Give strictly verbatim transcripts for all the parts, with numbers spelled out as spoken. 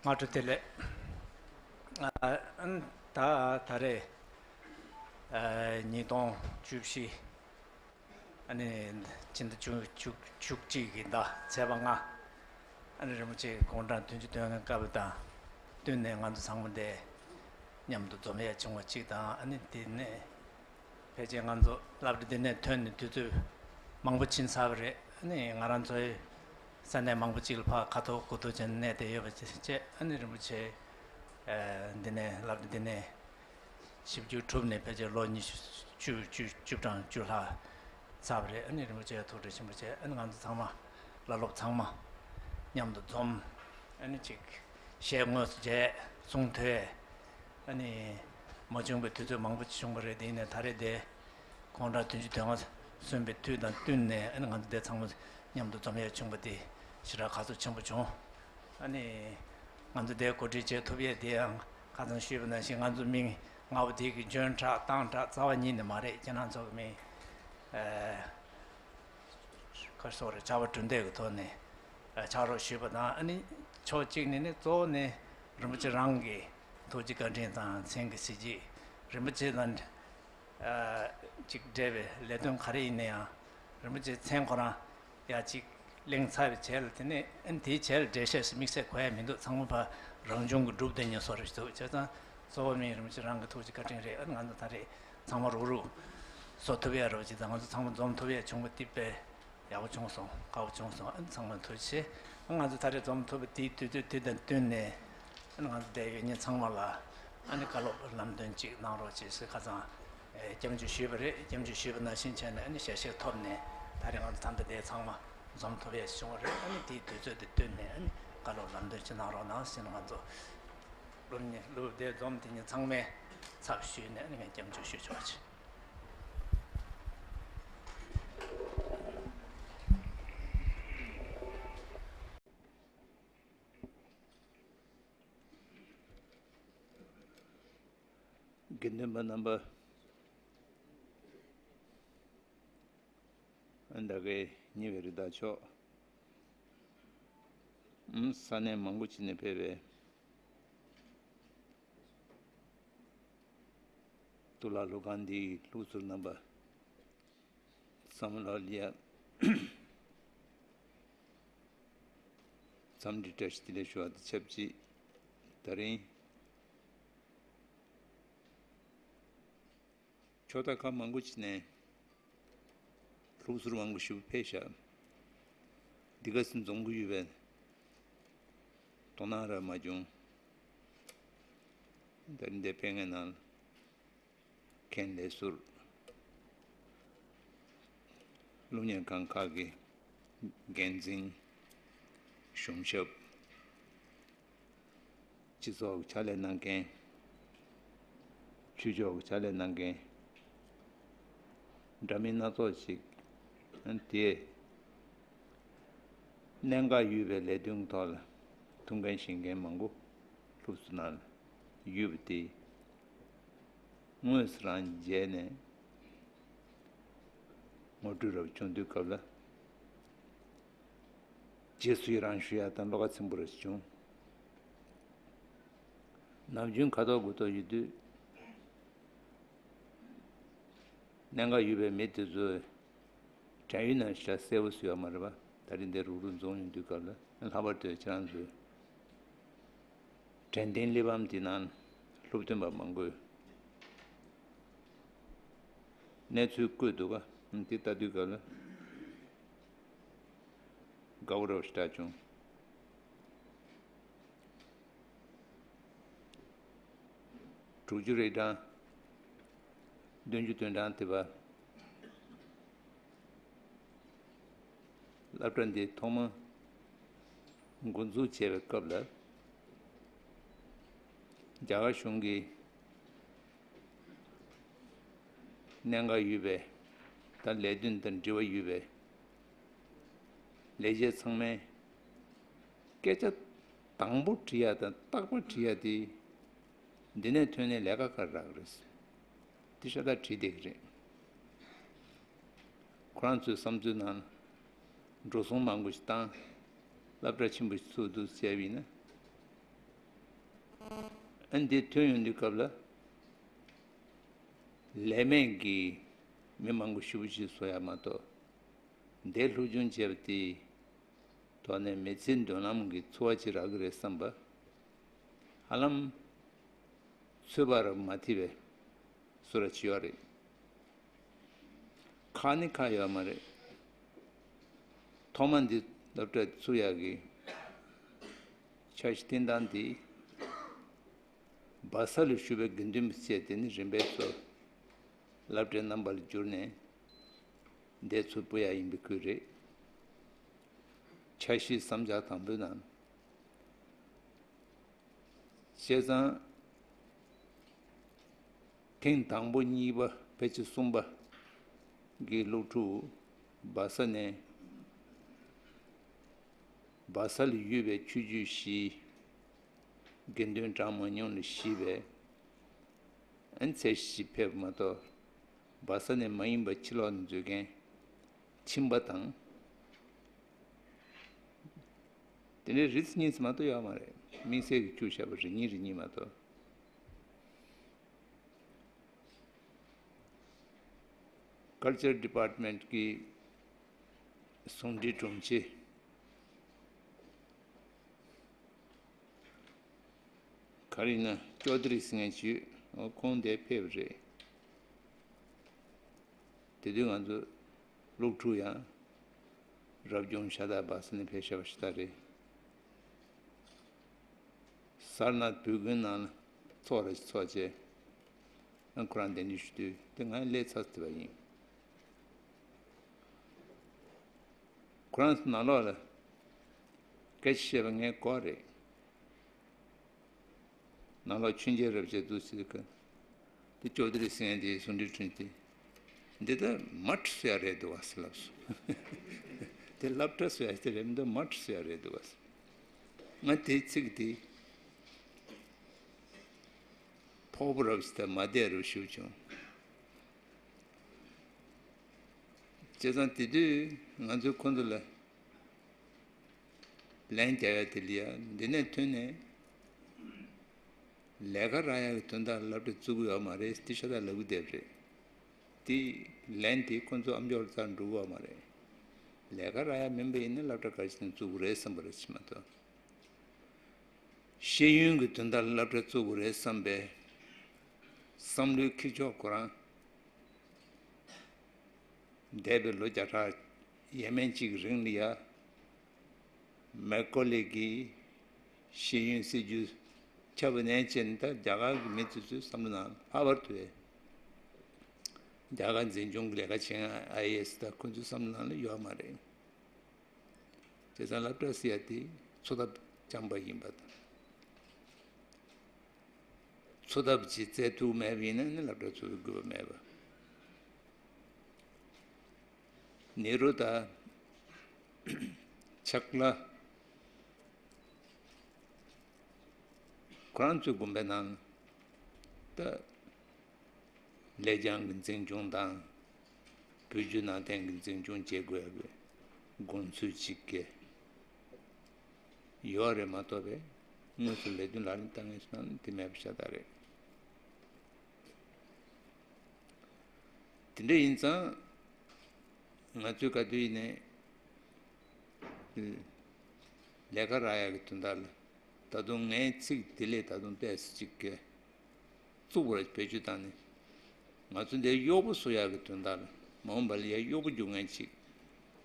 སྔ་དྲོ་བདེ་ལེགས། ཨ་ཨ་ད་ད་རེས་ཨ་ཉིས་སྟོང་བཅུ་བཞི་ཨ་ནི་ཕྱི་ཟླ་བཅུ་བཅུ་བཅུ་གཅིག་གི་ཟླ་ཚེས་པ་ལྔ། ཨ་ནི་རིན་པོ་ཆེ་དགུང་གྲངས་བདུན་ཅུ་དོན་ལྔ་བཀའ་པོད་དང་བསྟུན་ནས་ང་ཚོ་ཚང་མ་འདིར་མཉམ་དུ་འཛོམས་ཡས་བྱུང་བ་གཅིག་དང་། ཨ་ནི་དེ་ནས་ཕལ་ཆེར་ང་ཚོ་སློབ་གྲྭ་འདི་ནས་ཐོན་ནས་དུས་ཚོད་མང་པོ་ཕྱིན་ཚར་བ་རེད། ཨ་ནི་ང་རང་ཚོའི་ས་གནས་མང་པོ་ཅིག་ལ་ཕར་ཁ་ཐོར་དགུ་ཐོར་བྱས་ནས་གནས་བསྡད་ཡོད་པ་བྱས། ཨ་ནི་རིན་པོ་ཆེ་ཨ་འདི་ནས་སློབ་གྲྭ་འདི་ནས་ཞིབ་འཇུག་གྲུབ་ནས་ཕལ་ཆེར་ལོ་ཉི་ཤུ་བཅུ་བཅུ་བཅུ་གྲངས་བཅུ་ལྷག་ཚར་བ་རེད། ཨ་ནི་རིན་པོ་ཆེ་ཐུགས་རྗེ་ཆེན་པོ་བྱས། ཨ་ནི་ང་ཚོ་ཚང་མ་བླ་སློབ་ཚང་མ་མཉམ་དུ་འཛོམས། ཨ་ནི་ཅིག་ཞལ་དངོས་སུ་མཇལ། གསུང་ཐོས། ཨ་ནི་མ་བྱུང་བའི་དུས་ཚོད་མང་པོ་བྱུང་བ་རེད། དེ་ཡིན་ནའི་ད་རེས་དེ་དགུང་གྲངས་བདུན་ཅུ་དོན་ལྔ་སོན་པའི་དུས་དང་བསྟུན་ནས། ཨ་ནི་ང་ཚོ་འདིར་ཚང་མ་མཉམ་དུ་འཛོམས་ཡས་བྱུང་བ་དེ་ཞེ་དྲག་དགའ་ཚོར་ཆེན་པོ་བྱུང་། ཨ་ནི་ང་ཚོ་འདིར་གོ་སྒྲིག་བྱེད་ཐུབ་ཡས་དེ་ཡང་ཁ་སང་ཞུས་པ་ནང་བཞིན་ང་ཚོ་མིང་ང་བོ་དེ་གི་འཇོན་དྲགས་སྟག་དྲགས་རྩ་བ་ཉིད་ནས་མ་རེད། ཁྱེད་རང་ཚོ་གི་མིང་ཨ་ག་རེ་ཟེར་དགོས་རེད། བྱ་བ་གྲུ་འདེགས་ཀྱི་ཐོག་ནས་ཨ་ཕྱག་རོགས་ཞུས་པ་དང་། ཨ་ནི་ཕྱོགས་གཅིག་ནས་ནི་གཙོ་བོ་ནི་རིན་པོ་ཆེ་རང་གི་ཐུགས་རྗེ་བཀའ་དྲིན་དང་མཚན་གྱི་གཟི་བརྗིད། རིན་པོ་ཆེ་དང་ཨ་ཅིག་འབྲེལ་བའི་ལས་དོན་ག་རེ་ཡིན་ན་ཡང་རིན་པོ་ཆེའི་མཚན་ཁོ་རང་ཡ་གཅིག་གླེང་ཚར་བའི་རྗེས་ལ། དེ་ནས་ཨ་ནི་དེའི་རྗེས་ལ་འགྲེལ་བཤད་དམིགས་བསལ་དགོས་ཡ་མི་འདུག། ཚང་མ་ཕར་རང་བྱུང་གི་གྲུབ་བསྡད་མཁན་བཟོ་འདྲ་ཞིག་འདུག། བྱས་ཙང་གཙོ་བོ་མིན་རིན་པོ་ཆེ་རང་གི་ཐུགས་རྗེ་བཀའ་དྲིན་རེད། ཨ་ནི་ང་ཚོ་ད་རེས་ཚང་མ་རུག་རུག་བཟོ་ཐུབ་ཡ་རེད་པ། བྱས་ཙང་ང་ཚོ་ཚང་མ་འཛོམས་ཐུབ་ཡ་བྱུང་བ་དེ་དཔེ་ཡག་པོ་བྱུང་སོང་། དགའ་པོ་བྱུང་སོང་། ཨ་ནི་ཚང་མ་ཐུགས་རྗེ་ཆེ། ཨ་ང་ཚོ་ད་རེས་འཛོམས་ཐུབ་པ་དེའི་དུས་ཚོད་དེ་དང་བསྟུན་ནས། ཨ་ནི་ང་ཚོ་འདིར་ཡོད་མཁན་ཚང་མ་ལ་ཨ་ནི་བཀའ་སློབ་ལམ་སྟོན་ཅིག་གནང་རོགས་བྱེད་ཟེར། ཁ་སང་ཨེ་སྐྱབས་འཇུག་ཞུས་པ་རེད། སྐྱབས་འཇུག་ཞུས་པ་ནང་བཞིན་བྱས་ནས་ཨ་ནི་ཞལ་བཞེས་ཐོབ་ནས་ད་རེས་ང་ཚོ་ད་ལྟ་འདིར་ཚང་མ་འཛོམས་ཐུབ་ཡས་བྱུང་བ་རེད། ཨ་ནི་དེའི་དུས་ཚོད་དེ་བསྟུན་ནས་ཨ་ནི་བཀའ་སློབ་ལམ་སྟོན་ཅིག་གནང་རོགས་གནང་ཟེར་ནས་ང་ཚོ་སློབ་གཉེར་སློབ་འདིར་འཛོམས་དེ་ཉིད་ཚང་མས་ཚབ་ཞུས་ནས་ཨ་ནི་ངས་སྐྱབས་འཇུག་ཞུ་ཆོག་ཅིག། དགེ་འདུན་པ་རྣམ་པ། ད་གའི་ཉེ་བའི་རི་དྭགས་མཆོག། ཨུམ། ས་གནས་མང་པོ་ཅིག་ནས་ཕེབས་པའི་གཙུག་ལག་སློབ་ཁང་འདིའི་ལུགས་སྲོལ་རྣམ་པ་བསམ་བློ་ལ་ཡ། འཚམས་འདྲི་བཀྲ་ཤིས་བདེ་ལེགས་ཞུ་བ་དང་ཆབས་ཅིག། ད་རིང་ཕྱོགས་མཐའ་ཁག་མང་པོ་ཅིག་ནས་ལུགས་སྲོལ་མང་པོ་ཞིག་ཕེབས་ཤག། འདི་ག་སེ་འཛོམས་ཀྱི་ཡོད་པའི་དོ་སྣང་རག་མ་བྱུང་། ད་རིང་འདིར་ཕེབས་མཁན་ནང་མཁན་ལས་ཟུར། སློབ་གཉེར་ཁང་ཁག་གི་འགན་འཛིན། གཞུང་ཞབས། སྤྱི་ཚོགས་ཀྱི་ཕྱག་ལས་གནང་མཁན། ཆོས་ཕྱོགས་ཀྱི་ཕྱག་ལས་གནང་མཁན། འདྲ་མིན་སྣ་ཚོགས་ཤིག། དེས་གནད་འགག་ཡོད་པའི་ལས་དོན་ཐོག་ལ་ཐུགས་འགན་བཞེས་མཁན་མང་པོ་ལྷུག་སུ་ནང་ལ་ཡོད་པ་དེ། དངོས་སུ་རང་མཇལ་ནས་ངོ་སྤྲོད་རབ་བྱུང་དུས་སྐབས་ལ། རྗེས་སུ་ཡི་རང་ཞུ་ཡག་དང་བློ་ཁ་ཚིམ་པོ་རེ་བྱུང་། ནམ་རྒྱུན་ཁ་ཐོག་དགུ་ཐོག་ཡོད་དུས། གནད་འགག་ཡོད་པའི་མི་དེ་ཚོས་དྲན་ཡོད་ན་ཞེ་དྲག་གསལ་པོ་བཟོས་ཡོད་མ་རེད་པ། ད་རིང་འདིར་རུག་རུག་འཛོམས་ཡོང་དུས་སྐབས་ལ་ལྷག་པར་དུ་ཁྱེད་རང་ཚོས་དྲན་རྟེན་གླེགས་བམ་འདི་ནང་སློབ་སྟོན་པ་མང་པོས་གནས་ཚུལ་བཀོད་འདུག་ག། འདི་ལྟ་དུས་སྐབས་ལ་དགའ་པོ་རབ་ཞེ་དྲག་བྱུང་། དྲུག་ཅུ་རེ་གྲངས། བདུན་ཅུ་དོན་གྲངས་དེ་བར། སློབ་གྲྭ་འདི་ཐོག་མ་འགོ་འཛུགས་བྱས་པའི་སྐབས་ལ། རྒྱ་གར་གཞུང་གིས་གནད་འགག་ཡོད་པའི་དང་ལས་དོན་དང་འབྲེལ་བ་ཡོད་པའི་ལས་བྱེད་ཚང་མས་སྐད་ཆ་དང་པོ་དྲི་ཡ་དང་རྟག་པར་དྲི་ཡ་དེ། འདི་ནས་ཐོན་ནས་ལས་ཀ་ག་རེ་རག་གི་རེད། འདི་ཤ་སྟག་དྲིས་བསྡད་ཀྱི་རེད། ཁོ་རང་ཚོའི་བསམ་ཚུལ་ནང་འགྲོ་སོང་མང་པོ་ཞིག་བཏང་། སློབ་གྲྭ་ཆེན་པོ་ཞིག་ཚུགས་འདུག་བྱས་པ་ཡིན་ན། ཨ་འདི་ཐོན་ཡོང་དུས་སྐབས་ལ། ལས་མེད་ཀྱི་མི་མང་པོ་ཞེ་པོ་ཅིག་བཟོ་ཡ་མ་གཏོགས། འདས་སློབ་སྦྱོང་བྱས་པ་དེའི་ཐོག་ནས་མི་ཚེའི་མདུན་ལམ་གྱི་འཚོ་བ་ཅིག་རག་གི་རེད་བསམ་པ། ཧ་ལམ་ཚོད་དཔག་ར་མ་ཐིག་པའི་བཟོ་འདྲ་ཅིག་ཡོད་རེད། ཁག་ནི་ཁག་ཡོད་མ་རེད། ཐོག་མ་འདི་སློབ་གྲྭ་ཚུགས་ཡག་གི་འཆར་གཞི་བཏིང་སྟངས་འདི། སྦ་ས་ལ་བཞུགས་པའི་དགེ་འདུན་པ་བཅས་དེ་ནི་རིམ་པས་ཚུར་སློབ་གྲྭའི་རྣམ་པ་ལ་བསྒྱུར་ནས་འདས་ཚུར་སྤོ་ཡག་ཡིན་པའི་ཁུལ་རེད། འཆར་གཞིའི་བསམ་འཆར་དང་པོའི་ནང་། བྱས་ཙང་། ཐེངས་དང་པོ་གཉིས་པ་ཕལ་ཆེར་གསུམ་པ་གི་སློབ་ཕྲུག་སྦ་ས་ནས། སྦ་ས་ལ་ཡོད་པའི་ཆོས་བརྒྱུད་བཞིའི་དགེ་འདུན་གྲངས་མང་ཉུང་ལ་གཞིགས་པའི་ཨན་ཚད་གཞི་ཕེབས་མ་གཏོགས། སྦ་ས་ནས་མ་ཡིན་པ་ཕྱི་ལོགས་ནས་འཛུལ་མཁན་ཕྱིན་པ་དང་། དེ་འདྲའི་རིས་གཉིས་སུ་མ་གཏོགས་ཡོད་མ་རེད། དམིགས་བསལ་གྱི་བཅུ་བཞག་པ་རེ་གཉིས་རེ་གཉིས་མ་གཏོགས། Culture Department གི་ཟུང་འབྲེལ་དྲུང་ཆེ། ག་རེ་ཡིན་ན་ཅོ་དི་རི་ཟེར་མཁན་ཅིག་ཁོང་དེ་ཕེབས་རེད། དེ་དུས་ང་ཚོ་སློབ་ཕྲུག་ཡང་རབ་བྱུང་ཤ་སྟག་སྦ་ས་ནས་ཕེབས་བཞག་པ་ཞིག་ད་རེད། སར་ནཱཐ་བོད་དགོན་ནང་ལ་ཚོགས་ར་ཞིག་ཚོགས་བྱས། ཨ་ཁོ་རང་གདན་འདྲེན་ཞུ་དུས་དེ་ང་སླེབས་ཚར་ཐུབ་པ་ཡིན། ཁོ་རང་ནང་ལོགས་ལ་སྐད་ཆ་བཤད་པ་ངས་གོ་རེད། ནང་ལོགས་མཆོད་མཇལ་རབ་བྱས་འདུག་ཟེར་གི། དེ་ཅོ་དི་རི་ཟེར་མཁན་དེ་ཟུང་འབྲེལ་དྲུང་ཆེ་དེ། འདི་ལྟར་མ་ཁྲི་བཟོ་ཡ་རེད་འདུག་བ་ཟེར་ལབ་སོང་། དེ་སློབ་གྲྭ་བཟོ་ཡ་དེ་རེད་མི་འདུག་མ་ཁྲི་བཟོ་ཡ་རེད་འདུག་བ་ཟེར། ང་དེའི་ཚིག་དེ་ཕོག་པོ་རབ་ཞིག་དང་མ་བདེ་རུ་ཞུ་བྱུང་། བྱས་ཙང་དེ་དུས་ང་ཚོས་ཁོ་ཚོ་ལ་ལན་རྒྱག་ཡ་དེ་ལ་ཡ་འདི་ནས་ཐོན་ནས་ལས་ཀ་རག་ཡ་གི་དོན་དག་ལ་སློབ་གྲྭ་བཙུགས་ཀྱི་ཡོད་མ་རེད། དེ་ཤ་སྟག་ལབ་ཀྱི་བསྡད་པ་རེད། དེ་ལན་དེ་ཁོ་ཚོ་ཨམ་ཅོག་ལ་རྩར་འགྲོ་གི་ཡོད་མ་རེད། ལས་ཀ་རག་ཡ་མིན་པ་ཡིན་ན་སློབ་གྲྭ་ག་རེ་བྱས་ནས་བཙུགས་དགོས་རེད་བསམ་པ་རེད་ཕྱིན་མ་གཏོགས། ཤེས་ཡོན་གྱི་དོན་དག་ལ་སློབ་གྲྭ་བཙུགས་དགོས་རེད་བསམ་པའི་བསམ་བློའི་འཁྱེར་ཕྱོགས་ཁོ་རང་འདས་པའི་ལོ་བརྒྱ་ཕྲག་ཡས་མས་གཅིག་གི་རིང་ལ་ཡ། མེག་ཀོ་ལེ་གིས་ཤེས་ཡོན་སྲིད་ཇུས་ཁྱབ་པ་ནས་བྱས་ནས་ད་རྒྱ་གར་གྱི་མི་ཚོ་ཚོའི་བསམ་བློ་ནང་ལྷག་པར་དུ་རྒྱ་གར་འཛིན་སྐྱོང་གི་ལས་ཀ་བྱེད་མཁན་ཨའི་ཨེ་ཨེས་དང་ཁོ་ཚོའི་བསམ་བློ་ནང་ལ་ཡོད་མ་རེད། བྱས་ཙང་སློབ་གྲྭ་ཟེར་ཡ་དེ་འཚོ་ཐབས་རྐྱང་པ་ཡིན་པ་དང་། འཚོ་ཐབས་ཅིག་བཙལ་ཐུབ་མེད་པ་ཡིན་ན་ནི་སློབ་གྲྭ་ཚུགས་པའི་དགོས་པ་མེད་པ། ནེ་རུ་དང་ཆག་ལ། ཁོ་རང་ཚོའི་དགོན་པའི་ནང་ད་ལེགས་བྱང་གི་འཛིན་སྐྱོང་དང་། བོད་བརྒྱུད་ནང་བསྟན་གྱི་འཛིན་སྐྱོང་བྱེད་དགོས་པའི་དགོངས་ཚུལ་ཅིག་གི་ཡོད་རེད་མ་གཏོགས་པའི་དངོས་སུ་ལས་དོན་ལག་ལེན་བསྟར་མཁན་ཚོ་ནང་དེ་མེད་པ་ཤ་སྟག་རེད། དེ་འདྲ་ཡིན་ཙང་། ང་ཚོའི་ག་དུས་ཡིན་ནའི་ལས་ཀ་རག་ཡག་གི་དོན་དག་ལ་ད་དུང་ངའི་ཚིག་དེ་ལས་ད་དུང་ཏོག་ཙམ་ཅིག་གི་བཙུགས་པར་བེད་སྤྱོད་བཏང་ནས། ང་ཚོ་འདིར་གཡོག་པོ་བཟོ་ཡག་གི་དོན་དག་ལ་མ་འོངས་པ་ལ་ཡ་གཡོག་པོ་རྒྱུག་མཁན་ཅིག་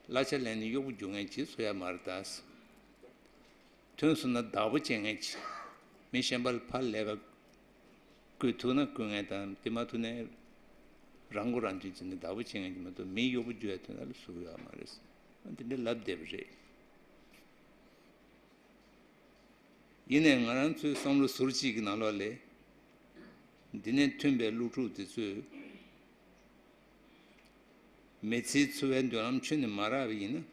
གླ་ཆ་ལེན་ནས་གཡོག་པོ་རྒྱུག་མཁན་ཅིག་བཟོ་ཡག་མ་རེད་ད། ཐོན་སོང་ན་བདག་པོ་བྱེད་མཁན་ཅིག་མི་གཞན་པ་ལ་ཕར་ལས་ཀ་བསྐུལ་ཐུབ་ན་བསྐུལ་མཁན་དང་དེ་མ་ཐུབ་ན་རང་མགོ་རང་ཐོན་བྱས་ནས་བདག་པོ་བྱེད་མཁན་ཅིག་མ་གཏོགས་མིའི་གཡོག་པོ་རྒྱུག་ཡ་དོན་དག་ལ་བཟོ་གི་ཡོད་མ་རེད། འདི་འདྲ་ལབ་བསྡད་པ་རེད། ཡིན་ནའི་ང་རང་ཚོའི་བསམ་བློ་ཟུར་གཅིག་གི་ནང་ལོགས་ལ་འདི་ནས་ཐོན་པའི་སློབ་ཕྲུག་དེ་ཚོས་མི་ཚེའི་འཚོ་བའི་མདུན་ལམ་ཁྱོན་ནས་མ་རག་པ་ཡིན་ན།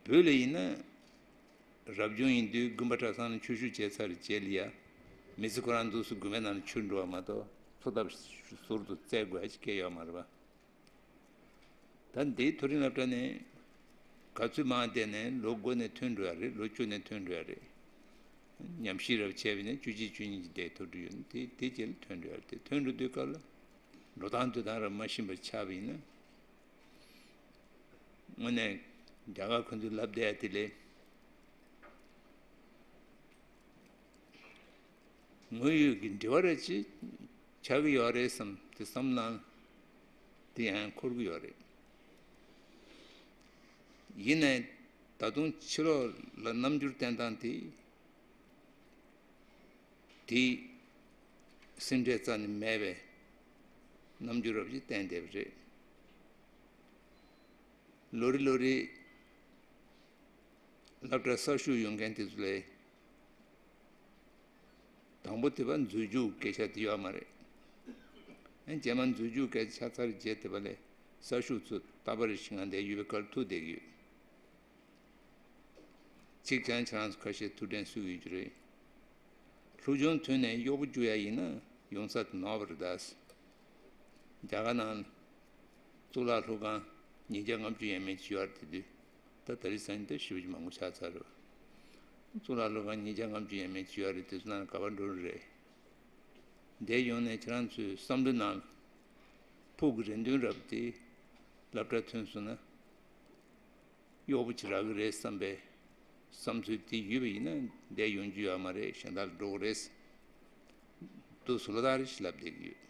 བོད་ལ་ཡིན་ན་རབ་བྱུང་ཡིན་དུས་དགོན་པ་གྲྭ་ཚང་ནས་ཆོས་ཞུགས་བྱས་ཚར་རྗེས་ལ་ཡ་མི་ཚེ་ཁོ་རང་འདུག་སེ་དགོན་པའི་ནང་ལ་ཆུད་འགྲོ་བ་མ་གཏོགས་འཚོ་ཐབས་ཟུར་དུ་བཙལ་དགོས་ཡ་ཅིག་སྐྱེས་ཡོད་མ་རེད་པ། ད་འདིའི་མཐོ་རིམ་སློབ་གྲྭ་ནས་ག་ཚོད་མང་བསྡད་ནས་ལོ་དགུ་ནས་ཐོན་འགྲོ་ཡ་རེད། ལོ་བཅུ་ནས་ཐོན་འགྲོ་ཡ་རེད། ཉམས་ཞིབ་རབ་བྱས་པ་ཡིན་ན་བཅུ་གཅིག་བཅུ་གཉིས་ཀྱི་ཟླའི་ཐོག་འགྲོ་ཡོད་ན་དེ་དེ་རྗེས་ལ་ཐོན་འགྲོ་ཡ་རེད། དེ་ཐོན་འགྲོ་དུས་སྐབས་ལ་འགྲོ་སྟངས་སྡོད་སྟངས་རབ་མ་ཤེས་པར་ཆགས་པ་ཡིན་ན། དངོས་གནས་རྒྱ་གར་ཁོ་ཚོས་ལབ་བསྡད་ཡ་དེ་ལས་དངོས་ཡོད་ཀྱི་འབྲེལ་བ་རེ་ཅིག་ཆགས་ཀྱི་ཡོད་རེད་བསམ་དེ་བསམ་བློ་དེ་ཡང་འཁོར་གྱི་ཡོད་རེད། ཡིན་ནའི་ད་དུང་ཕྱི་ལོགས་ལ་རྣམ་འགྱུར་བསྟན་སྟངས་དེ། དེ་སེམས་ཁྲལ་རྩ་ནས་མེད་པའི་རྣམ་འགྱུར་རབ་ཅིག་བསྟན་བསྡད་པ་རེད། ལོ་རེ་ལོ་རེ་སློབ་གྲྭ་གསར་ཞུགས་ཡོང་མཁན་དེ་ཚོ་ལ་དང་པོ་དེ་བ་འཛུལ་རྒྱུ་སྐད་ཆ་དེ་ཡོད་མ་རེད། ཨ་རྗེས་མ་འཛུལ་རྒྱུ་སྐད་ཆ་ཚར་རྗེས་དེ་བ་ལས་གསར་ཞུགས་ཚོ་རྟག་པར་ཞིག་ང་འདས་ཡུལ་བའི་ཁར་ཐུག་བསྡད་ཀྱི་ཡོད། གཅིག་ཀྱང་ཁྱེད་རང་ཚོ་ཁ་ཤས་ཐུགས་དྲན་གསོས་ཡོད་རྒྱུ་རེད། སློབ་སྦྱོང་ཐོན་ནས་གཡོག་པོ་རྒྱུག་ཡ་ཡིན་ན་ཡོང་ས་དེ་ནོར་བ་རེད་ད། རྒྱ་གར་ནང་གཙུག་ལག་སློབ་ཁང་ཉིས་བརྒྱ་ལྔ་བཅུ་ཡས་མས་བྱས་ཡོད་རེད། དེ་དུས་ད་ད་རེས་སང་ཉིན་ད་ཞེ་པོ་ཅིག་མང་པོ་ཆགས་ཚར་རེད། གཙུག་ལག་སློབ་ཁང་ཉིས་བརྒྱ་ལྔ་བཅུ་ཡས་མས་བྱས་ཡོད་རེད། དེ་ཚོ་ནང་ག་པར་འགྲོ་རེད། འདིར་ཡོང་ནས་ཁྱེད་རང་ཚོའི་བསམ་བློ་ནང་ཕུགས་ཀྱི་རེ་འདུན་རབ་དེ་སློབ་གྲྭ་ཐོན་སོང་ན། གཡོག་པོ་ཅིག་རག་གི་རེད་བསམ་པའི་བསམ་ཚུལ་དེ་ཡོད་པ་ཡིན་ན་འདིར་ཡོང་རྒྱུ་ཡོད་མ་རེད། གཞན་དག་ལ་འགྲོ་གི་རེད། འདུག་སེ་ལོ་ལྟར་རེ་ཞིག་ལབ་བསྡད་ཀྱི་ཡོད།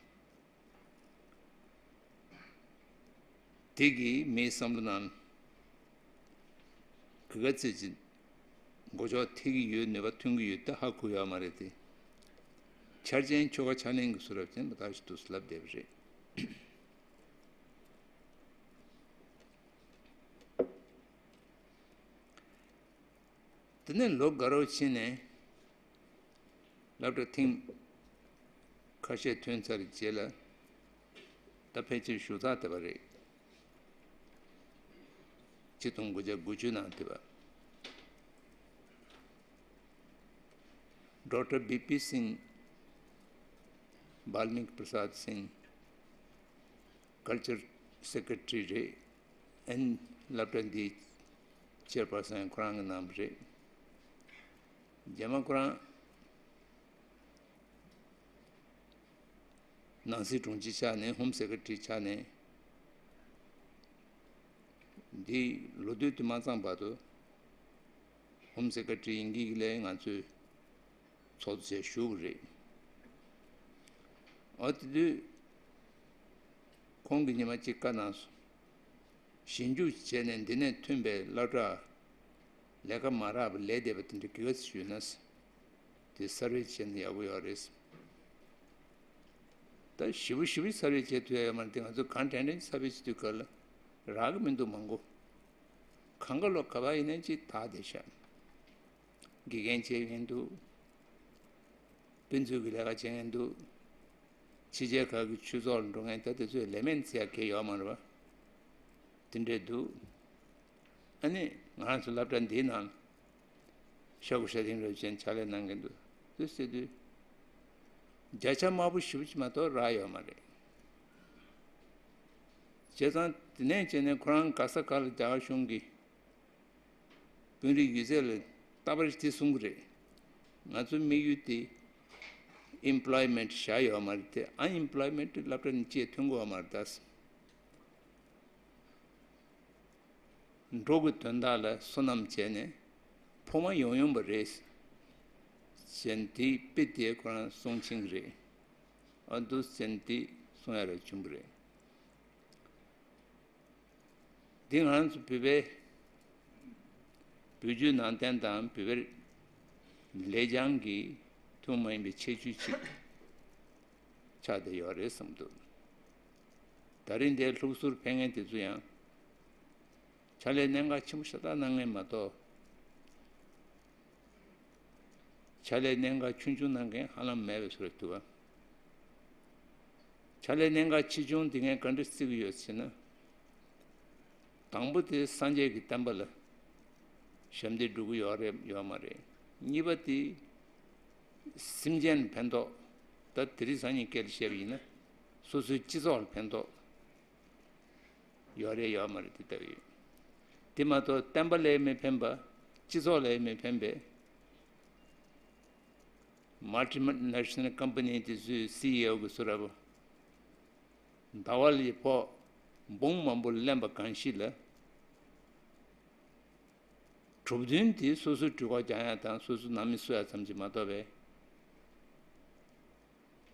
དེ་གིས་མིའི་བསམ་བློ་ནང་ག་ག་ཚོད་ཅིག་མགོ་ལྕོག་ཐེག་གི་ཡོད། ནུས་པ་ཐོན་གྱི་ཡོད་ད་ཧ་གོ་ཡོད་མ་རེད་དེ། འཆར་ཅན་ཆོལ་ཁ་འཆར་ལེན་གྱི་བཟོ་འདྲ་ཅན་ལོ་ལྟར་རེ་ཞིག་འདུག་སེ་ལབ་བསྡད་པ་རེད། དེ་ནས་ལོ་འགའ་རོགས་ཕྱིན་ནས་སློབ་གྲྭ་ཐེངས་ཁ་ཤས་ཐོན་ཚར་རྗེས་ལ་ད་ཕལ་ཆེར་ཞུ་ཚར་བསྡད་པ་རེད། ཆིག་སྟོང་དགུ་བརྒྱ་དགུ་བཅུ་ནང་བསྡད་པ། Doctor B P Singh, Balmik Prasad Singh, Culture Secretary རེད། ཨན་སློབ་གྲྭ་འདིའི་ཆེར་པར་སན་ཁོ་རང་གི་གནང་བ་རེད། རྗེས་མ་ཁོ་རང་ནང་སྲིད་དྲུང་ཆེ་ཆགས་ནས་ཧོམ་སེ་ཀེ་ཊི་རི་ཆགས་ནས་འདི་ལོ་དུས་དུ་མ་ཚང་བར་དུ་ཧོམ་སེ་ཀེ་ཊི་རི་ཡིན་གྱི་ལས་ང་ཚོས་ཚོགས་གཙོ་བྱས་བཞུགས་པ་རེད། ཨ་དེ་དུས་ཁོང་གིས་ཉི་མ་གཅིག་བཀའ་གནང་སོང་། ཞིབ་འཇུག་བྱས་ནས་འདི་ནས་ཐོན་པའི་སློབ་གྲྭ་ལས་ཀ་མ་རག་པ་ལས་བསྡད་པ་དེ་འདྲ་ག་ཚོད་ཡོད་ན། དེ་སར་ཝེ་བྱས་ན་ཡག་པོ་ཡོད་རེད། ད་ཞིབ་པོ་ཞིབ་པོ་སར་ཝེ་བྱེད་ཐུབ་ཡ་ཡོད་མ་རེད་དེ། ང་ཚོ་གང་དྲན་དྲན་སར་ཝེ་བྱེད་དུས་སྐབས་ལ་རག་གི་མི་འདུག་མང་པོ། གང་ག་ལོ་ག་པར་ཡིན་ན་ཅིག་དག་བསྡད་ཤག་དགེ་རྒན་བྱེད་མཁན་འདུག་དཔེ་མཛོད་ཀྱི་ལས་ཀ་བྱེད་མཁན་འདུག་ཕྱི་རྒྱལ་ཁག་གི་ཆོས་ཚོགས་ལ་འགྲོ་མཁན་ད་དེ་ཚོས་ལས་མེད་བྱེད་ཡ་གང་ཡང་ཡོད་མ་རེད་པ། དེ་འདྲས་འདུག་ཨ་ནི་ང་རང་ཚོ་སློབ་གྲྭ་འདིའི་ནང་ཤ་ཁུ་ཤ་ཐིང་རེ་བྱས་ཕྱག་ལས་གནང་གི་འདུག་དེ་ཟེར་དུས་བརྒྱ་ཆ་དམའ་པོ་ཞེ་པོ་ཅིག་མ་གཏོགས་རག་ཡོད་མ་རེད། བྱས་ཙང་དེ་ནས་བྱས་ནས་ཁོ་རང་ག་ས་ག་ལ་རྒྱ་གར་གཞུང་གི་དཔོན་རིགས་ཡོད་ཚད་ལ་རྟག་པར་དེ་གསུང་གི་རེད། ང་ཚོའི་དམིགས་ཡུལ་དེ་ཨེམ་པོ་ལོའི་མེན་ཊི་བཞག་ཡོད་མ་རེད་དེ། ཨན་ཨེམ་པོ་ལོའི་མེན་ཊི་སློབ་གྲྭ་ནས་སྐྱེས་ཐོན་གྱི་ཡོད་མ་རེད་ད། འགྲོ་གི་དོན་དག་ལ་སོ་ནམ་བྱས་ནས་ཕོ་མ་ཡོང་ཡོང་བ་རེད། གཞན་དེའི་དཔེ་དེ་ཁོ་རང་གསུང་ཕྱིན་གྱི་རེད། ཨ་འདུག་གཞན་དེ་གསུང་ཡ་རེ་བྱུང་གི་རེད། འདི་ང་རང་ཚོ་བོད་པའི་བོད་བརྒྱུད་ནང་བསྟན་དང་བོད་པའི་ལེགས་བྱང་གི་ཐུན་མོང་མ་ཡིན་པའི་ཁྱད་ཆོས་ཅིག་ཆགས་བསྡད་ཡོད་རེད་བསམ་འདུག་ད་རིང་འདིར་ལུགས་སྲོལ་ཕེབས་མཁན་དེ་ཚོ་ཡང་ཕྱག་ལས་གནད་འགག་ཆེན་པོ་ཤ་སྟག་གནང་མཁན་མ་གཏོགས། ཕྱག་ལས་གནད་འགག་ཆུང་ཆུང་གནང་མཁན་ཧ་ལམ་མེད་པའི་བཟོ་འདྲ་འདུག་ག་ཕྱག་ལས་གནད་འགག་ཆེ་ཆུང་འདི་ངས་ག་འདྲ་བརྩི་གི་ཡོད་ཟེར་ན། དང་པོ་དེ་སངས་རྒྱས་ཀྱི་བསྟན་པ་ལ་ཞབས་འདེགས་སྒྲུབ་ཀྱི་ཡོད་རེད་ཡོད་མ་རེད། གཉིས་པ་དེ་སེམས་ཅན་ཕན་ཐོགས། ད་དེ་རིང་སང་ཉིན་སྐད་ལ་བཤད་པ་ཡིན་ན་སོ་སོའི་སྤྱི་ཚོགས་ལ་ཕན་ཐོགས། ཡོད་རེད་ཡོད་མ་རེད་དེ་ལྟ་གི་ཡོད། དེ་མ་གཏོགས་བསྟན་པ་ལ་མི་ཕན་པ། སྤྱི་ཚོགས་ལ་མི་ཕན་པའི་ མལ་ཊི་ནེ་ཤ་ནལ་ཀམ་པ་ནི་དེ་ཚོའི་སི་ཨི་ཨོ་གི་སུ་ར་བོ། ཟླ་བ་ལ་ཕོགས་འབུམ་མང་པོ་ལེན་པ་གང་ཞིག་ལ། གྲུབ་དོན་དེ་སོ་སོའི་གྲོད་ཁོག་རྒྱག་ཡ་དང་སོ་སོའི་ནང་མི་གསོ་ཡ་ཙམ་གྱིས་མ་གཏོགས་པའི།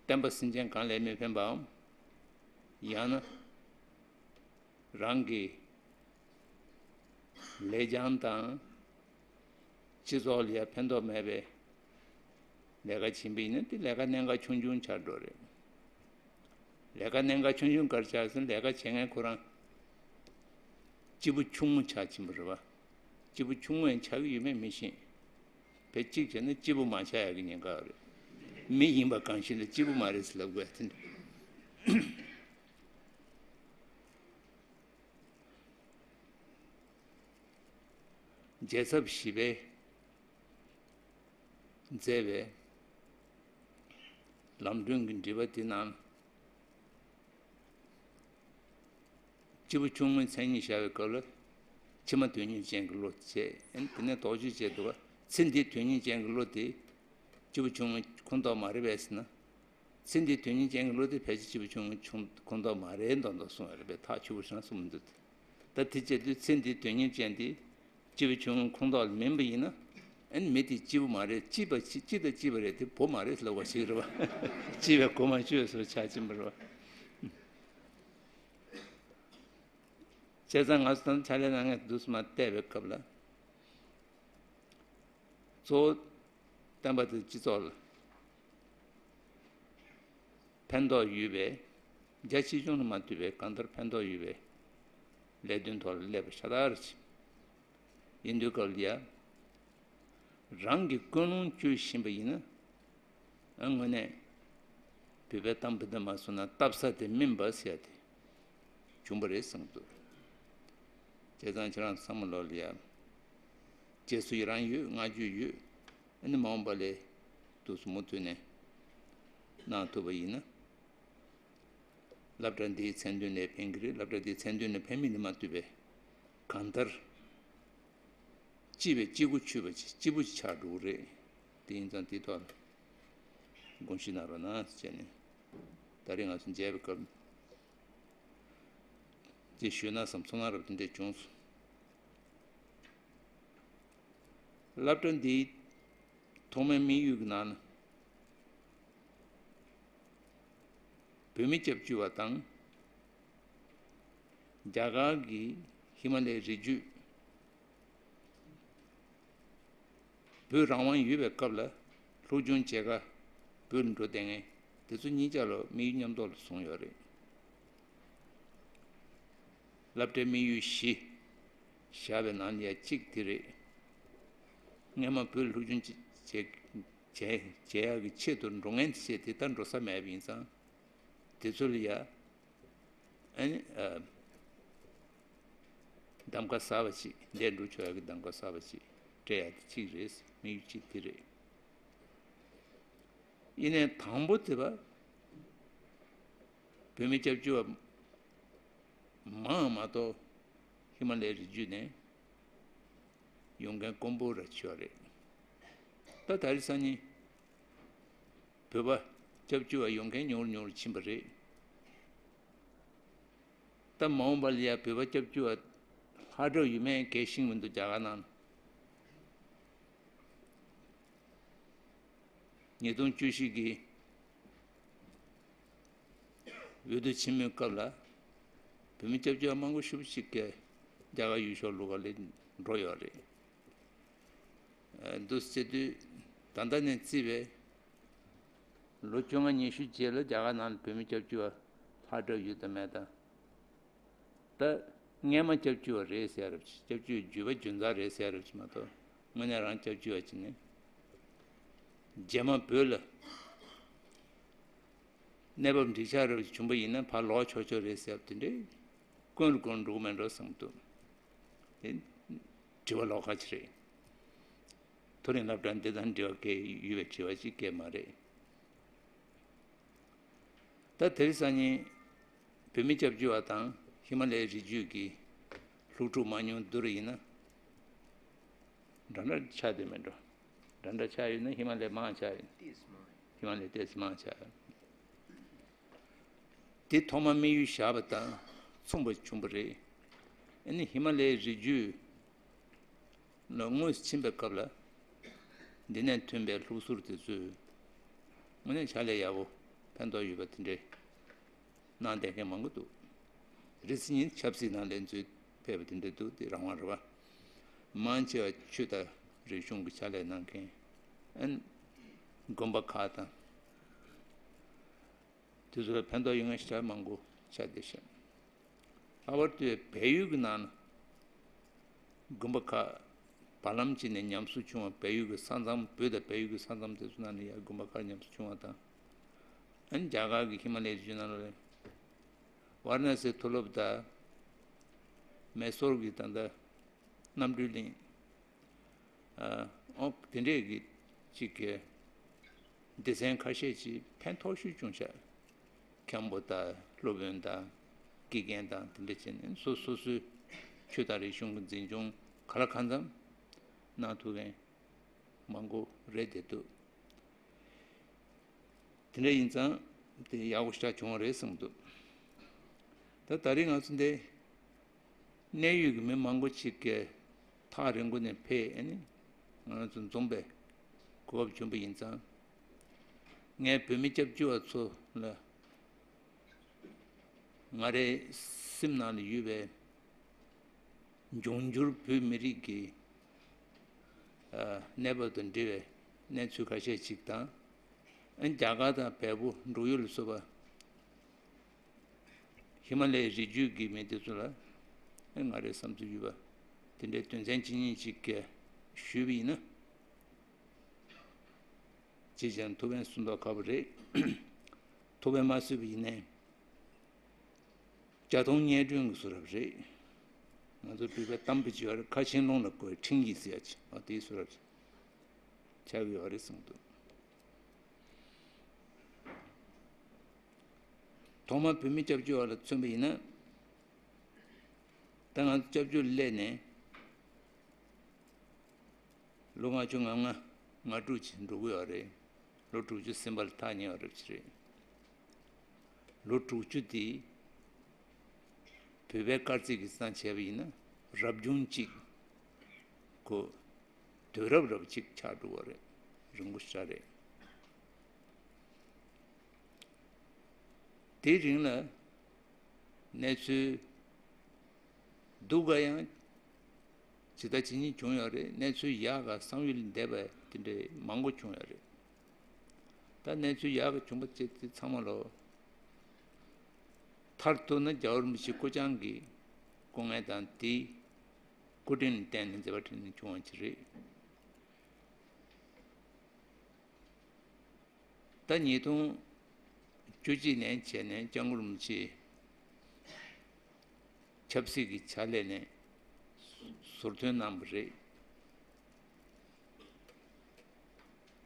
བསྟན་པ་སེམས་ཅན་གང་ལ་མི་ཕན་པའམ། ཡང་ན། རང་གི་ལེགས་བྱང་དང་། སྤྱི་ཚོགས་ལ་ཡང་ཕན་ཐོགས་མེད་པའི་ལས་ཀ་བྱེད་པ་ཡིན་ན་དེ་ལས་ཀ་གནད་འགག་ཆུང་ཆུང་ཆགས་འགྲོ་རེད། ལས་ཀ་གནད་འགག་ཆུང་ཆུང་ག་རེ་ཆགས་ཟེར་ན་ལས་ཀ་བྱེད་མཁན་ཁོ་རང་སྐྱིད་པོ་ཆུང་ངུ་ཆགས་ཕྱིན་པ་རེད་བ། སྐྱིད་པོ་ཆུང་ངུ་ཡང་ཆགས་ཀྱི་ཡོད་མེད་མི་ཤེས། དཔེ་གཅིག་བྱས་ན་སྐྱིད་པོ་མ་ཆགས་ཡག་གི་ཉེན་ཁ་རེད། མི་ཡིན་པ་གང་ཞིག་ལ་སྐྱིད་པོ་མ་རེད་ཟེར་ལབ་དགོས་ཡ་དེ་འདྲ། རྒྱལ་ཚབ་བཞི་པས་མཛད་པའི་ལམ་སྒྲོན་གྱི་འགྲེལ་པ་དེ་ནང་། སྐྱིད་པོ་ཆུང་ངུའི་མཚན་ཉིད་བཞག་པའི་སྐབས་ལ། ཕྱི་མ་དོན་གཉེར་ཅན་གྱི་བློ་བྱས། ཨ་ནི་དེ་ནས་དོགས་གཅོད་བྱས་འདུག་ག་ཚེ་འདིའི་དོན་གཉེར་ཅན་གྱི་བློ་དེ་སྐྱིད་པོ་ཆུང་ངུ་ཁུངས་གཏོགས་མ་རེད་པས་ཟེར་ན། ཚེ་འདིའི་དོན་གཉེར་ཅན་གྱི་བློ་དེ་ཕལ་ཆེར་སྐྱིད་པོ་ཆུང་ངུ་ཆུང་ཁུངས་གཏོགས་མ་རེད་མདོག་མདོག་གསུངས་ཡོད་རེད་པས། ཐག་ཆོད་པོ་ཞིག་གསུངས་མི་འདུག་ད་དེ་བྱེད་དུས་ཚེ་འདིའི་དོན་གཉེར་ཅན་དེ་སྐྱིད་པོ་ཆུང་ངུ་ཁུངས་གཏོགས་མིན་པ་ཡིན་ན། ཨ་ནི་མི་དེ་སྐྱིད་པོ་མ་རེད། སྐྱིད་པ་སྐྱིད་ད་སྐྱིད་པ་རེད་དེ་བོ་མ་རེད་ལབ་པ་ཞིག་རེད་བ། སྐྱིད་པའི་གོ་མ་ཆོད་སོ་ཆགས་ཕྱིན་པ་རེད་བ། བྱས་ཙང་ང་ཚོ་ད་ཕྱག་ལས་གནང་མཁན་དུ་སུ་མ་བལྟས་པའི་སྐབས་ལ། གཙོ་བོ་བསྟན་པ་དེ་སྤྱི་ཚོགས་ལ་ཕན་ཐོགས་ཡོད་པའི་རྒྱ་ཆེ་ཆུང་ལ་མ་ལྟོས་པའི་གང་ལྟར་ཕན་ཐོགས་ཡོད་པའི་ལས་དོན་ཐོག་ལ་སླེབས་པ་ཤ་སྟག་རེད། ཡིན་དུས་སྐབས་ལ་ཡ། རང་གི་ཀུན་སློང་བཅོས་བཞིན་པ་ཡིན་ན། ཨ་དངོས་གནས་བོད་པའི་གཏམ་དཔེ་དེ་མ་སོང་ན་བཏབ་ས་དེ་སྨིན་པ་ཟེར་ཡ་དེ་བྱུང་བ་རེད་བསམ་འདུག་བྱས་ཙང་ཁྱེད་རང་ཚང་མ་ལོག་ལ་ཡ། རྗེས་སུ་ཡི་རང་ཡོད། བསྔགས་བརྗོད་ཡོད། ཨ་ནི་མ་འོངས་པ་ལས་དུས་སུ་མུ་མཐུད་ནས་གནང་ཐུབ་པ་ཡིན་ན། སློབ་གྲྭ་འདིའི་མཚན་དོན་ལ་ཕན་གྱི་རེད། སློབ་གྲྭ་འདིའི་མཚན་དོན་ལ་ཕན་མིན་ནི་མ་ལྟོས་པའི་གང་ལྟར། སྐྱིད་པའི་སྐྱིད་གུ་ཆུད་པ་ཅིག་སྐྱིད་པོ་ཅིག་ཆགས་འགྲོ་གི་རེད། དེ་ཡིན་ཙང་དེའི་ཐོག་ལ་དགོངས་ཞུ་གནང་རོགས་གནང་ཟེར་ནས། ད་རེས་ང་ཚོ་མཇལ་བའི་སྐབས་དེ་ཞུས་ན་བསམ་ཚོར་སྣང་རབ་དེ་འདྲས་བྱུང་སོང་། སློབ་གྲྭ་འདིའི་ཐོག་མའི་དམིགས་ཡུལ་གྱི་ནང་ན། བོད་མི་སྐྱབས་བཅོལ་བ་དང་། རྒྱ་གར་གྱི་ཧི་མ་ལའི་རི་རྒྱུད། བོད་རང་དབང་ཡོད་པའི་སྐབས་ལ་སློབ་སྦྱོང་བྱེད་ག་བོད་ལ་འགྲོ་བསྡད་མཁན་དེ་ཚོ་གཉིས་ཆ་ལ་དམིགས་ཡུལ་མཉམ་དུ་ལ་བཟུང་ཡོད་རེད། སློབ་གྲྭའི་དམིགས་ཡུལ་བཞི་བཞག་པའི་ནང་ནས་ཡང་གཅིག་དེ་རེད། སྔན་མ་བོད་ལ་སློབ་སྦྱོང་བྱེད་བྱེད་བྱེད་ཡག་གི་ཆེད་དུ་འགྲོ་མཁན་བྱས་དེ་ལྟར་འགྲོ་ས་མེད་པ་ཡིན་ཙང་། དེ་ཚོ་ལ་ཡ་ཨ་ནི་ཨ་གདམ་ག་གསར་པ་ཞིག་འདས་འགྲོ་ཆོག་ཡག་གི་གདམ་ག་གསར་པ་ཞིག་སྤྲད་ཡག་དེ་གཅིག་རེད། དམིགས་ཡུལ་གཅིག་དེ་རེད། ཡིན་ནའི་དང་པོ་དེ་བ་བོད་མི་སྐྱབས་བཅོལ་བ་མང་མ་གཏོགས་ཧི་མ་ལའི་རི་རྒྱུད་ནས་ཡོང་མཁན་དཀོན་པོ་ར་ཆེ་བ་རེད། ད་ད་རེས་སང་ཉིན་བོད་པ་སྐྱབས་བཅོལ་བ་ཡོང་མཁན་ཉུང་རུ་ཉུང་རུ་ཕྱིན་པ་རེད། ད་མ་འོངས་པ་ལ་ཡ་བོད་པ་སྐྱབས་བཅོལ་བ་ལྷག་གྲབས་ཡོད་མེད་གས་ཤེས་མི་འདུག་རྒྱ་གར་ནང་ཉིས་སྟོང་བཅུ་བཞི་གི་འོས་བསྡུ་ཆེན་མོའི་སྐབས་ལ་བོད་མི་སྐྱབས་བཅོལ་བ་མང་པོ་ཞེ་པོ་ཅིག་གིས་རྒྱ་གར་ཡུལ་ཤོག་ལོགས་ཀ་ལ་འགྲོ་ཡོད་རེད། འདུག་ཟེར་དུས་ད་ལྟ་ནས་བརྩིས་པའི་ལོ་བཅོ་ལྔ་ཉི་ཤུ་རྗེས་ལ་རྒྱ་གར་ནང་ལ་བོད་མི་སྐྱབས་བཅོལ་བ་ལྷག་གྲབས་ཡོད་དམ་མེད་དང་། ད་སྔན་མ་སྐྱབས་བཅོལ་བ་རེད་ཟེར་ཡ་རབས་ཅིག་སྐྱབས་བཅོལ་བརྒྱུད་པ་བརྒྱུད་འཛིན་རེད་ཟེར་ཡ་རབས་ཅིག་མ་གཏོགས་དངོས་གནས་རང་སྐྱབས་བཅོལ་བ་ཅིག་ནི། རྗེས་མ་བོད་ལ་གནས་བབ་འགྲིག་ཆགས་རབས་ཅིག་བྱུང་པ་ཡིན་ན་ཕར་ལོག་ཆོག་ཆོག་རེད་ཟེར་ཡ་དེ་འདྲའི་ཀུན་ལ་ཀུན་འགྲོ་གི་མེད་འགྲོ་བསམ་འདུག་དེ་དྲི་བ་ལོགས་ཀ་ཅིག་རེད། མཐོ་རིམ་སློབ་གྲྭ་འདི་དང་འབྲེལ་བ་གང་ཡོད་པའི་དྲི་བ་ཅིག་གང་ཡང་མ་རེད། ད་དེ་རིང་སང་ཉིན་བོད་མི་སྐྱབས་བཅོལ་བ་དང་ཧི་མ་ལའི་རི་རྒྱུད་ཀྱི་སློབ་ཕྲུག་མང་ཉུང་བསྡུར་ཡིན་ན་འདྲ་འདྲ་ཆགས་བསྡད་མེད་འགྲོ། འདྲ་འདྲ་ཆགས་ཡོད་ན་ཧི་མ་ལའི་མང་ཆགས་ཡོད། ཏོག་ཙམ་མང་ ཧི་མ་ལའི་ཏོག་ཙམ་མང་ཆེ། དེ་ཐོག་མ་དམིགས་ཡུལ་བཞག་པ་དང་མཚུངས་པ་བྱུང་བ་རེད། ཨ་ནི་ཧི་མ་ལའི་རི་རྒྱུད་ལ་དངོས་སུ་ཕྱིན་པའི་སྐབས་ལ། འདི་ནས་ཐོན་པའི་ལུགས་སྲོལ་དེ་ཚོས་དངོས་གནས་ཕྱག་ལས་ཡག་པོ་ཕན་ཐོགས་ཡོད་པ་དེ་འདྲའི་གནང་བསྡད་མཁན་མང་པོ་འདུག། རེ་ཞིག་ཉིན་ཆབ་སྲིད་ནང་ལས་འཛུལ་ཕེབས་པ་དེ་འདྲ་འདུག། དེ་རང་དབང་རེད་པ། མང་ཆེ་བ་ཆོས་དང་རིག་གཞུང་གི་ཕྱག་ལས་གནང་མཁན། ཨན། དགོན་པ་ཁག་དང་། དེ་ཚོ་ལ་ཕན་ཐོགས་ཡོད་མཁན་ཞེ་དྲག་མང་པོ་ཆགས་བསྡད་ཤག། ལྷག་པར་དུ་བལ་ཡུལ་གྱི་ནང་ན་དགོན་པ་ཁག་བར་ལམ་གཅིག་ནས་ཉམས་གསོ་བྱུང་བ། བལ་ཡུལ་གྱི་ས་མཚམས། བོད་དང་བལ་ཡུལ་གྱི་ས་མཚམས་དེ་ཚོ་ནང་ནས་ཡར་དགོན་པ་ཁག་ཉམས་གསོ་བྱུང་བ་དང་། ཨན། རྒྱ་གར་གྱི་ཧི་མ་ལའི་རི་རྒྱུད་ནང་ལ་རེད། ཝཱ་ར་ཎ་སིའི་མཐོ་སློབ་དང་། མེ་སོར་གྱི་ད་ལྟ་རྣམ་གྲོལ་གླིང་། ཨ། ཨོ། དེ་འདྲས་ཀྱི་གཅིག་གི་སྡེ་ཚན་ཁ་ཤས་ཅིག་ཕན་ཐོགས་ཤོས་བྱུང་ཤག། མཁན་པོ་དང་སློབ་དཔོན་དང་དགེ་རྒན་དང་དེ་འདྲ་བྱས་ནས་སོ་སོ་སོའི་ཆོས་དང་རིག་གཞུང་གི་འཛིན་སྐྱོང་ག་ལ་གང་འཚམ་གནང་ཐུབ་མཁན་མང་པོ་རེད་བསྡད་འདུག། དེ་འདྲ་ཡིན་ཙང་དེ་ཡག་པོ་ཞེ་དྲག་བྱུང་བ་རེད་བསམ་གྱི་འདུག། ད་ད་རེས་ང་ཚོ་འདི་གནད་ཡོད་ཀྱི་མི་མང་པོ་ཅིག་གིས་ཐག་རིང་པོ་ནས་ཕེབས། ཨ་ནི་ང་ཚོ་འཛོམས་པའི་གོ་སྐབས་བྱུང་བ་ཡིན་ཙང་། ངས་བོད་མི་སྐྱབས་བཅོལ་བ་ཚོ་ལ་ང་རའི་སེམས་ནང་ལ་ཡོད་པའི་འབྱུང་འགྱུར་བོད་མི་རིགས་ཀྱི་ཨ། གནས་བབ་དང་འབྲེལ་བའི་གནས་ཚུལ་ཁ་ཤས་ཤིག་དང་། ཨ། རྒྱ་གར་དང་བལ་པོ་འབྲུག་ཡུལ་ལ་སོགས་པ་ཧི་མ་ལའི་རི་རྒྱུད་ཀྱི་མི་དེ་ཚོ་ལ། ཨ། ང་རའི་བསམ་ཚུལ་ཡོད་པ་དེ་འདྲའི་དོན་ཚན་གཅིག་གཉིས་ཅིག་གིས་ཞུས་པ་ཡིན་ན། ཅེས་བྱས་ནས་ཐུགས་ཕན་གསོས་མདོག་ཁ་པོ་རེད། ཐུགས་ཕན་མ་གསོས་པ་ཡིན་ནའི། བརྒྱ་སྟོང་སྙན་སྒྲོན་གྱི་བཟོ་འདྲ་རེད། ང་ཚོ་བོད་པའི་གཏམ་དཔེ་ཅིག་ཡོད་རེད། ཁ་ཆེན་ལུང་ལ་བཀོད་འཕྲིན་གྱིས་ཟེར་ཡ་ཅིག། ཨ། དེའི་བཟོ་འདྲ་ཆགས་ཀྱི་ཡོད་རེད་བསམ་གྱི་འདུག། ཐོག་མར་བོད་མི་སྐྱབས་བཅོལ་བ་ལ་མཚོན་པ་ཡིན་ན། ད་ང་ཚོ་སྐྱབས་བཅོལ་སླེབས་ནས་ལོ་ལྔ་བཅུ་ང་ལྔ་ང་དྲུག་ཅིག་འགྲོ་གི་ཡོད་རེད། ལོ་དྲུག་ཅུ་ཟིན་པ་ལ་ཐག་ཉེ་བ་རེད་པ་ཅིག་རེད། ལོ་དྲུག་ཅུ་དེ་བོད་པའི་སྐར་རྩིས་ཀྱི་སྟེང་བྱས་པ་ཡིན་ན་རབ་བྱུང་གཅིག་གོ། དུས་རབས་རབ་གཅིག་ཆགས་འགྲོ་བ་རེད། རིང་པོ་ཞེ་དྲག་རེད། དེའི་རིང་ལ་གནས་ཚུལ་སྡུག་ག་ཡང་ཇི་ལྟ་ཇི་སྙེད་བྱུང་ཡོད་རེད། གནས་ཚུལ་ཡག་ག་བསམ་ཡུལ་འདས་པ་དེ་འདྲའི་མང་པོ་བྱུང་ཡོད་རེད། ད་གནས་ཚུལ་ཡག་ག་བྱུང་བ་བཅས་དེ་ཚང་མ་ལོ། མཐར་ཐུག་ན་རྒྱལ་བ་རིན་པོ་ཆེ་སྐུ་བཅངས་ཀྱི་སྐུ་ངལ་དང་དེའི་སྐུ་དྲིན་བརྟེན་ནས་མཛད་པ་འཕྲིན་ལས་བྱུང་བ་ཅིག་རེད། ད་ཉིས་སྟོང་བཅུ་གཅིག་ནས་བྱས་ནས་སྐྱབས་མགོན་རིན་པོ་ཆེ་ཆབ་སྲིད་ཀྱི་ཕྱག་ལས་ནས་ཟུར་ཐོན་གནང་བ་རེད།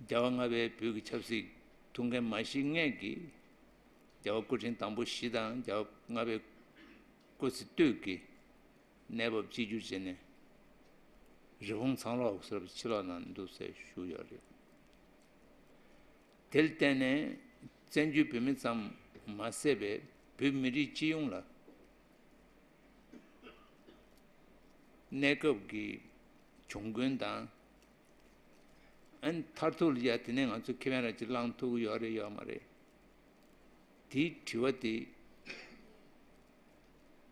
རྒྱལ་བ་ལྔ་པའི་བོད་ཀྱི་ཆབ་སྲིད་ཐུགས་འགན་མ་བཞེས་སྔོན་གྱི་རྒྱལ་བ་སྐུ་ཕྲེང་དང་པོ་བཞི་དང་རྒྱལ་བ་ལྔ་པའི་སྐུ་ཚེ་སྟོད་ཀྱི་གནས་བབ་གཅིག་གྱུར་བྱས་ནས་རི་བོང་ཚང་ལོག་ཟེར་བ་ཕྱི་ལོགས་ན་འདུག་ཟེར་ཞུས་ཡོད་རེད། དེར་བརྟེན་ནས་བཙན་བྱོལ་བོད་མི་ཙམ་མ་ཟད་པའི་བོད་མི་རིགས་སྤྱི་ཡོངས་ལ་གནས་སྐབས་ཀྱི་གྱོང་གུན་དང་། ཨན། མཐར་ཐུག་ལ་ཡ་དེ་ནས་ང་ཚོ་ཁེ་ཕན་ར་ཅིག་བླང་ཐུབ་ཀྱི་ཡོད་རེད་ཡོད་མ་རེད། དེའི་དྲི་བ་དེ་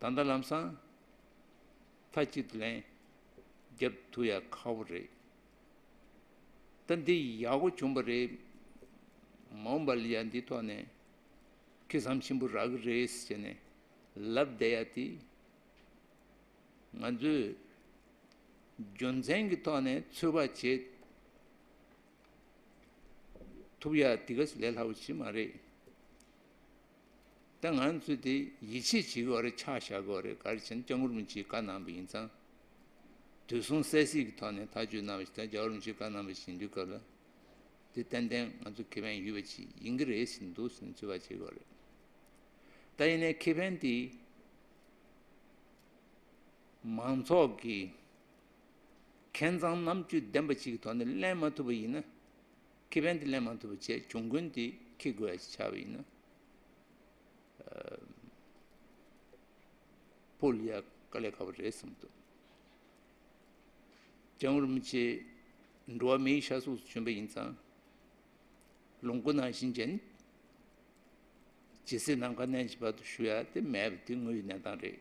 ད་ལྟ་ལམ་སང་མཐའ་གཅིག་ཏུ་ལན་རྒྱབ་ཐུབ་ཡ་ཁག་པོ་རེད། ད་འདི་ཡག་པོ་བྱུང་བ་རེད། མ་འོངས་པ་ལ་ཡ་འདི་ཐོག་ནས་ཁེ་བཟང་ཆེན་པོ་རག་གི་རེད་ཟེར་ནས་ལབ་བསྡད་ཡ་དེ། ང་ཚོས་རྒྱུ་མཚན་གྱི་ཐོག་ནས་ཚོད་དཔག་བྱེད་ཐུབ་ཡ་དེ་ག་ལས་སླ་པོ་ཞིག་མ་རེད། ད་ང་ཚོས་དེ་ཡིད་ཆེས་བྱེད་དགོས་རེད། ཆ་བཞག་དགོས་རེད། ག་རེ་བྱས་ན་སྐྱབས་མགོན་རིན་པོ་ཆེས་བཀའ་གནང་བ་ཡིན་ཙང་། དུས་གསུམ་གསལ་གཟིགས་ཀྱི་ཐོག་ནས་ཐག་གཅོད་གནང་བ་ཞིག་དང་། རྒྱལ་བ་རིན་པོ་ཆེས་བཀའ་གནང་བ་ཞིག་ཡིན་དུས་སྐབས་ལ། དེ་ཏན་ཏན་ང་ཚོ་ཁེ་ཕན་ཡོད་པ་ཅིག་ཡིན་གྱི་རེད་ཟེར་འདུག་ཟེར་ནས་ཚོད་དཔག་བྱེད་དགོས་རེད། ད་ཡིན་ནའི་ཁེ་ཕན་དེ་མང་ཚོགས་ཀྱི་ཁེ་མཚང་རྣམ་དཔྱོད་ལྡན་པ་ཅིག་གི་ཐོག་ནས་ལེན་མ་ཐུབ་པ་ཡིན་ན། ཁེ་ཕན་དེ་ལེན་མ་ཐུབ་པ་བྱས། གྱོང་གུན་དེ་འཁྱེར་དགོས་ཡ་ཞིག་ཆགས་པ་ཡིན་ན། ཕོགས་ལ་ཡ་དཀའ་ལས་ཁག་པོ་རེད་བསམ་འདུག་སྐྱབས་མགོན་རིན་པོ་ཆེ་འགྲོ་བ་མིའི་ཤ་གཟུགས་སུ་བྱོན་པ་ཡིན་ཙང་། ལོངས་སྐུ་ནང་བཞིན་ཅན། ཇི་སྲིད་ནམ་མཁའ་གནས་ཀྱི་བར་དུ་བཞུགས་ཡ་དེ་མེད་པ་དེ་དངོས་ཡོད་གནས་སྟངས་རེད།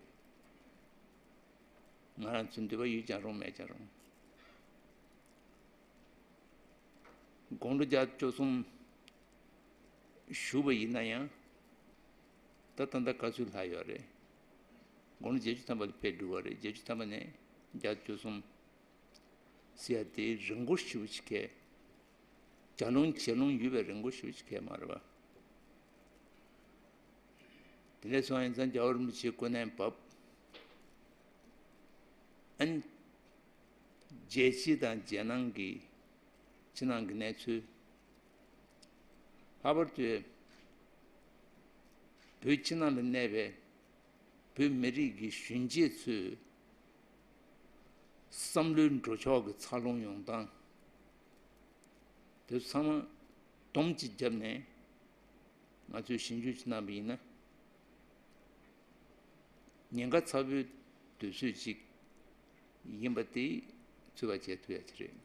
ང་རང་ཚོའི་འདོད་པ་ཡོད་ཀྱང་རུང་མེད་ཀྱང་རུང་། དགུང་ལོ་བརྒྱད་ཅུ་གསུམ་བཞུགས་པ་ཡིན་ན་ཡང་། ད་ད་ལྟ་ག་ཚོད་ལྷག་ཡོད་རེད། དགུང་ལོ་བརྒྱད་ཅུ་ཐམ་པ་ལ་ཕེབས་འགྲོ་བ་རེད། བརྒྱད་ཅུ་ཐམ་པ་ནས་བརྒྱད་ཅུ་གསུམ་ཟེར་ཡ་དེ་རིང་པོ་ཞེ་པོ་ཅིག་གས། བརྒྱ་ལོང་བྱེ་ལོང་ཡོད་པའི་རིང་པོ་ཞེ་པོ་ཅིག་གས་མ་རེད་པ། དེ་འདྲ་སོང་ཡིན་ཙང་རྒྱལ་བ་རིན་པོ་ཆེ་སྐུ་ནས་བབས། ཨན། རྒྱལ་སྤྱི་དང་རྒྱལ་ནང་གི་ཕྱི་ནང་གི་གནས་ཚུལ། ལྷག་པར་དུ་བོད་ཕྱི་ནང་ལ་གནས་པའི་བོད་མི་རིགས་ཀྱི་གཞོན་སྐྱེས་ཚོའི་བསམ་བློའི་འགྲོ་ཕྱོགས་ཀྱི་འཚར་ལོངས་ཡོང་སྟངས་དེ་ཚང་མ་སྡོམ་གཅིག་བརྒྱབ་ནས་ང་ཚོས་ཞིབ་འཇུག་ཅིག་གནང་བ་ཡིན་ན། ཉེན་ཁ་ཚ་པོའི་དུས་ཚོད་ཅིག་ཡིན་པ་དེ་ཚོད་དཔག་བྱེད་ཐུབ་ཡ་ཅིག་རེད།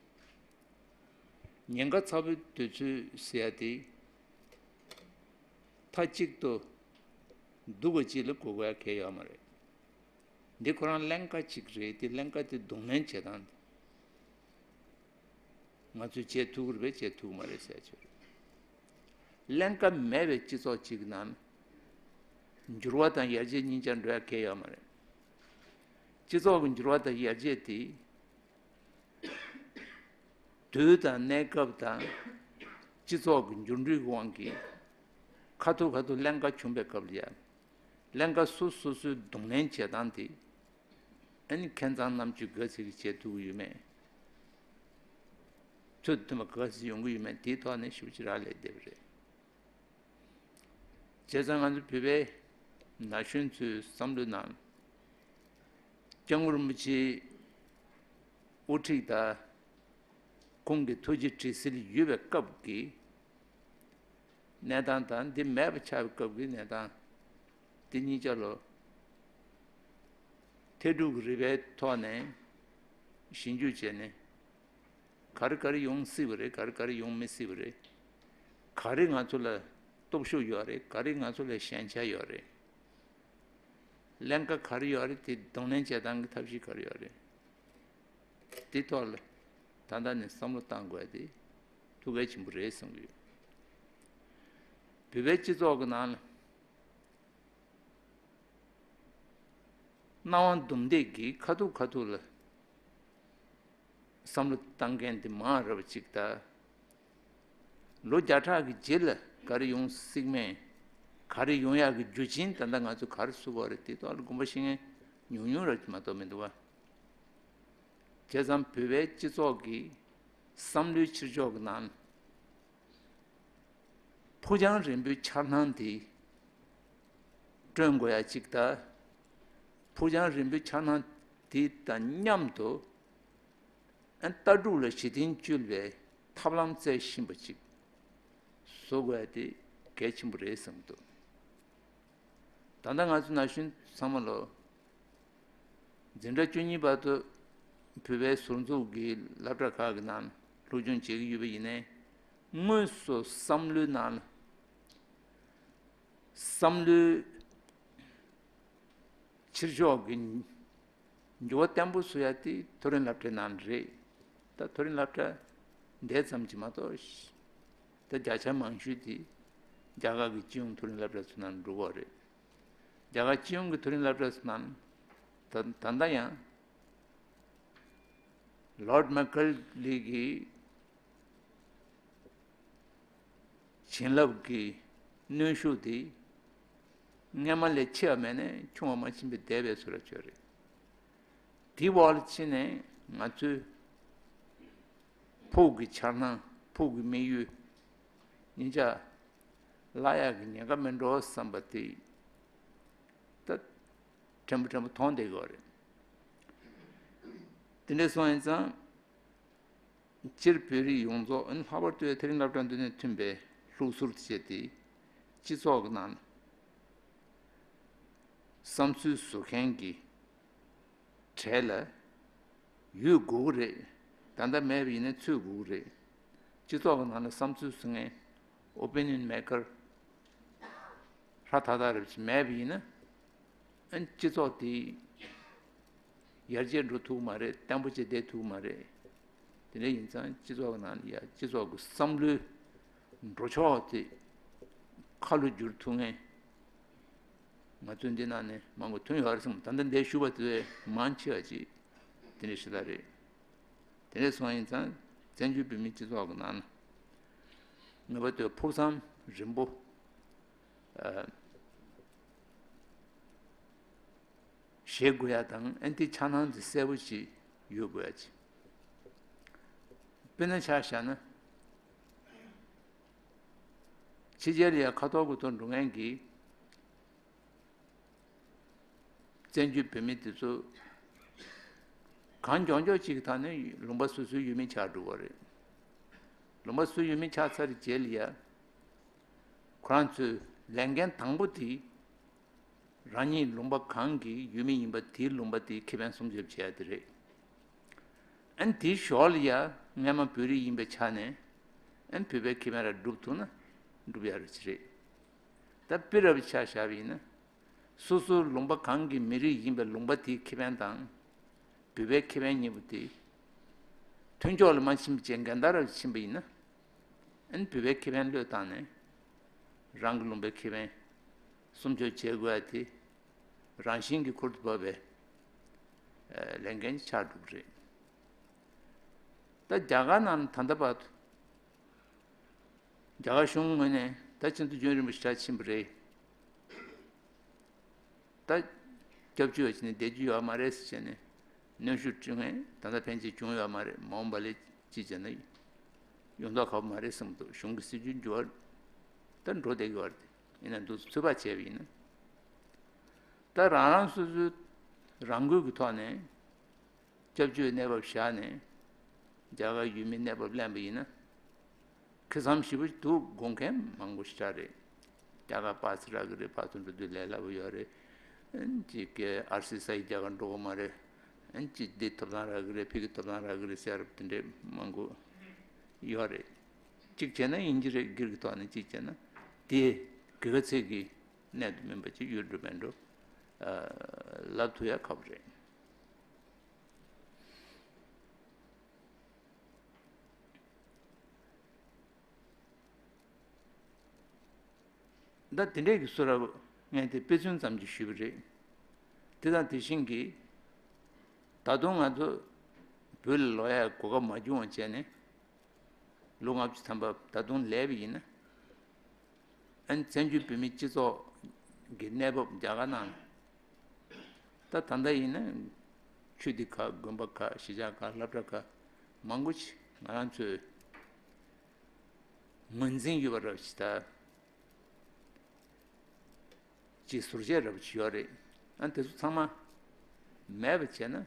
ཉེན་ཁ་ཚ་པོའི་དུས་ཚོད་ཟེར་ཡ་དེ་མཐའ་གཅིག་ཏུ་སྡུག་པ་ཅིག་ལ་གོ་དགོས་ཡ་གང་ཡང་ཡོད་མ་རེད། འདི་ཁོ་རང་ཀླན་ཀ་ཅིག་རེད་དེ། ཀླན་ཀ་དེ་གདོང་ལེན་བྱེད་སྟངས་དེ། ང་ཚོས་བྱེད་ཐུབ་ཀྱི་རེད་པས་བྱེད་ཐུབ་ཀྱི་མ་རེད་ཟེར་ཆོག་རེད། ཀླན་ཀ་མེད་པའི་སྤྱི་ཚོགས་གཅིག་གི་ནང་འགྱུར་བ་དང་ཡར་རྒྱས་གཉིས་ཆར་འགྲོ་ཡ་གང་ཡང་ཡོད་མ་རེད། སྤྱི་ཚོགས་ཀྱི་འགྱུར་བ་དང་ཡར་རྒྱས་དེ་དུས་དང་གནས་སྐབས་དང་སྤྱི་ཚོགས་ཀྱི་འགྱུར་འགྲོས་ཀྱི་དབང་གིས་ཁ་ཐུག་ཁ་ཐུག་ཀླན་ཀ་བྱུང་པའི་སྐབས་ལ་ཡ། ཀླན་ཀ་སོ་སོ་སོའི་གདོང་ལེན་བྱེད་སྟངས་དེ། ཨ་ནི་ཁྱད་མཚར་རྣམ་དཔྱོད་ག་ཚད་ཀྱིས་བྱེད་ཐུབ་ཀྱི་ཡོད་མེད། ཚོད་མཐུན་པ་ག་ཚད་ཡོང་གི་ཡོད་མེད་དེའི་ཐོག་ནས་ཞིབ་ཅིག་རག་ལས་བསྡད་པ་རེད། བྱས་ཙང་ང་ཚོ་བོད་པའི་ན་གཞོན་ཚོའི་བསམ་བློའི་ནང་། སྐྱབས་མགོན་རིན་པོ་ཆེའི་དབུ་ཁྲིད་དང་ཁོང་གི་ཐུགས་རྗེ་དྲན་གསོ་ཡོད་པའི་སྐབས་ཀྱི་གནས་སྟངས་དང་འདི་མེད་པ་ཆགས་པའི་སྐབས་ཀྱི་གནས་སྟངས། འདི་གཉིས་ཆ་ལ་ཐད་ཕྲུག་གི་རིག་པའི་ཐོག་ནས་ཞིབ་འཇུག་བྱས་ནས། ག་རེ་ག་རེ་ཡོང་སྲིད་པ་རེད། ག་རེ་ག་རེ་ཡོང་མི་སྲིད་པ་རེད། ག་རེ་ང་ཚོ་ལ་སྟོབས་ཤུགས་ཡོད་རེད། ག་རེ་ང་ཚོ་ལ་ཞན་ཆ་ཡོད་རེད། ཀླན་ཀ་ག་རེ་ཡོད་རེད། དེ་གདོང་ལེན་བྱེད་སྟངས་ཀྱི་ཐབས་ཤེས་ག་རེ་ཡོད་རེད། དེ་ཐོག་ལ་ད་ལྟ་ནས་བསམ་བློ་བཏང་དགོས་དེ་ཐུགས་གལ་ཆེན་པོ་རེད་བསམ་གྱི་ཡོད། བོད་པའི་སྤྱི་ཚོགས་ཀྱི་ནང་ལ་སྣང་བ་འདུམ་འདེགས་ཀྱིས་ཁ་ཐུག་ཁ་ཐུག་ལ་བསམ་བློ་བཏང་མཁན་དེ་མང་རབས་ཅིག་དང་། ལོ་བརྒྱ་ཕྲག་གི་རྗེས་ལ་ག་རེ་ཡོང་སྲིད་མེད། ག་རེ་ཡོང་ཡག་གི་རྒྱུ་རྐྱེན་ད་ལྟ་ང་ཚོ་ག་རེ་བཟོ་དགོས་རེད། དེ་ཐོག་ལ་དགོངས་པ་བཞེས་མཁན་ཉུང་ཉུང་རབས་ཀྱི་མ་གཏོགས་མི་འདུག་བ། བྱས་ཙང་བོད་པའི་སྤྱི་ཚོགས་ཀྱི་བསམ་བློའི་ཕྱིར་ཕྱོགས་ཀྱི་ནང་ཕུགས་རྒྱང་རིང་པོའི་འཆར་སྣང་དེ་བསྐྲུན་དགོས་ཡ་གཅིག་དང་། ཕུགས་རྒྱང་རིང་པོའི་འཆར་སྣང་དེ་དང་མཉམ་དུ་ལྟ་གྲུབ་ལ་གཞི་རྟེན་བཅོལ་བའི་ཐབས་ལམ་བཙལ་བཞིན་པ་ཅིག་བཟོ་དགོས་ཡ་དེ་གལ་ཆེན་པོ་རེད་བསམ་གྱི་འདུག་ད་ལྟ་ང་ཚོ་ན་གཞོན་ཚང་མ་ལོ་འཛིན་གྲྭ་བཅུ་གཉིས་བར་དུ་བོད་པའི་ཟུར་འཛུགས་ཀྱི་སློབ་གྲྭ་ཁག་གི་ནང་སློབ་སྦྱོང་བྱེད་ཀྱི་ཡོད་པ་ཡིན་ནའི། དངོས་སུ་བསམ་བློའི་ནང་ལ་བསམ་བློའི་ཕྱིར་ཕྱོགས་ཀྱི་འགྱུར་བ་བརྟན་པོ་བཟོ་ཡ་དེ་མཐོ་རིམ་སློབ་གྲྭའི་ནང་རེད། ད་མཐོ་རིམ་སློབ་གྲྭ་འདས་ཙམ་གྱིས་མ་གཏོགས། ད་བརྒྱ་ཆ་མང་ཤོས་དེ་རྒྱ་གར་གྱི་སྤྱི་ཡོངས་མཐོ་རིམ་སློབ་གྲྭ་ཚོ་ནང་འགྲོ་གི་རེད། རྒྱ་གར་སྤྱི་ཡོངས་ཀྱི་མཐོ་རིམ་སློབ་གྲྭ་ཚོ་ནང་ད་ད་ལྟ་ཡང་ལོརྡ་མེག་ཁར་ལི་གི་བྱིན་རླབས་ཀྱི་གནོན་ཤུགས་དེ་སྔོན་མ་ལས་ཆེ་བ་མེད་ནས་ཆུང་བ་མ་ཕྱིན་པའི་འདས་པའི་བཟོ་འདྲ་ཅིག་རེད། དེའི་འོག་ལ་ཕྱིན་ནས་ང་ཚོའི་ཕུགས་ཀྱི་འཆར་སྣང་། ཕུགས་ཀྱི་དམིགས་ཡུལ་གཉིས་ཆ་བརླག་ཡག་གི་ཉེན་ཁ་མེད་འགྲོ་བསམ་པ་དེ་ད་དྲན་པ་དྲན་པ་མཐོང་བསྡད་ཡོད་རེད། དེ་འདྲ་སོང་ཡིན་ཙང་། སྤྱིར་བོད་རིགས་ཡོངས་རྫོགས། ཨ་ནི་ལྷག་པར་དུ་ཡང་དེ་རིང་སློབ་གྲྭ་འདི་ནས་ཐོན་པའི་ལྷུག་ཟུར་དུ་བྱས་ཏེ། སྤྱི་ཚོགས་ཀྱི་ནང་བསམ་ཚུལ་བཟོ་མཁན་གྱི་གྲས་ལ་ཡོད་དགོས་ཀྱི་རེད། ད་ལྟ་མེད་པ་ཡིན་ན་ཚུད་དགོས་ཀྱི་རེད། སྤྱི་ཚོགས་ཀྱི་ནང་ལ་བསམ་ཚུལ་བཟོ་མཁན། ཨོ་པི་ནི་ཡོན་མེ་ཀར་ཧྲ་ཐག་ཐག་རེ་མེད་པ་ཡིན་ན། ཨ་ནི་སྤྱི་ཚོགས་དེ་ཡར་རྒྱས་འགྲོ་ཐུབ་ཀྱི་མ་རེད། བརྟན་པོ་བྱས་བསྡད་ཐུབ་ཀྱི་མ་རེད། དེ་འདྲ་ཡིན་ཙང་སྤྱི་ཚོགས་ནང་ལ་ཡ་སྤྱི་ཚོགས་ཀྱི་བསམ་བློའི་འགྲོ་ཕྱོགས་དེ་ཁ་ལོ་བསྒྱུར་ཐུབ་མཁན་ང་ཚོའི་འདི་ནང་ནས་མང་པོ་ཐོན་ཡོད་རེད་བསམ། ད་ལྟ་འདིར་བཞུགས་པ་དེ་མང་ཆེ་བ་ཅིག་དེ་འདྲ་ཞིག་ལ་རེད། དེ་འདྲ་སོང་ཡིན་ཙང་བཙན་བྱོལ་བོད་མིའི་སྤྱི་ཚོགས་ཀྱི་ནང་ན་ངེས་པར་དུ་ཕུགས་བསམ་རིང་པོ། ཨ། བཞེས་དགོས་ཡ་དང་། ཨ་ནི་དེ་འཆར་སྣང་དེ་གསལ་པོ་ཞིག་ཡོད་དགོས་ཡ་ཅིག་དཔེར་ན་ཆ་བཞག་ན། ཕྱི་རྒྱལ་ལ་ཡ་ཁ་ཐོར་དགུ་ཐོར་འགྲོ་མཁན་གྱི་བཙན་བྱོལ་བོད་མི་དེ་ཚོ་གང་མགྱོགས་མགྱོགས་ཅིག་གི་ཐོག་ནས་ལུང་པ་སོ་སོའི་ཡུལ་མི་ཆགས་འགྲོ་གི་རེད། ལུང་པ་སོ་སོའི་ཡུལ་མི་ཆགས་ཚར་རྗེས་ལ་ཡ། ཁོ་རང་ཚོའི་ལས་འགན་དང་པོ་དེ། རང་ཉིད་ལུང་པ་གང་གི་ཡུལ་མི་ཡིན་པ་དེའི་ལུང་པ་དེའི་ཁེ་ཕན་སྲུང་སྐྱོབ་བྱེད་ཡ་དེ་རེད། ཨ་ནི་དེའི་ཞོར་ལ་ཡ་སྔས་མ་བོད་རིགས་ཡིན་པའི་ཆ་ནས། ཨ་ནི་བོད་པའི་ཁེ་ཕན་ར་སྒྲུབ་ཐུབ་ན་སྒྲུབ་ཡ་རེད་ཅི་རེད། ད་དཔེ་ར་བའི་ཆ་བཞག་པ་ཡིན་ན། སོ་སོའི་ལུང་པ་གང་གི་མི་རིགས་ཡིན་པའི་ལུང་པ་དེའི་ཁེ་ཕན་དང་། བོད་པའི་ཁེ་ཕན་གཉིས་པོ་དེ་མཐུན་ཕྱོགས་ལ་མ་ཕྱིན་པ་བྱས་འགལ་ཟླ་ར་ཕྱིན་པ་ཡིན་ན། ཨ་ནི་བོད་པའི་ཁེ་ཕན་བློས་བཏང་ནས། རང་གི་ལུང་པའི་ཁེ་ཕན་སྲུང་སྐྱོབ་བྱེད་དགོས་ཡ་དེ་རང་བཞིན་གྱིས་ཁུར་དུ་བབས་པའི་ལས་འགན་ཆགས་འགྲོ་གི་རེད། ད་རྒྱ་གར་ནང་ད་ལྟ་བར་དུ་རྒྱ་གར་གཞུང་ངོས་ནས་ད་ཕྱིན་ཚུལ་རྒྱུན་རིང་པོ་ཞིག་ཕྱིན་པ་རེད། ད་སྐྱབས་བཅོལ་བ་ཅིག་ནས་བསྡད་རྒྱུ་ཡོད་མ་རེད་ཟེར་བྱས་ནས་གནོན་ཤུགས་སྤྲད་མཁན་ད་ལྟ་ཕན་ཆད་བྱུང་ཡོད་མ་རེད། མ་འོངས་པ་ལ་ཅིག་བྱས་ན་ཡོང་མདོག་ཁ་པོ་མ་རེད་བསམ་འདུག་གཞུང་གི་སྲིད་ཇུས་འགྱུར་བ་ད་འགྲོ་བསྡད་ཀྱི་ཡོད་རེད། ཡིན་ན་འདུག་ཚོད་དཔག་བྱས་པ་ཡིན་ན། ད་རང་རང་སོ་སོའི་རང་འགུལ་གྱི་ཐོག་ནས་སྐྱབས་བཅོལ་གནས་བབ་བཞག་ནས་རྒྱ་གར་ཡུལ་མིའི་གནས་བབ་ལེན་པ་ཡིན་ན། ཁེ་བཟང་ཞེ་པོ་འདུག་དགོངས་མཁན་མང་པོ་ཞེ་དྲག་རེད། རྒྱ་གར་པ་སེ་རག་གི་རེད། ཕར་ཚུར་འགྲོ་དུས་ལས་སླ་པོ་ཡོད་རེད། ཅིག་གི་ཨར་སི་ས་ཡི་རྒྱ་གར་འགྲོ་གི་མ་རེད། ཅིག་འདི་ཐོབ་ཐང་རག་གི་རེད། ཕ་གི་ཐོབ་ཐང་རག་གི་རེད་ཟེར་བ་དེ་འདྲས་མང་པོ་ཡོད་རེད། གཅིག་བྱས་ན་དབྱིན་ཇི་རེད། སྒེར་གྱི་ཐོག་ནས་གཅིག་བྱས་ན་དེ་དགེ་ཁ་ཚིག་གི་གནད་དུ་སྨིན་པ་ཅིག་ཡོད་འགྲོ་མེད་འགྲོ་ལབ་ཐུབ་ཡ་ཁག་པོ་རེད། ད་དེ་འདྲས་ཀྱི་བཟོ་འདྲ་ངས་དེ་དཔེ་མཚོན་ཙམ་ཅིག་ཞུས་པ་རེད། དེ་དང་དེ་བཞིན་གྱི་ད་དུང་ང་ཚོ་བོད་ལ་ལོག་ཡའི་གོ་སྐབས་མ་བྱུང་བ་བྱས་ནས་ལོ་ལྔ་བཅུ་ཐམ་པ་ད་དུང་སླེབས་པ་ཡིན་ན། ཨ་ནི་བཙན་བྱོལ་བོད་མིའི་སྤྱི་ཚོགས་ཀྱི་གནས་བབ་རྒྱ་གར་ནང་ལ། ད་ད་ལྟ་ཡིན་ན་ཆོས་སྡེ་ཁག་དགོན་པ་ཁག་གཞིས་ཆགས་ཁག་སློབ་གྲྭ་ཁག་མང་པོ་ཞིག་ང་རང་ཚོའི་ངོས་འཛིན་ཡོད་པ་རབ་ཞིག་ད་ཅིག་ཟུར་བཅད་རབ་ཞིག་ཡོད་རེད། ཨ་ནི་དེ་ཚོ་ཚང་མ་མེད་པ་བྱས་ན་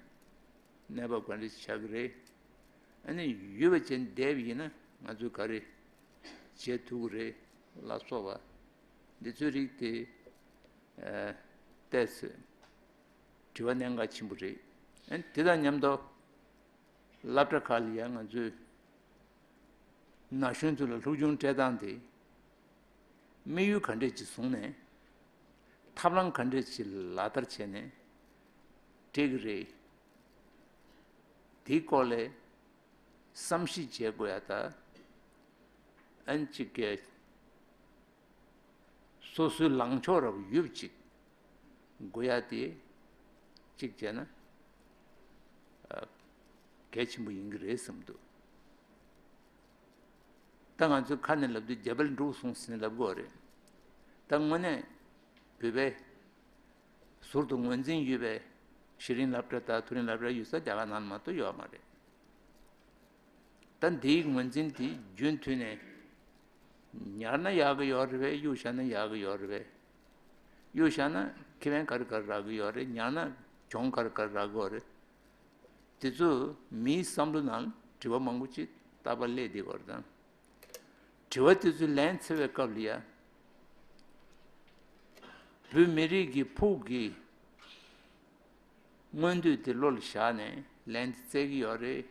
གནས་བབ་ག་འདྲ་ཞིག་ཆགས་ཀྱི་རེད། ཨ་ནི་ཡོད་པ་བྱས་ནས་བསྡད་པ་ཡིན་ན་ང་ཚོས་ག་རེ་བྱེད་ཐུབ་ཀྱི་རེད་ལ་སོགས་པ་འདི་ཚོའི་རིགས་དེ། ཨ། ཏོག་ཙམ་དྲི་བ་གནད་འགག་ཆེན་པོ་རེད། ཨ་ནི་དེ་དང་མཉམ་དུ་སློབ་གྲྭ་ཁག་ལ་ཡང་ང་ཚོས་ན་གཞོན་ཚོ་ལ་སློབ་སྦྱོང་སྤྲད་སྟངས་དེ་དམིགས་ཡུལ་ག་འདྲས་ཅིག་བཟུང་ནས་ཐབས་ལམ་ག་འདྲས་ཅིག་ལག་བསྟར་བྱས་ནས་འགྲིག་གི་རེད། དེའི་སྐོར་ལ་བསམ་གཞིག་བྱེད་དགོས་ཡ་ད། ཨ་ནི་གཅིག་གི་སོ་སོའི་ལངས་ཕྱོགས་རབ་ཡོད་ཅིག་དགོས་ཡ་དེ་གཅིག་བྱས་ན་ཨ་གལ་ཆེན་པོ་ཡིན་གྱི་རེད་བསམ་འདུག་ད་ང་ཚོས་ཁ་ནས་ལབ་དུས་རྒྱ་བལ་འབྲུག་གསུམ་ཟེར་ནས་ལབ་དགོས་རེད། ད་དངོས་གནས་བོད་པའི་ཟུར་དུ་ངོས་འཛིན་ཡོད་པའི་ཤེས་རིག་སློབ་གྲྭ་དང་མཐོ་རིམ་སློབ་གྲྭ་ཡོད་ས་རྒྱ་གར་ནང་ལ་མ་གཏོགས་ཡོད་མ་རེད། ད་འདིའི་ངོས་འཛིན་དེ་རྒྱུན་མཐུད་ནས་ཉར་ན་ཡག་གི་ཡོད་རེད་པས། གཡུག་བཞག་ན་ཡག་གི་ཡོད་རེད་པས། གཡུག་བཞག་ན་ཁེ་ཕན་ག་རེ་ག་རེ་རག་གི་ཡོད་རེད། ཉར་ན་གྱོང་ག་རེ་ག་རེ་རག་གི་ཡོད་རེད། དེ་ཚོ་མིའི་བསམ་བློ་ནང་དྲི་བ་མང་པོ་ཅིག་ རྟག་པར་སླེབས་བསྡད་ཡོད་རེད་དང་། དྲི་བ་དེ་ཚོ་ལན་འཚོལ་བའི་སྐབས་ལ་ཡ། བོད་མི་རིགས་ཀྱི་ཕུགས་ཀྱི་མངོན་འདོད་དེ་བློ་ལ་བཞག་ནས་ལན་དེ་བཙལ་གྱི་ཡོད་རེད།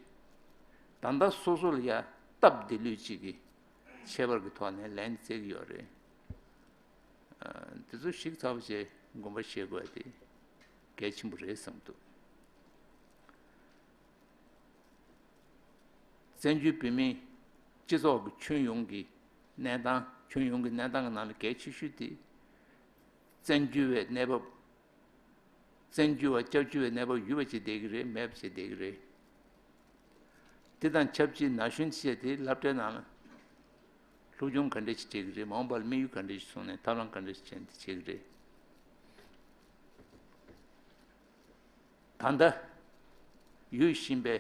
ད་ལྟ་སོ་སོ་ལ་ཡ་སྟབས་བདེ་ལོས་གཅིག་གི་ཁྱད་པར་གྱི་ཐོག་ནས་ལན་དེ་བཙལ་གྱི་ཡོད་རེད། ཨ། དེ་ཚོ་ཞིབ་ཚགས་པོ་བྱས་དགོངས་པ་བཞེས་དགོས་ཡ་དེ་གལ་ཆེན་པོ་རེད་བསམ་འདུག། བཙན་བྱོལ་བོད་མིའི་སྤྱི་ཚོགས་ཀྱི་ཁྱོན་ཡོངས་ཀྱི་གནས་སྟངས། ཁྱོན་ཡོངས་ཀྱི་གནས་སྟངས་ཀྱི་ནང་ལ་གལ་ཆེ་ཤོས་དེ། བཙན་བྱོལ་བའི་གནས་བབ། བཙན་བྱོལ་བ་སྐྱབས་བཅོལ་བའི་གནས་བབ་ཡོད་པ་བྱས་བསྡད་ཀྱི་རེད། མེད་པ་བྱས་བསྡད་ཀྱི་རེད། དེ་དང་ཆབས་ཅིག་ན་གཞོན་བྱས་ཏེ་སློབ་གྲྭའི་ནང་ལ་སློབ་སྦྱོང་ག་འདྲ་ཞིག་སྤྲད་ཀྱི་རེད། མ་འོངས་པར་དམིགས་ཡུལ་ག་འདྲ་ཞིག་བཟུང་ནས་ཐབས་ལམ་ག་འདྲ་ཞིག་བྱས་ནས་དེ་བྱེད་ཀྱི་རེད། ད་ལྟ་ཡོད་བཞིན་པའི་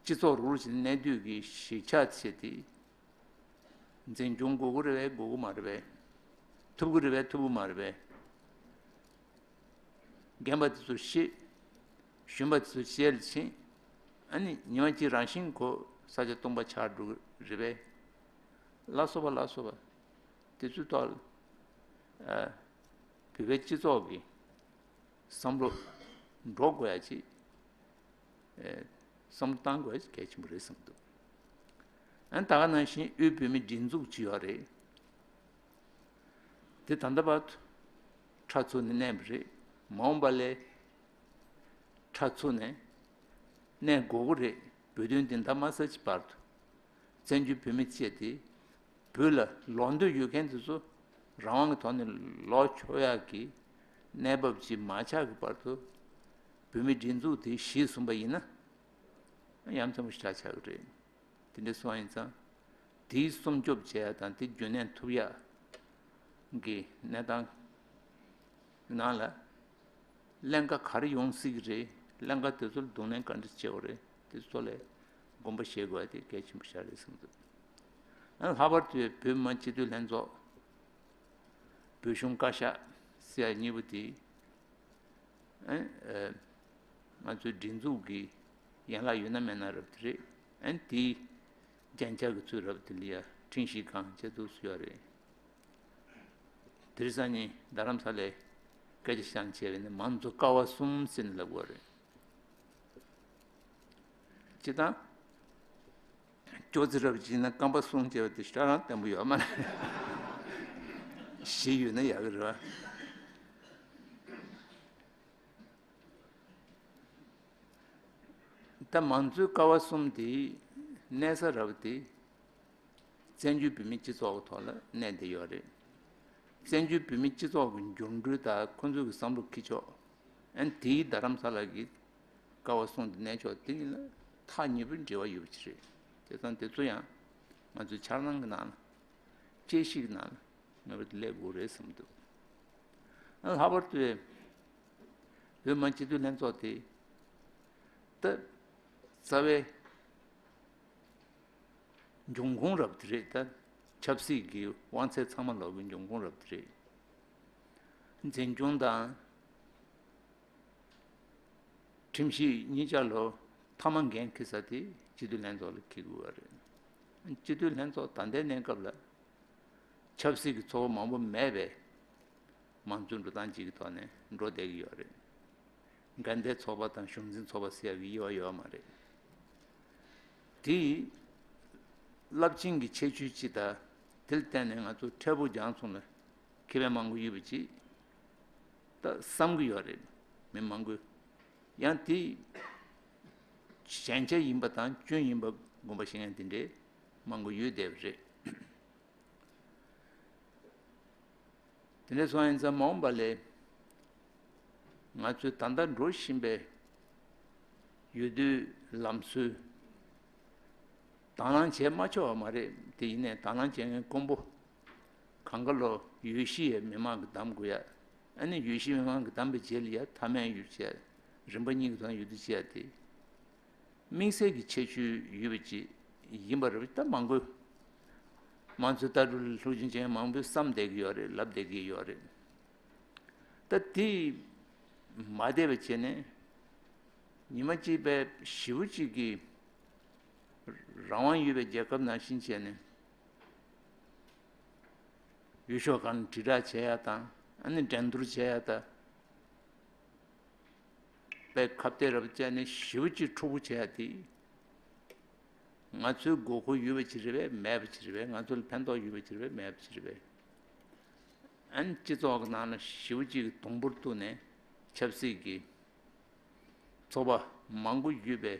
སྤྱི་ཚོགས་རོགས་རམ་བྱེད་གནས་སྡོད་ཀྱི་གཞིས་ཆགས་བྱས་ཏེ། འཛིན་སྐྱོང་དགོས་ཀྱི་རེད་པས། དགོས་ཀྱི་མ་རེད་པས། ཐུབ་ཀྱི་རེད་པས། ཐུབ་ཀྱི་མ་རེད་པས། རྒན་པ་དེ་ཚོ་ཤི། གཞོན་པ་དེ་ཚོ་ཤི་ལ་ཕྱིན། ཨ་ནི་ཉི་མ་གཅིག་རང་བཞིན་གྱིས་ས་ཆ་སྟོང་པ་ཆགས་འགྲོ་གི་རེད་པས། ལ་སོགས་པ་ལ་སོགས་པ་དེ་ཚོའི་ཐོག་ལ། ཨ། བོད་པའི་སྤྱི་ཚོགས་ཀྱི་བསམ་བློ་འགྲོ་དགོས་ཡ་ཅིག། ཨེ། བསམ་བློ་བཏང་དགོས་ཡ་ཅིག་གལ་ཆེན་པོ་རེད་བསམ་འདུག། ཨ་ནི་ད་ག་ནང་བཞིན་དབུས་བོད་མིའི་སྒྲིག་འཛུགས་ཅིག་ཡོད་རེད། དེ་ད་ལྟ་བར་དུ་ཁྲག་འཚོ་ནས་གནས་པ་རེད། མ་འོངས་པ་ལ་ཁྲག་འཚོ་ནས་གནས་དགོས་ཀྱི་རེད། བོད་དོན་བདེན་མཐའ་མ་གསལ་གྱི་བར་དུ། བཙན་བྱོལ་བོད་མི་བཅས་ཏེ། བོད་ལ་ལོག་འདོད་ཡོད་མཁན་དེ་ཚོ་རང་དབང་གི་ཐོག་ནས་ལོག་ཆོག་ཡག་གི་གནས་བབ་ཅིག་མ་ཆགས་ཀྱི་བར་དུ། བོད་མིའི་སྒྲིག་འཛུགས་དེ་གཞི་བཟུང་པ་ཡིན་ན། ཡ་མཚན་པོ་ཞེ་དྲག་ཆགས་ཀྱི་རེད། དེ་འདྲ་སོང་ཡིན་ཙང་། དེའི་སྲུང་སྐྱོབ་བྱེད་ཡ་དང་། དེ་རྒྱུན་གནས་ཐུབ་ཡ་གི་གནས་སྟངས་ནང་ལ། ཀླན་ཀ་ག་རེ་ཡོང་སྲིད་ཀྱི་རེད། ཀླན་ཀ་དེ་ཚོ་ལ་གདོང་ལེན་ག་འདྲ་བྱེད་དགོས་རེད། དེ་ཚོ་ལ་དགོངས་པ་བཞེས་དགོས་ཡ་དེ་གལ་ཆེན་པོ་ཞིག་རེད་བསམ་འདུག། ཨ། ལྷག་པར་དུ་བོད་མི་མང་སྤྱི་འཐུས་ལྷན་ཚོགས། བོད་གཞུང་བཀའ་ཤག་ཟེར་ཡ་གཉིས་པོ་དེ། ཨ། ཨ། ང་ཚོའི་སྒྲིག་འཛུགས་ཀྱི་ཡན་ལག་ཡོད་ན་མེད་ན་རབ་དེ་རེད། ཨ། དེའི་རྒྱན་ཆ་གི་ཚུལ་རབ་དེ་ལ་ཡ་ཁྲིམས་ཞིབ་ཁང་བཅས་འདུག་སེ་ཡོད་རེད། དེ་རིང་སང་ཉིན་རྡ་རམ་ས་ལའི་སྐད་ཆ་བཤད་བྱས་པ་ཡིན་ན། མང་གཙོ་ཀ་བ་གསུམ་ཟེར་ནས་ལབ་དགོས་རེད། སྤྱིར་བཏང་། ཅོག་ཙེ་རབ་བྱས་ན་རྐང་པ་གསུམ་བྱས་པ་དེ་ཧྲ་རང་བརྟན་པོ་ཡོད་མ་རེད། བཞི་ཡོད་ན་ཡག་གི་རེད་པ། ད་མང་གཙོའི་ཀ་བ་གསུམ་དེའི་གནས་ས་རབ་དེ། བཙན་བྱོལ་བོད་མིའི་སྤྱི་ཚོགས་ཀྱི་ཐོག་ལ་གནས་བསྡད་ཡོད་རེད། བཙན་བྱོལ་བོད་མིའི་སྤྱི་ཚོགས་ཀྱི་འགྱུར་འགྲོས་དང་ཁོང་ཚོའི་གི་བསམ་བློ་འཁྱེར་ཕྱོགས། ཨ་ནི་དེའི་རྡ་རམ་ས་ལ་གི་ཀ་བ་གསུམ་དེ་གནས་ཕྱོགས་དེ་གཉིས་ལ་ཐག་ཉེ་པོའི་འབྲེལ་བ་ཡོད་པ་ཅིག་རེད། དེ་ཙང་དེ་ཚོ་ཡང་ང་ཚོའི་འཆར་སྣང་གི་ནང་ལ། དཔྱད་ཞིབ་ཀྱི་ནང་ལ་ངེས་པར་དུ་སླེབས་དགོས་རེད་བསམ་འདུག། ཨ། ལྷག་པར་དུ་བོད་མི་མང་སྤྱི་འཐུས་ལྷན་ཚོགས་དེ། ད་རྩ་བའི་འབྱུང་ཁུངས་རབ་དེ་རེད། ད་ཆབ་སྲིད་ཀྱི་དབང་ཚད་ཚང་མ་ལོག་གི་འབྱུང་ཁུངས་རབ་དེ་རེད། འཛིན་སྐྱོང་དང་ཁྲིམས་ཞིབ་གཉིས་ཆ་ལོ་མཐའ་མ་འགན་འཁྱེར་ས་དེ་སྤྱི་འཐུས་ལྷན་ཚོགས་ལ་འཁྱེར་དགོས་པ་རེད། སྤྱི་འཐུས་ལྷན་ཚོགས་ད་ལྟའི་གནས་སྐབས་ལ་ཆབ་སྲིད་ཀྱི་ཚོགས་པ་མང་པོ་མེད་པས། མང་གཙོའི་འགྲོ་སྟངས་གཅིག་གི་ཐོག་ནས་འགྲོ་བསྡད་ཀྱི་ཡོད་རེད། དགའ་ལྡན་ཚོགས་པ་དང་གཞུང་འཛིན་ཚོགས་པ་ཟེར་ཡག་གི་དབྱེ་བ་ཡོད་མ་རེད། དེ་རླབས་ཆེན་གྱི་ཁྱད་ཆོས་གཅིག་དང་། དེ་ལ་བརྟེན་ནས་ང་ཚོ་འཕྲལ་ཕུགས་རྒྱང་མཚུངས་ལ་ཁེ་ཕན་མང་པོ་ཡོད་པ་ཅིག་ད་བསམ་གྱི་ཡོད་རེད། མི་མང་པོས། ཡང་དེ་ཞན་ཆ་ཡིན་པ་དང་སྐྱོན་ཡིན་པ་དགོངས་པ་བཞེས་མཁན་དེ་འདྲའི་མང་པོ་ཡོད་བསྡད་པ་རེད། དེ་འདྲ་སོང་ཡིན་ཙང་། མ་འོངས་པ་ལ་ང་ཚོས་ད་ལྟ་འགྲོ་བཞིན་པའི་འོས་བསྡུའི་ལམ་སྲོལ། དང་བླངས་བྱས་མ་ཆོག་པ་མ་རེད། དེ་ཡིན་ནའི་དང་བླངས་བྱེད་མཁན་དཀོན་པོ། གང་ག་ལོ་འོས་གཞི་ཡང་མི་མང་གིས་བདམས་དགོས་ཡ། ཨ་ནི་འོས་གཞི་མི་མང་གིས་བདམས་པའི་རྗེས་ལ་ཡ་མཐའ་མའི་འོས་བྱས། རིམ་པ་གཉིས་ཀྱི་ཐོག་ནས་འོས་བསྡུ་བྱེད་ཡ་དེ། དམིགས་བསལ་གྱི་ཁྱད་ཆོས་ཡོད་པ་ཅིག་ཡིན་པ་རེད། ད་མང་པོས། མང་གཙོའི་ལྟ་གྲུབ་ལ་སློབ་སྦྱོང་བྱེད་མཁན་མང་པོས་བསམ་བསྡད་ཀྱི་ཡོད་རེད། ལབ་བསྡད་ཀྱི་ཡོད་རེད། ད་དེ་མ་བསྡད་པ་བྱས་ནས། ཉི་མ་གཅིག་པའི་ཞེ་པོ་ཅིག་གི་ རང་དབང་ཡོད་པའི་རྒྱལ་ཁབ་ནང་བཞིན་བྱས་ནས་ཡུལ་ཤོག་ཁག་ནས་དྲིལ་བསྒྲགས་བྱེད་ཡ་དང་ཨ་ནི་འགྲན་བསྡུར་བྱེད་ཡ་དང་དཔེ་ཁ་གཏད་རབ་བྱས་ནས་ཞེ་པོ་ཅིག་འཁྲུག་པོ་བྱེད་ཡ་དེ། ང་ཚོའི་དགོས་མཁོ་ཡོད་པ་ཅིག་རེད་པས་མེད་པ་ཅིག་རེད་པས། ང་ཚོ་ལ་ཕན་ཐོགས་ཡོད་པ་ཅིག་རེད་པས་མེད་པ་ཅིག་རེད་པས། ཨན་སྤྱི་ཚོགས་ཀྱི་ནང་ལ་ཞེ་པོ་ཅིག་གི་དུམ་བུར་གཏུགས་ནས་ཆབ་སྲིད་ཀྱི་ཚོགས་པ་མང་པོ་ཡོད་པའི་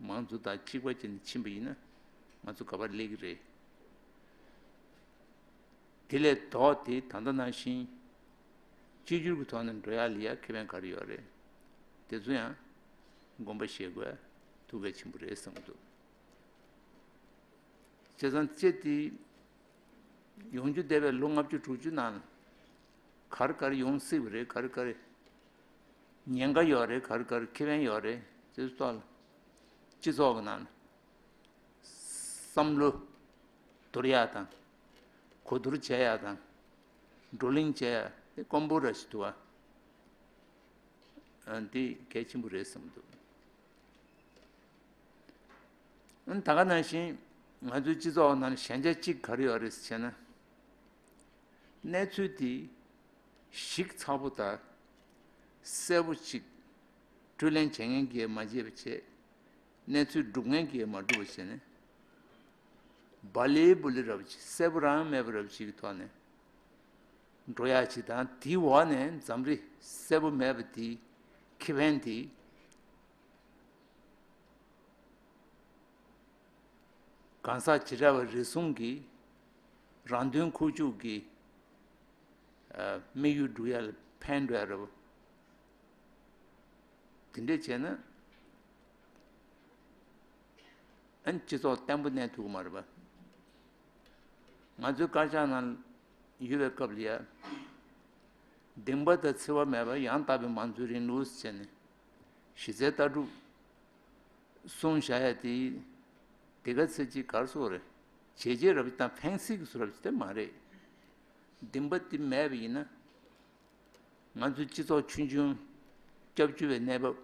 མང་གཙོ་དང་གཅིག་པ་བྱས་ནས་ཕྱིན་པ་ཡིན་ན་ང་ཚོ་ག་པར་སླེབས་ཀྱི་རེད། དེ་ལས་ལྡོག་སྟེ་ད་ལྟ་ནང་བཞིན་གཅིག་གྱུར་གྱི་ཐོག་ནས་འགྲོ་ཡ་ལ་ཡ་ཁེ་ཕན་ག་རེ་ཡོད་རེད། དེ་ཚོ་ཡང་དགོངས་པ་བཞེས་དགོས་ཐུགས་གལ་ཆེན་པོ་རེད་བསམ་གྱི་འདུག་བྱས་ཙང་སྤྱི་དེ་ཡོང་རྒྱུ་འདས་པའི་ལོ་ལྔ་བཅུ་དྲུག་ཅུ་ནང་ག་རེ་ག་རེ་ཡོང་སྲིད་པ་རེད། ག་རེ་ག་རེ་ཉེན་ཁ་ཡོད་རེད། ག་རེ་ག་རེ་ཁེ་ཕན་ཡོད་རེད། དེ་ཚོ་ཐོག་ལ་སྤྱི་ཚོགས་ཀྱི་ནང་ལ། བསམ་བློ་བསྡུར་ཡག་དང་། གོ་བསྡུར་བྱེད་ཡག་དང་། བགྲོ་གླེང་བྱེད་ཡག་དེ་དཀོན་པོ་ར་ཞིག་འདུག་ཨ། འདི་གལ་ཆེན་པོ་རེད་བསམ་འདུག་ཨ། ད་ག་ནང་བཞིན་ང་ཚོའི་སྤྱི་ཚོགས་ནང་ཞན་ཆ་གཅིག་ག་རེ་ཡོད་རེད་ཟེར་ན། གནས་ཚུལ་དེ་ཞིབ་ཚགས་པོ་དང་གསལ་པོ་ཅིག་བགྲོ་གླེང་བྱེད་མཁན་གྱིས་མ་བྱས་པ་བྱས། གནས་ཚུལ་སྒྲུབ་མཁན་གྱིས་མ་སྒྲུབ་པ་བྱས་ནས། སྦ་ལེ་སྦུ་ལེ་རབ་ཅིག་གསལ་པོ་རང་མེད་པ་རབ་ཅིག་གི་ཐོག་ནས་འགྲོ་ཡག་ཅིག་དང་། དེའི་འོག་ནས་འཛམ་རི་གསལ་པོ་མེད་པ་དེའི་ཁེ་ཕན་དེ། གང་ཟག་བྱེ་བྲག་པ་རེ་ཟུང་གིས་རང་དོན་ཁུག་ཀྱོག་གི་ཨ་དམིགས་ཡུལ་སྒྲུབ་ཡ་ལ་ཕན་འགྲོ་ཡ་རེད་པ། དེ་འདྲས་བྱས་ན་ཨ་ནི་སྤྱི་ཚོགས་བརྟན་པོ་གནས་ཐུབ་ཀྱི་མ་རེད་པ། ང་ཚོའི་དཀར་ཆག་ནང་ཡོད་པའི་སྐབས་ལ་ཡ། གདིང་པ་དང་འཚེ་བ་མེད་པར་ཡང་དག་པའི་མང་གཙོའི་རིང་ལུགས་ཟེར་ནས་གཞི་རྩའི་ལྟ་གྲུབ་གསུངས་བཞག་ཡ་དེ། དེ་ག་ཚོད་ཅིག་ག་རེ་ཟེར་དགོས་རེད། བྱས་རྗེས་རབ་དང་ཕན་སེམས་ཀྱི་བཟོ་འདྲ་ཅིག་དེ་མ་རེད། གདིང་པ་དེ་མེད་པ་ཡིན་ན། ང་ཚོའི་སྤྱི་ཚོགས་ཆུང་ཆུང་སྐྱབས་བཅོལ་བའི་གནས་བབ་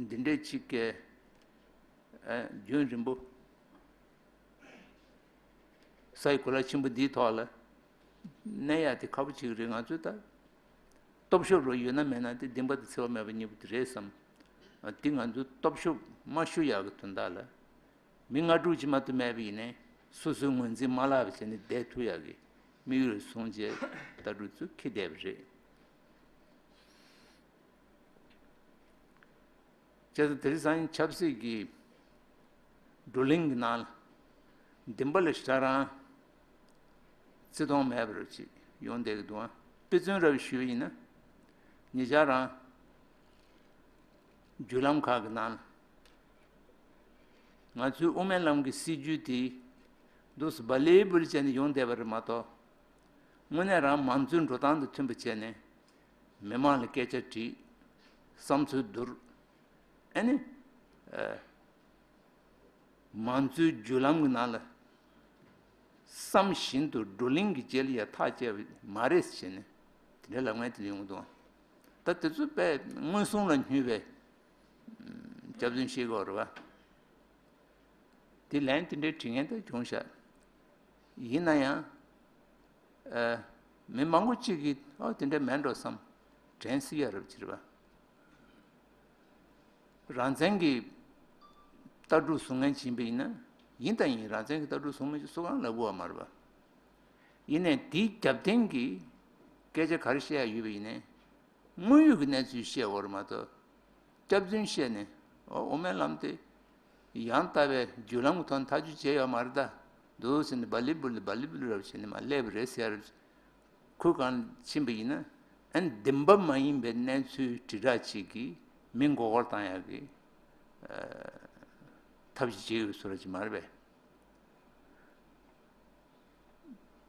འདི་འདྲས་ཅིག་གི་ཨ་རྒྱུན་རིང་པོ་ས་ཡི་གོ་ལ་ཆེན་པོ་འདིའི་ཐོག་ལ་གནས་ཡག་དེ་ཁག་པོ་ཅིག་རེད། ང་ཚོས་ད་སྟོབས་ཤུགས་རོ་ཡོད་ན་མེད་ན་དེ་གདིང་པ་དང་འཚེ་བ་མེད་པ་གཉིས་པོ་དེ་རེད་བསམ། ཨ་དེ་ང་ཚོའི་སྟོབས་ཤུགས་མ་ཤོར་ཡག་གི་དོན་དག་ལ། མི་ལྔ་དྲུག་ཅིག་མ་གཏོགས་མེད་པ་ཡིན་ནའི་སོ་སོའི་ངོས་འཛིན་མ་བརླག་པ་བྱས་ནས་བསྡད་ཐུབ་ཡག་གི་དམིགས་ཡུལ་བཟུང་བྱས་ལྟ་གྲུབ་ཚོ་འཁྱེར་བསྡད་པ་རེད། བྱས་ཙང་དེ་རིང་སང་ཉིན་ཆབ་སྲིད་ཀྱི་བགྲོ་གླེང་གི་ནང་ལ་འདིན་པ་ལ་ཞེ་དྲག་རང་བརྩི་མཐོང་མེད་པ་རུ་ཅིག་ཡོང་བསྡད་ཀྱི་འདུག་ཨ། དཔེ་མཚོན་རབ་ཞུས་པ་ཡིན་ན། ཉེ་ཆར་རང་བརྒྱུད་ལམ་ཁག་གི་ནང་ལ་ང་ཚོའི་དབུ་མའི་ལམ་གྱི་སྲིད་བྱུས་དེ་འདུག་སེ་སྦ་ལེ་སྦུ་ལེ་བྱས་ནས་ཡོང་བསྡད་པ་རེད་མ་གཏོགས། དངོས་གནས་རང་མང་གཙོའི་འགྲོ་སྟངས་དང་མཐུན་པ་བྱས་ནས་མི་མང་ལ་སྐད་ཆ་དྲིས། བསམ་ཚུལ་བསྡུར། ཨ་ནི། ཨ། མང་གཙོའི་བརྒྱུད་ལམ་གྱི་ནང་ལ་བསམ་བཞིན་དུ་བགྲོ་གླེང་གི་རྗེས་ལ་ཡ་ཐག་བཅད་པ་མ་རེད་ཟེར་ནས་དེ་འདྲའི་ལབ་མཁན་དེ་འདྲ་ཡོང་གི་འདུག་ད་དེ་ཚོ་དཔེ་མངོན་སུམ་ལ་སྨྱོས་པའི་སྐྱག་རྫུན་བཤད་དགོས་རེད་བ། དེ་ལན་དེ་འདྲའི་དྲི་མཁན་དེ་བྱུང་ཤག་ཡིན་ན་ཡང་། ཨ། མི་མང་པོ་གཅིག་གིས་ཨོ་དེ་འདྲ་མེད་འགྲོ་བསམ་དྲན་སྲིད་ཡ་རབ་ཅིག་རེད་བ། རང་བཙན་གྱི་ལྟ་གྲུབ་བཟུང་མཁན་ཅིག་ཡིན་པ་ཡིན་ན། ཡིན་དང་ཡིན། རང་བཙན་གྱི་ལྟ་གྲུབ་བཟུང་མཁན་ཅིག་སུ་གང་ལབ་དགོས་པ་མ་རེད་པ། ཡིན་ནའི་དེའི་རྒྱབ་རྟེན་གྱི་སྐད་ཆ་ག་རེ་བཤད་ཡ་ཡོད་པ་ཡིན་ནའི། དངོས་ཡོད་ཀྱི་གནས་ཚུལ་བཤད་ཡོད་རེད་མ་གཏོགས། སྐྱག་རྫུན་བཤད་ནས་ཨོ་དབུ་མའི་ལམ་དེ་ཡང་དག་པའི་བརྒྱུད་ལམ་གྱི་ཐོག་ནས་ཐག་གཅོད་བྱས་ཡོད་མ་རེད་ད། འདུག་ཟེར་ནས་སྦ་ལི་སྦུ་ལི་སྦ་ལི་སྦུ་ལི་རབ་བྱས་ནས་མར་སླེབས་པ་རེད་ཟེར་ཡ་རེད། ཁུལ་གང་ཕྱིན་པ་ཡིན་ན་ཨ་ནི་བདེན་པ་མ་ཡིན་པའི་གནས་ཚུལ་དྲིལ་བསྒྲགས་བྱེད་ཀྱི་མི་མགོ་སྐོར་བཏང་ཡག་གི་ཨ་ཐབས་ཤེས་བྱེད་ཡོད་བཟོ་འདྲ་ཅིག་མ་རེད་པས།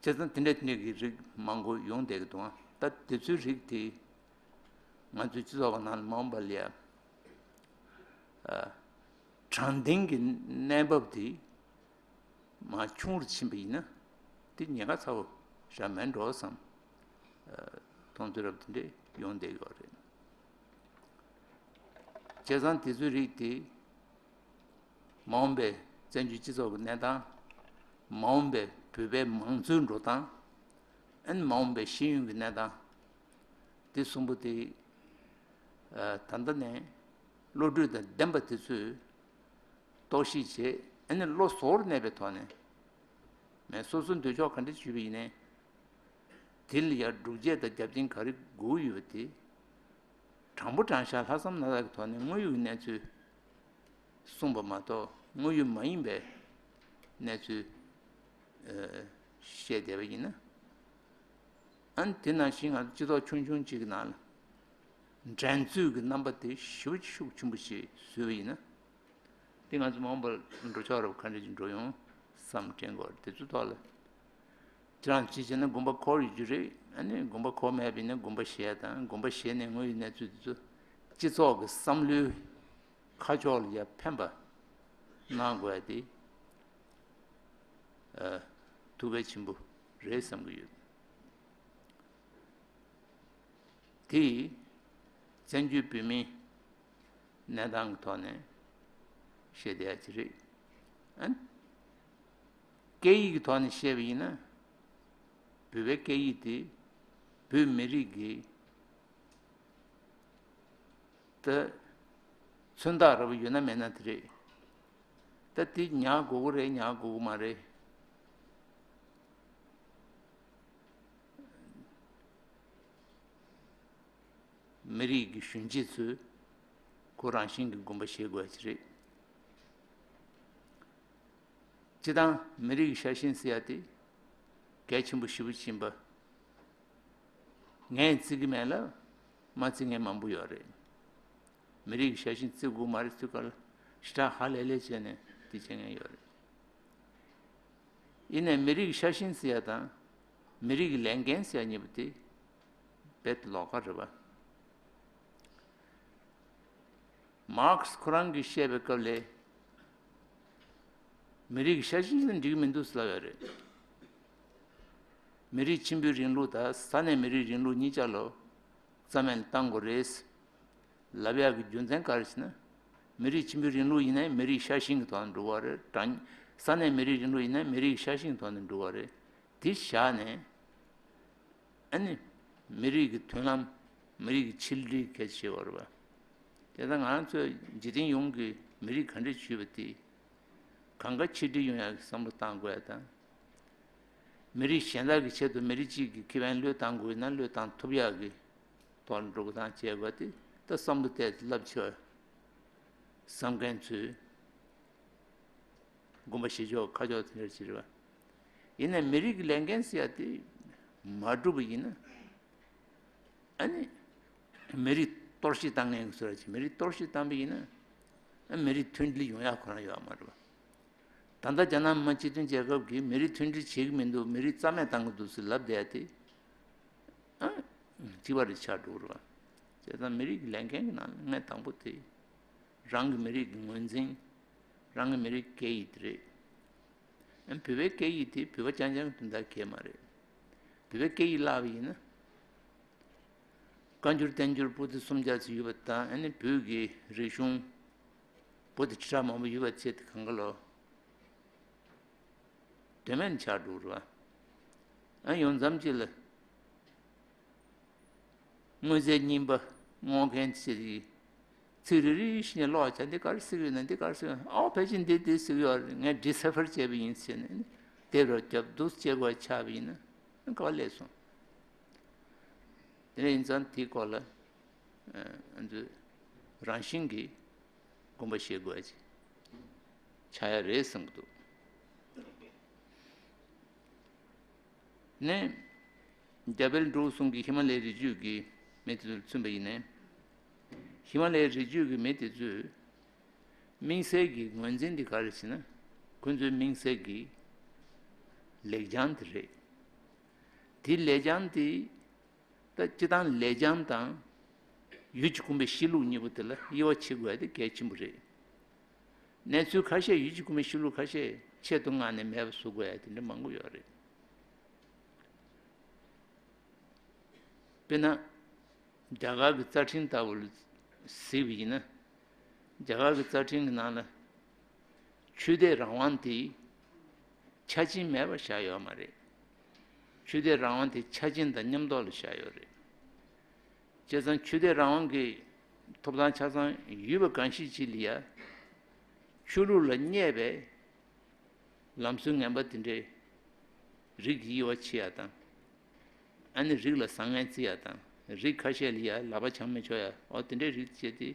བྱས་ཙང་དེ་འདྲ་དེ་འདྲ་གི་རིགས་མང་པོ་ཡོང་བསྡད་ཀྱི་འདུག་ད་དེ་ཚོའི་རིགས་དེ་ང་ཚོའི་སྤྱི་ཚོགས་ཁག་ནང་ལ་མ་འོངས་པ་ལ་ཡ་ཨ་དྲང་བདེན་གྱི་གནས་བབ་དེ་མར་ཆུང་རུ་ཕྱིན་པ་ཡིན་ན་དེ་ཉེན་ཁ་ཚ་པོ་ཞེ་དྲག་མེད་འགྲོ་བསམ་ཨ་མཐོང་ཚུལ་རབ་དེ་འདྲ་ཡོང་བསྡད་ཡོད་རེད། བྱས་ཙང་དེ་ཚོའི་རིགས་དེ་མ་འོངས་པའི་ བཙན་བྱོལ་སྤྱི་ཚོགས་ཀྱི་གནས་སྟངས། མ་འོངས་པའི་བོད་པའི་མང་གཙོའི་འགྲོ་སྟངས། ཨ་ནི་མ་འོངས་པའི་ཤེས་ཡོན་གྱི་གནས་སྟངས། འདི་གསུམ་པོ་དེ། ཨ། ད་ལྟ་ནས་བློ་གྲོས་དང་ལྡན་པ་དེ་ཚོས་རྟོག་ཞིབ་བྱས། ཨ་ནི་བློ་གཟུ་བོར་གནས་པའི་ཐོག་ནས། མི་སོ་སོའི་འདོད་ཕྱོགས་ག་འདྲ་བྱས་པ་ཡིན་ནའི། དེ་ལ་ཡང་སྒྲུབ་བྱེད་དང་རྒྱབ་རྟེན་ག་རེ་དགོས་ཡོད་པ་དེ། དྲང་པོ་དྲང་བཞག་ལྷག་བསམ་རྣམ་དག་གི་ཐོག་ནས་དངོས་ཡོད་ཀྱི་གནས་ཚུལ་གསུངས་པ་མ་གཏོགས། དངོས་ཡོད་མ་ཡིན་པའི་གནས་ཚུལ། ཨ། བཤད་བསྡད་པ་ཡིན་ན། ཨ་ནི་དེ་ནང་བཞིན་ང་ཚོ་སྤྱི་ཚོགས་ཆུང་ཆུང་གཅིག་གི་ནང་ལ་འགྲན་རྩོད་ཀྱི་རྣམ་པ་དེ་ཞེ་པོ་ཤུགས་ཆེན་པོ་ཞིག་བཟོས་པ་ཡིན་ན། དེ་ང་ཚོ་མ་འོངས་པར་འགྲོ་ཕྱོགས་རབ་ག་འདྲ་ཞིག་འགྲོ་ཡོང་བསམ་དྲན་དགོས་རེད། དེ་ཚོའི་ཐོག་ལ། ཁྱེད་རང་ཅིག་བྱས་ན་དགོངས་པ་འཁོར་ཡོད་རྒྱུ་རེད། ཨ་ནི་དགོངས་པ་འཁོར་མེད་པ་ཡིན་ན་དགོངས་པ་བཞེས་དང་། དགོངས་པ་བཞེས་ནས་དངོས་ཡོད་གནས་ཚུལ་དེ་ཚོ་སྤྱི་ཚོགས་ཀྱི་བསམ་བློའི་ཁ་ཕྱོགས་ལ་ཡང་ཕན་པ་གནང་དགོས་ཡ་དེ། ཨ། ཐུགས་གལ་ཆེན་པོ་རེད་བསམ་གྱི་ཡོད། དེ་བཙན་བྱོལ་བོད་མིའི་གནས་སྟངས་ཀྱི་ཐོག་ནས་བཤད་བསྡད་ཡ་ཅིག་རེད། ཨ། སྐད་ཡིག་གི་ཐོག་ནས་བཤད་པ་ཡིན་ན། བོད་པའི་སྐད་ཡིག་དེ་བོད་མི་རིགས་ཀྱི། ད་མཚོན་རྟགས་འདྲ་པོ་ཡོད་ན་མེད་ན་དེ་རེད། ད་དེ་ཉར་དགོས་ཀྱི་རེད། ཉར་དགོས་ཀྱི་མ་རེད། མི་རིགས་ཀྱི་གཞོན་སྐྱེས་ཚོས་ཁོ་རང་བཞིན་གྱིས་དགོངས་པ་བཞེས་དགོས་ཡ་ཅིག་རེད། སྤྱིར་བཏང་མི་རིགས་ཀྱི་ཤ་ཞེན་ཟེར་ཡ་དེ་གལ་ཆེན་པོ་ཞེ་པོ་ཅིག་ཡིན་པ། ངས་བརྩི་གི་མེད་ལ། མ་བརྩི་མཁན་མང་པོ་ཡོད་རེད། མི་རིགས་ཀྱི་ཤ་ཞེན་བརྩི་དགོས་མ་རེད་ཟེར་ག་ལ། ཞེ་དྲག་ཧ་ལས་ལས་བྱས་ནས་དེ་བྱེད་མཁན་ཡོད་རེད། ཡིན་ནའི་མི་རིགས་ཀྱི་ཤ་ཞེན་ཟེར་ཡ་དང་། མི་རིགས་ཀྱི་ལས་འགན་ཟེར་ཡ་གཉིས་པོ་དེ་རྦད་དེ་ལོགས་ཀ་རེད་པ། མར་ཁེ་སི་ཁོ་རང་གིས་བཤད་པའི་སྐབས་ལ། མི་རིགས་ཀྱི་ཤ་ཞེན་ཟེར་ན་འགྲིག་གི་མི་འདུག་ཟེར་ལབ་ཡོད་རེད། མི་རིགས་ཆེན་པོའི་རིང་ལུགས་དང་ས་གནས་མི་རིགས་རིང་ལུགས་གཉིས་ཆ་ལ་རྩ་མེད་ལ་བཏང་དགོས་རེད་ལབ་ཡག་གི་རྒྱུ་མཚན་ག་རེ་ཟེར་ན། མི་རིགས་ཆེན་པོའི་རིང་ལུགས་ཡིན་ནའི་མི་རིགས་ཤ་ཞེན་གྱི་ཐོག་ནས་འགྲོ་བ་རེད། དྲང་། ས་གནས་མི་རིགས་རིང་ལུགས་ཡིན་ནའི་མི་རིགས་ཤ་ཞེན་གྱི་ཐོག་ནས་འགྲོ་བ་རེད། དེ་བཞག་ནས། ཨ་ནི། མི་རིགས་ཀྱི་མདུན་ལམ། མི་རིགས་ཀྱི་ཆིག་སྒྲིལ་གལ་ཆེ་བ་རེད་པ། དེ་ལྟར་ང་རང་ཚོའི་འཇིག་རྟེན་ཡོངས་ཀྱི་མི་རིགས་ག་འདྲས་ཡོད་པ་དེ། གང་ག་ཆིག་སྒྲིལ་ཡོང་ཡག་གི་བསམ་བློ་བཏང་དགོས་ཡ་དང་། མི་རིགས་གཞན་དག་གི་ཆེད་དུ་མི་རིགས་གཅིག་གི་ཁེ་ཕན་བློས་བཏང་དགོས་ན་བློས་བཏང་ཐུབ་ཡག་གི་ཐོག་ལ་འགྲོ་སྟངས་བྱེད་དགོས་ཏེ། ད་བསམ་བློ་གཏད་དེ་རླབས་ཆེ་བ་བསམ་མཁན་ཚོས་དགོངས་པ་བཞེས་ཕྱོགས་ཁ་ཕྱོགས་དེ་འདྲ་ཅིག་རེད་པ། ཡིན་ནའི་མི་རིགས་ཀྱི་ལས་འགན་ཟེར་ཡ་དེ་མ་བསྒྲུབས་པ་ཡིན་ན། ཨ་ནི། མི་རིགས་གཏོར་བཤིག་བཏང་མཁན་གྱི་བཟོ་འདྲ་ཅིག་མི་རིགས་གཏོར་བཤིག་བཏང་པ་ཡིན་ན། ཨ། མི་རིགས་མཐུན་སྒྲིལ་ཡོང་ཡག་ཁོ་རང་ཡོད་མ་རེད་པ། ད་ལྟ་རྒྱ་ནག་མི་དམངས་སྤྱི་མཐུན་རྒྱལ་ཁབ་ཀྱིས་མི་རིགས་མཐུན་སྒྲིལ་བྱེད་ཀྱི་མི་འདུག་མི་རིགས་རྩ་མེད་བཏང་གི་འདུག་ཟེར་ལབ་བསྡད་ཡ་དེ། ཨ། གཅིག་པ་རེད་ཆགས་འགྲོ་གི་རེད་པ། བྱས་ཙང་མི་རིགས་ཀྱི་ལས་འགན་གྱི་ནང་ནས་ལྔ་དང་པོ་དེ། རང་གི་མི་རིགས་ཀྱི་ངོས་འཛིན། རང་གི་མི་རིགས་སྐད་ཡིག་དེ་རེད། ཨ། བོད་པའི་སྐད་ཡིག་དེ་བོད་པ་རྐྱང་རྐྱང་གི་དོན་དག་གང་ཡང་མ་རེད། བོད་པའི་སྐད་ཡིག་བརླག་པ་ཡིན་ན། བཀའ་འགྱུར་བསྟན་འགྱུར་པོ་ཏི་སུམ་བརྒྱ་ཙམ་ཡོད་པ་དང་། ཨ་ནི་བོད་ཀྱི་རིག་གཞུང་པོ་ཏི་ཁྲི་ཕྲག་མང་པོ་ཡོད་པ་བྱས་ཏེ་གང་ག་ལོ། དོན་མེད་ཆགས་འགྲོ་རེད་པ། ཨ། ཡོང་མཚམས་ཅིག་ལ། དངོས་རྫས་རྙིང་པ་སྔོག་མཁན་ཚོས་ཚིག་རེ་རེ་བཞིན་ཀློག་བྱས། འདི་ག་རེ་ཟེར་གྱི་ཡོད་ན། འདི་ག་རེ་ཟེར་གྱི་ཡོད་ན། ཨོ། ཕལ་ཆེར་འདི་འདི་ཟེར་གྱི་ཡོད་རེད། ངས་ཌི་སི་ཕར་བྱས་པ་ཡིན་ཟེར་ནས་དེབ་རུ་རྒྱབ་འདུག་བྱེད་དགོས་ཆགས་པ་ཡིན་ན་ག་པར་སླེབས་སོང་། དེ་འདྲ་ཡིན་ཙང་དེའི་སྐོར་ལ། ཨ། ང་ཚོས་རང་བཞིན་གྱིས་དགོངས་པ་བཞེས་དགོས་ཡ་ཅིག་ཆགས་ཡ་རེད་བསམ་གྱི་འདུག་ནས། རྒྱ་བལ་འབྲུག་གསུམ་གྱི་ཧི་མ་ལའི་རི་རྒྱུད་ཀྱི་མི་དེ་ཚོར་མཚོན་པ་ཡིན་ནའི། ཧི་མ་ལའི་རི་རྒྱུད་ཀྱི་མི་དེ་ཚོས་དམིགས་བསལ་གྱི་ངོས་འཛིན་དེ་ག་རེ་ཟེར་ན། ཁོ་ཚོའི་དམིགས་བསལ་གྱི་ལེགས་བྱང་དེ་རེད། དེ་ལེགས་བྱང་དེ། ད་སྤྱིར་བཏང་ལེགས་བྱང་དང་ཡུལ་གྱི་ཁོམ་པའི་གཤིས་ལུགས་གཉིས་པོ་དེ་ལ་དབྱེ་བ་ཕྱེ་དགོས་ཡ་དེ་གལ་ཆེན་པོ་རེད། གནས་ཚུལ་ཁ་ཤས། ཡུལ་གྱི་ཁོམ་པའི་གཤིས་ལུགས་ཁ་ཤས་ཆེད་དུ་མངགས་ནས་མེད་པ་བཟོ་དགོས་ཡ་དེ་འདྲ་མང་པོ་ཡོད་རེད། དཔེར་ན། རྒྱ་གར་གྱི་རྩ་ཁྲིམས་ལྟ་བུ་ལ་གཟིགས་པ་ཡིན་ན། རྒྱ་གར་གྱི་རྩ་ཁྲིམས་ཀྱི་ནང་ལ། ཆོས་དད་རང་དབང་དེ་ཆ་རྐྱེན་མེད་པར་བཞག་ཡོད་མ་རེད། ཆོས་དད་རང་དབང་དེ་ཆ་རྐྱེན་དང་མཉམ་ཐོག་ལ་བཞག་ཡོད་རེད། བྱས་ཙང་ཆོས་དད་རང་དབང་གི་ཐོབ་ཐང་ཆ་ཚང་ཡོད་པ་གང་ཞིག་ཅིག་ལ་ཡ། ཆོས་ལུགས་ལ་བསྙད་པའི་ལམ་སྲོལ་ངན་པ་དེ་འདྲའི་རིགས་ཀྱི་དབྱེ་བ་ཕྱེ་ཡ་དང་། ཨ་ནི་རིགས་ལ་བཟང་ངན་བརྩི་ཡ་དང་། རིགས་ཁ་ཤས་ལ་ཡ་ལག་པ་འཆང་མི་ཆོག་ཡ། འོ་དེ་འདྲའི་རིགས་བཅས་ཏེ་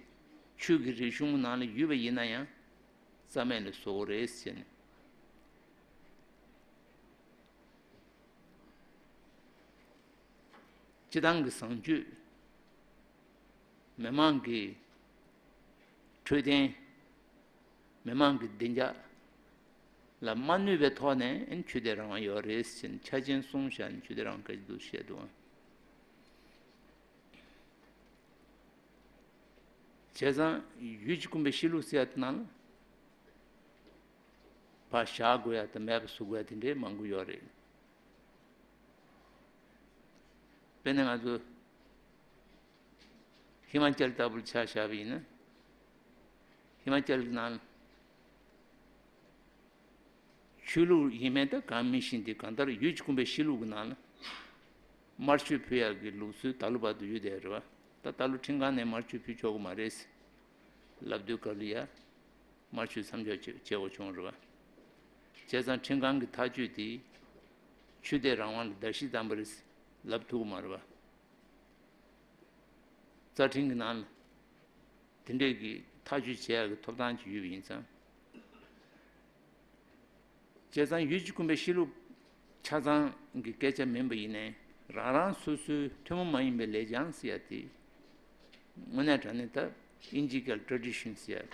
ཆོས་ཀྱི་རིག་གཞུང་ནང་ལ་ཡོད་པ་ཡིན་ན་ཡང་རྩ་མེད་ལ་བཟོ་དགོས་རེད་ཟེར་ནས། སྤྱི་བཏང་གི་བཟང་སྤྱོད། མི་མང་གི་འཕྲོད་བསྟེན། མི་མང་གི་བདེ་འཇགས་ལ་མ་གནོད་པའི་ཐོག་ནས་ཆོས་དད་རང་དབང་ཡོད་རེད་ཟེར་ནས་ཆ་རྐྱེན་གསུམ་བཞག་ནས་ཆོས་དད་རང་དབང་ག་ཅི་འདུག་བཤད་འདུག་ཨང་། བྱས་ཙང་ཡུལ་གྱི་ཀུན་པའི་གཤིས་ལུགས་ཟེར་ཡ་དེ་ནང་ལ་ཕར་བཞག་དགོས་ཡ་དང་མེད་པ་བཟོ་དགོས་ཡ་དེ་འདྲའི་མང་པོ་ཡོད་རེད། དཔེར་ན་ང་ཚོ་ཧི་མ་ཅལ་ལྟ་བུར་ཆ་བཞག་པ་ཡིན་ན། ཧི་མ་ཅལ་གྱི་ནང་ལ་ཆོས་ལུགས་ཡིན་མིན་ད་གང་མི་ཤེས་ཏེ། གང་ལྟར་ཡུལ་གྱི་ཀུན་པའི་གཤིས་ལུགས་ཀྱི་ནང་ལ་དམར་མཆོད་ཕུལ་ཡག་གི་ལུགས་སྲོལ་ད་ལོ་བར་དུ་ཡོད་བསྡད་རེད་བ། ད་ད་ལོ་ཁྲིམས་ཁང་ནས་དམར་མཆོད་ཕུལ་ཆོག་གི་མ་རེད་ལབ་དུས་སྐབས་ལ་ཡ། དམར་མཆོད་མཚམས་འཇོག་བྱེད་བྱེད་དགོས་བྱུང་རེད་བ། བྱས་ཙང་ཁྲིམས་ཁང་གི་ཐག་གཅོད་དེ་ཆོས་དད་རང་དབང་ལ་བརྡལ་བཤིག་བཏང་པ་རེད་ལབ་ཐུབ་ཀྱི་མ་རེད་བ། རྩ་ཁྲིམས་ཀྱི་ནང་ལ་དེ་འདྲས་ཀྱི་ཐག་གཅོད་བྱེད་ཡག་གི་ཐོབ་ཐང་ཅིག་ཡོད་པ་ཡིན་ཙང་། བྱས་ཙང་ཡུལ་གྱི་ཀུན་པའི་གཤིས་ལུགས་ཆ་ཚང་གི་སྐད་ཆ་མིན་པ་ཡིན་ནའི། རང་རང་སོ་སོའི་ཐུན་མོང་མ་ཡིན་པའི་ལེགས་བྱང་ཟེར་ཡ་དེ། དངོས་གནས་དྲང་གནས་ད་ཨིན་ཇིའི་སྐད་ལ་ཊ་རེ་ཌི་ཤན་ཟེར་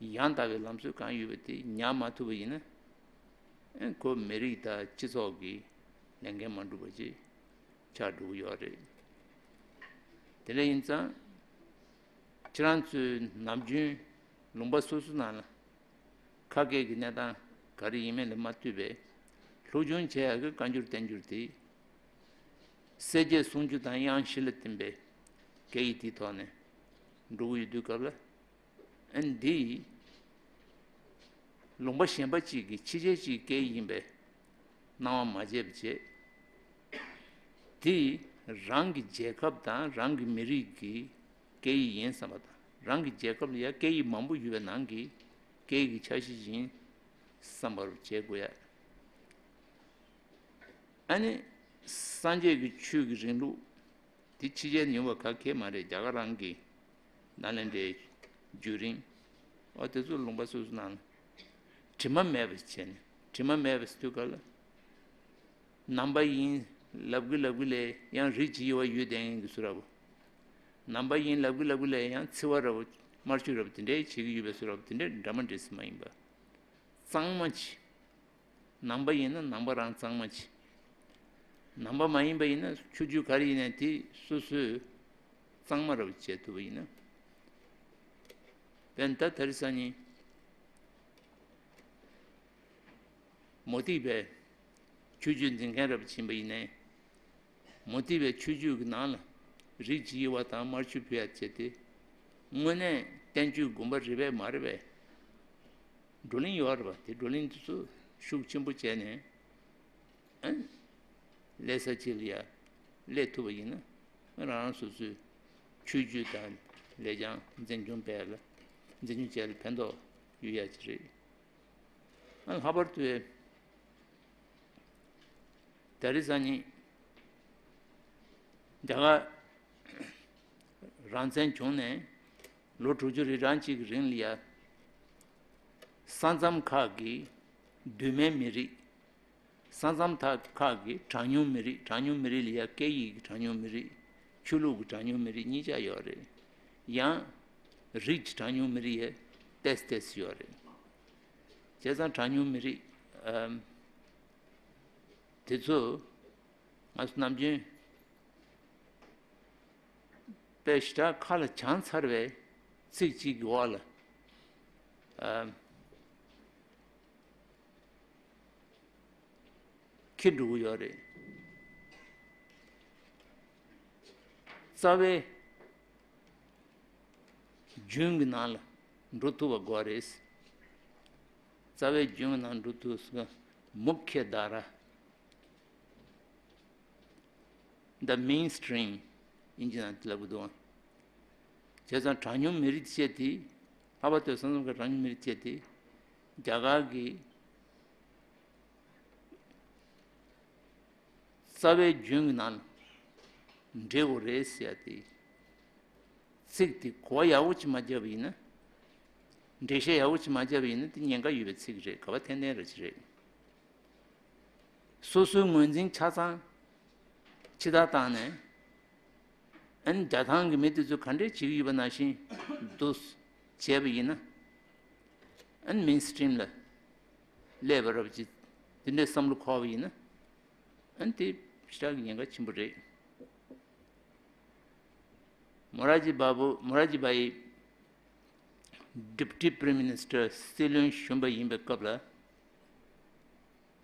ཡ། ཡང་དག་པའི་ལམ་སྲོལ་གང་ཡོད་པ་དེ་ཉར་མ་ཐུབ་པ་ཡིན་ན། ཨེ་ཁོ་མི་རིགས་དང་སྤྱི་ཚོགས་ཀྱི་ལས་འགན་མ་འགྲུབ་པ་ཅིག་ཆགས་འགྲོ་གི་ཡོད་རེད། དེ་འདྲ་ཡིན་ཙང་། ཁྱེད་རང་ཚོའི་ནམ་རྒྱུན་ལུང་པ་སོ་སོ་ནང་ལ་ཁ་སྐད་ཀྱི་གནས་སྟངས་ག་རེ་ཡིན་མིན་ལ་མ་ལྟོས་པའི་སློབ་སྦྱོང་བྱེད་ཡག་གི་བཀའ་འགྱུར་བསྟན་འགྱུར་དེ། གསལ་བྱེད་གསུང་ཆོས་དང་དབྱངས་བཞི་ལ་བསྟིམ་པའི་སྐད་ཡིག་དེའི་ཐོག་ནས་འགྲོ་གི་ཡོད་དུས་སྐབས་ལ། ཨ་ནི་འདི་ལུང་པ་གཞན་པ་གཅིག་གི་ཕྱི་རྒྱལ་གཅིག་གི་སྐད་ཡིག་ཡིན་པའི་སྣང་བ་མ་བྱས་པ་བྱས། དེ་རང་གི་རྒྱལ་ཁབ་དང་རང་གི་མི་རིགས་ཀྱི་སྐད་ཡིག་ཡིན་བསམ་པ་དང་། རང་གི་རྒྱལ་ཁབ་ལ་ཡང་སྐད་ཡིག་མང་པོ་ཡོད་པའི་ནང་གི་སྐད་ཡིག་གི་ཆ་ཤས་ཤིག་ཡིན་བསམ་པར་བྱེད་དགོས་ཡ། ཨ་ནི་སངས་རྒྱས་ཀྱི་ཆོས་ཀྱི་རིང་ལུགས་དེ་ཕྱི་རྒྱལ་ཡོང་བ་ག་གེ་མ་རེད། རྒྱ་གར་རང་གི་ནཱ་ལེནྡྲའི་བརྒྱུད་རིམ། ཨོ་དེ་ཚོ་ལུང་པ་སོ་སོ་ནང་ལ་དྲི་མ་མེད་པ་བྱས་ནས། དྲི་མ་མེད་པ་ཟེར་དུས་ག་ལ། ནང་པ་ཡིན་ལབ་གི་ལབ་གི་ལས་ཡང་རིགས་ཀྱི་དབྱེ་བ་ཡོད་བསྡད་མཁན་གྱི་བཟོ་འདྲ་བོ། ནང་པ་ཡིན་ལབ་གི་ལབ་གི་ལས་ཡང་འཚེ་བ་འདྲ་བོ། དམར་མཆོད་འདྲ་བོ་དེ་འདྲའི་བྱེད་ཀྱི་ཡོད་པའི་བཟོ་འདྲ་བོ། དེ་འདྲའི་འདྲ་མ་འདྲ་ཟེར་མ་ཡིན་པ། གཙང་མ་བྱེད། ནང་པ་ཡིན་ན་ནང་པ་རང་གཙང་མ་བྱེད། ནང་པ་མ་ཡིན་པ་ཡིན་ན་ཆོས་བརྒྱུད་ག་རེ་ཡིན་ནའི་དེ་སོ་སོས་གཙང་མ་ར་བྱེད་ཐུབ་པ་ཡིན་ན། དཔེར་ན་ད་དེ་རིང་སང་ཉིན་མུ་སྟེགས་པའི་ཆོས་བརྒྱུད་འཛིན་མཁན་ར་ཕྱིན་པ་ཡིན་ནའི། མུ་སྟེགས་པའི་ཆོས་བརྒྱུད་ཀྱི་ནང་ལ་རིགས་ཀྱི་དབྱེ་བ་དང་དམར་མཆོད་ཕུལ་ཡ་བྱས་ཏེ། དངོས་གནས་བསྟན་བཅོས་དགོངས་པ་རེད་པས་མ་རེད་པས། བགྲོ་གླེང་ཡོད་རེད་པ། དེ་བགྲོ་གླེང་དེ་ཚོ་ཤུགས་ཆེན་པོ་བྱས་ནས། ཨ། སླེབས་ས་ཅིག་ལ་ཡ་སླེབས་ཐུབ་པ་ཡིན་ན། རང་རང་སོ་སོའི་ཆོས་བརྒྱུད་དང་ལེགས་བྱང་འཛིན་སྐྱོང་སྤེལ་ལ། འཛིན་སྐྱོང་བྱས་ལ་ཕན་ཐོགས་ཡོད་ཡ་ཅིག་རེད། ཨ། ལྷག་པར་དུ་ད་རེས་སང་ཉིན་རྒྱ་གར་རང་བཙན་བྱུང་ནས་ལོ་དྲུག་ཅུ་རེ་གྲངས་གཅིག་གི་རིང་ལ་ཡ། ས་མཚམས་ཁག་གི་གདོད་མའི་མི་རིགས། ས་མཚམས་ཐག་ཁག་གི་གྲངས་ཉུང་མི་རིགས། གྲངས་ཉུང་མི་རིགས་ལ་ཡ་སྐད་ཡིག་གི་གྲངས་ཉུང་མི་རིགས། ཆོས་ལུགས་ཀྱི་གྲངས་ཉུང་མི་རིགས་གཉིས་ཆ་ཡོད་རེད། ཡང་རིགས་ཀྱི་གྲངས་ཉུང་མི་རིགས་ཡ་ཏོག་ཙམ་ཏོག་ཙམ་ཡོད་རེད། བྱས་ཙང་གྲངས་ཉུང་མི་རིགས། ཨམ། དེ་ཚོ་ང་ཚོ་ནམ་རྒྱུན་དཔེ་ཞེ་དྲག་ཁ་ལ་བྱང་ཚར་བའི་ཚིག་གཅིག་གི་འོག་ལ། ཨམ། འཁྱེར་འགྲོ་གི་ཡོད་རེད། རྩ་བའི་རྒྱུན་གྱི་ནང་ལ་འགྲོ་ཐུབ་པ་དགོས་རེད། རྩ་བའི་རྒྱུན་གྱི་ནང་འགྲོ་དུས་སུ་མུ་ཁྱེ་དྷ་ར། The mainstream ཨིན་ཇི་ནང་དེ་ལབ་གི་འདུག། བྱས་ཙང་གྲངས་ཉུང་མི་རིགས་བཅས་དེ། ལྷག་པར་དུ་ས་མཚམས་ཁག་གྲངས་ཉུང་མི་རིགས་བཅས་དེ། རྒྱ་གར་གྱི་རྩ་བའི་རྒྱུན་གྱི་ནང་ལ་འདྲེས་དགོས་རེད་ཟེར་ཡ་དེ། ཚིག་དེ་གོ་བ་ཡག་པོ་ཅིག་མ་བརྒྱབ་པ་ཡིན་ན། འགྲེལ་བཤད་ཡག་པོ་ཅིག་མ་བརྒྱབ་པ་ཡིན་ན་དེ་ཉེན་ཁ་ཡོད་པའི་ཚིག་རེད། ག་པར་འཐེན་འཐེན་ར་ཅིག་རེད། སོ་སོའི་ངོས་འཛིན་ཆ་ཚང་ཕྱི་ལྟར་བཏང་ནས། ཨན་རྒྱ་ཐང་གི་མི་དེ་ཚོས་ག་འདྲས་བྱེད་ཀྱི་ཡོད་པ་ནང་བཞིན་དུ་བྱས་པ་ཡིན་ན། ཨན་མེན་སི་ཊིམ་ལ་སླེབས་པ་རབ་ཅིག་དེ་འདྲའི་བསམ་བློ་འཁོར་བ་ཡིན་ན། ཨན་དེ་ཞེ་དྲག་གི་ཉེན་ཁ་ཆེན་པོ་རེད། མོ་ར་ཇི་བ་བུ་མོ་ར་ཇི་བ་ཡི་ཌི་པུ་ཊི་པི་རེམ་མི་ནི་སི་ཊར་སྲིད་བློན་གཞོན་པ་ཡིན་པའི་སྐབས་ལ།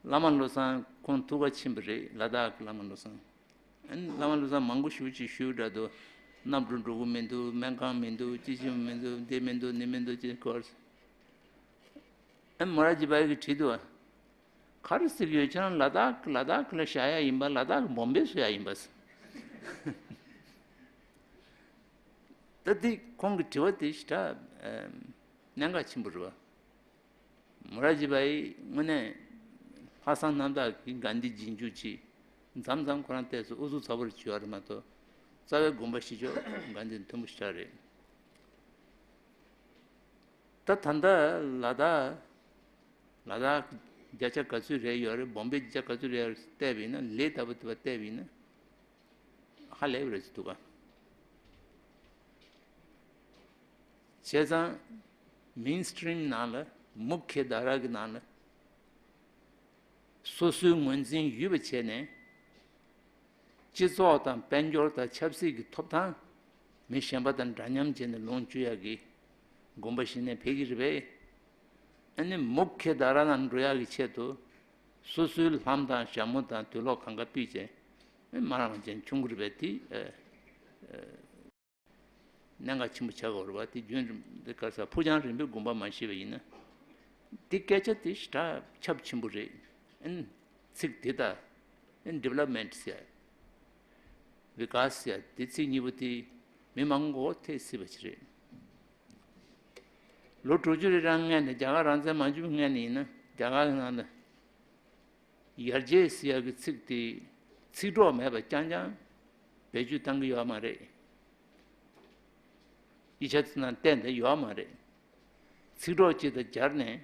བླ་མ་བློ་བཟང་ཁོང་ཐུགས་ཁ་ཆེན་པོ་རེད། ལ་དྭགས་ཀྱི་བླ་མ་བློ་བཟང་། ཨ་ནི་བླ་མ་བློ་བཟང་མང་པོ་ཞེ་པོ་ཅིག་ཞུས་འདྲ་འདུག། གནམ་གྲུ་འགྲོ་གི་མི་འདུག། སྨན་ཁང་མི་འདུག། ཅི་ཅི་མི་འདུག། འདི་མི་འདུག། ནི་མི་འདུག་ཅེས་སྐོར། ཨ་ནི་མོ་ར་ཇི་བ་ཡི་གིས་དྲིས་འདུག། ག་རེ་ཟེར་གྱི་ཡོད། ཁྱེད་རང་ལ་དྭགས་ལ་དྭགས་ལ་བཞག་ཡ་ཡིན་པ། ལ་དྭགས་བོམ་བེ་བཟོ་ཡ་ཡིན་པ། ད་འདི་ཁོང་གི་དྲི་བ་དེ་ཞེ་དྲག་གནད་འགག་ཆེན་པོ་རེད་བ། མོ་ར་ཇི་བ་ཡི་དངོས་གནས་ལྷག་བསམ་རྣམ་དག་གིས་གྷན་དྷི་རྗེས་འཇུག་བྱས། མཚམས་མཚམས་ཁོ་རང་ལྟས་སུ་ཨུ་ཚུགས་ཚ་པོ་རེ་བྱེད་ཡ་རེད་མ་གཏོགས། རྩ་བའི་དགོངས་པ་བཞེས་ཕྱོགས་གྷན་དྷི་མཐུན་པོ་ཞེ་དྲག་རེད། ད་ད་ལྟ་ལ་དྭགས་ལ་དྭགས་བརྒྱ་ཆ་ག་ཚོད་རེད་ཡོད་རེད། བོམ་བེ་བརྒྱ་ཆ་ག་ཚོད་རེད་ཡོད་རེད་བལྟས་པ་ཡིན་ན། ལས་ལྟ་བུ་དེ་བ་བལྟས་པ་ཡིན་ན། ཧ་ལས་པ་རེད་ཅེས་འདུག་ག། བྱས་ཙང་མེན་སི་ཊིམ་ནང་ལ་མུ་ཁྱེ་དྷ་ར་གི་ནང་ལ་སོ་སོའི་ངོས་འཛིན་ཡོད་པ་བྱས་ནས། སྤྱི་ཚོགས་དང་དཔལ་འབྱོར་དང་ཆབ་སྲིད་ཀྱི་ཐོབ་ཐང་མི་གཞན་པ་དང་འདྲ་མཉམ་བྱས་ནས་ལོངས་སྤྱོད་ཡག་གི་དགོངས་པ་བཞེས་ནས་ཕེབས་ཀྱི་རེད་པས། ཨ་ནི་མུ་ཁྱེ་དྷ་ར་ནང་འགྲོ་ཡག་གི་ཆེད་དུ་སོ་སོའི་ལྷམ་དང་ཞྭ་མོ་དང་དུག་ལོག་གང་ག་ཕུད་བྱས། མ་རང་བྱས་བྱུང་གི་རེད་པས། དེ་ཨ་ཨ་གནད་འགག་ཆེན་པོ་ཆགས་ཀྱི་ཡོད་རེད་བ། དེ་རྒྱུན་རིང་དེ་ག་ས་ཕུགས་རྒྱང་རིང་པོའི་དགོངས་པ་མ་བཞེས་པ་ཡིན་ན། འདི་སྐད་ཆ་དེ་ཞེ་དྲག་ཁྱབ་ཆེན་པོ་རེད། ཨན་ཚིག་དེ་དང་། ཨན་ཌི་ཝེ་ལོབ་མེན་ཊི་ཟེར་ཡ། བི་ཀཱས་ཟེར་ཡ་དེ་ཚིག་གཉིས་པོ་དེ་མི་མང་པོ་ཐེ་སྲིད་པ་ཅིག་རེད། ལོ་དྲུག་ཅུ་རེ་གྲངས་སྔོན་ནས། རྒྱ་གར་རང་བཙན་མ་བྱུང་སྔོན་ནས་ཡིན་ན། རྒྱ་གར་གྱི་ནང་ལ་ཡར་རྒྱས་ཟེར་ཡག་གི་ཚིག་དེ་ཚིག་གྲོགས་མེད་པ་རྐྱང་རྐྱང་བེད་སྤྱོད་བཏང་གི་ཡོད་མ་རེད། ཡིག་ཆ་དེ་ནང་བསྟན་ཏེ་ཡོད་མ་རེད། ཚིག་གྲོགས་གཅིག་དང་སྦྱར་ནས་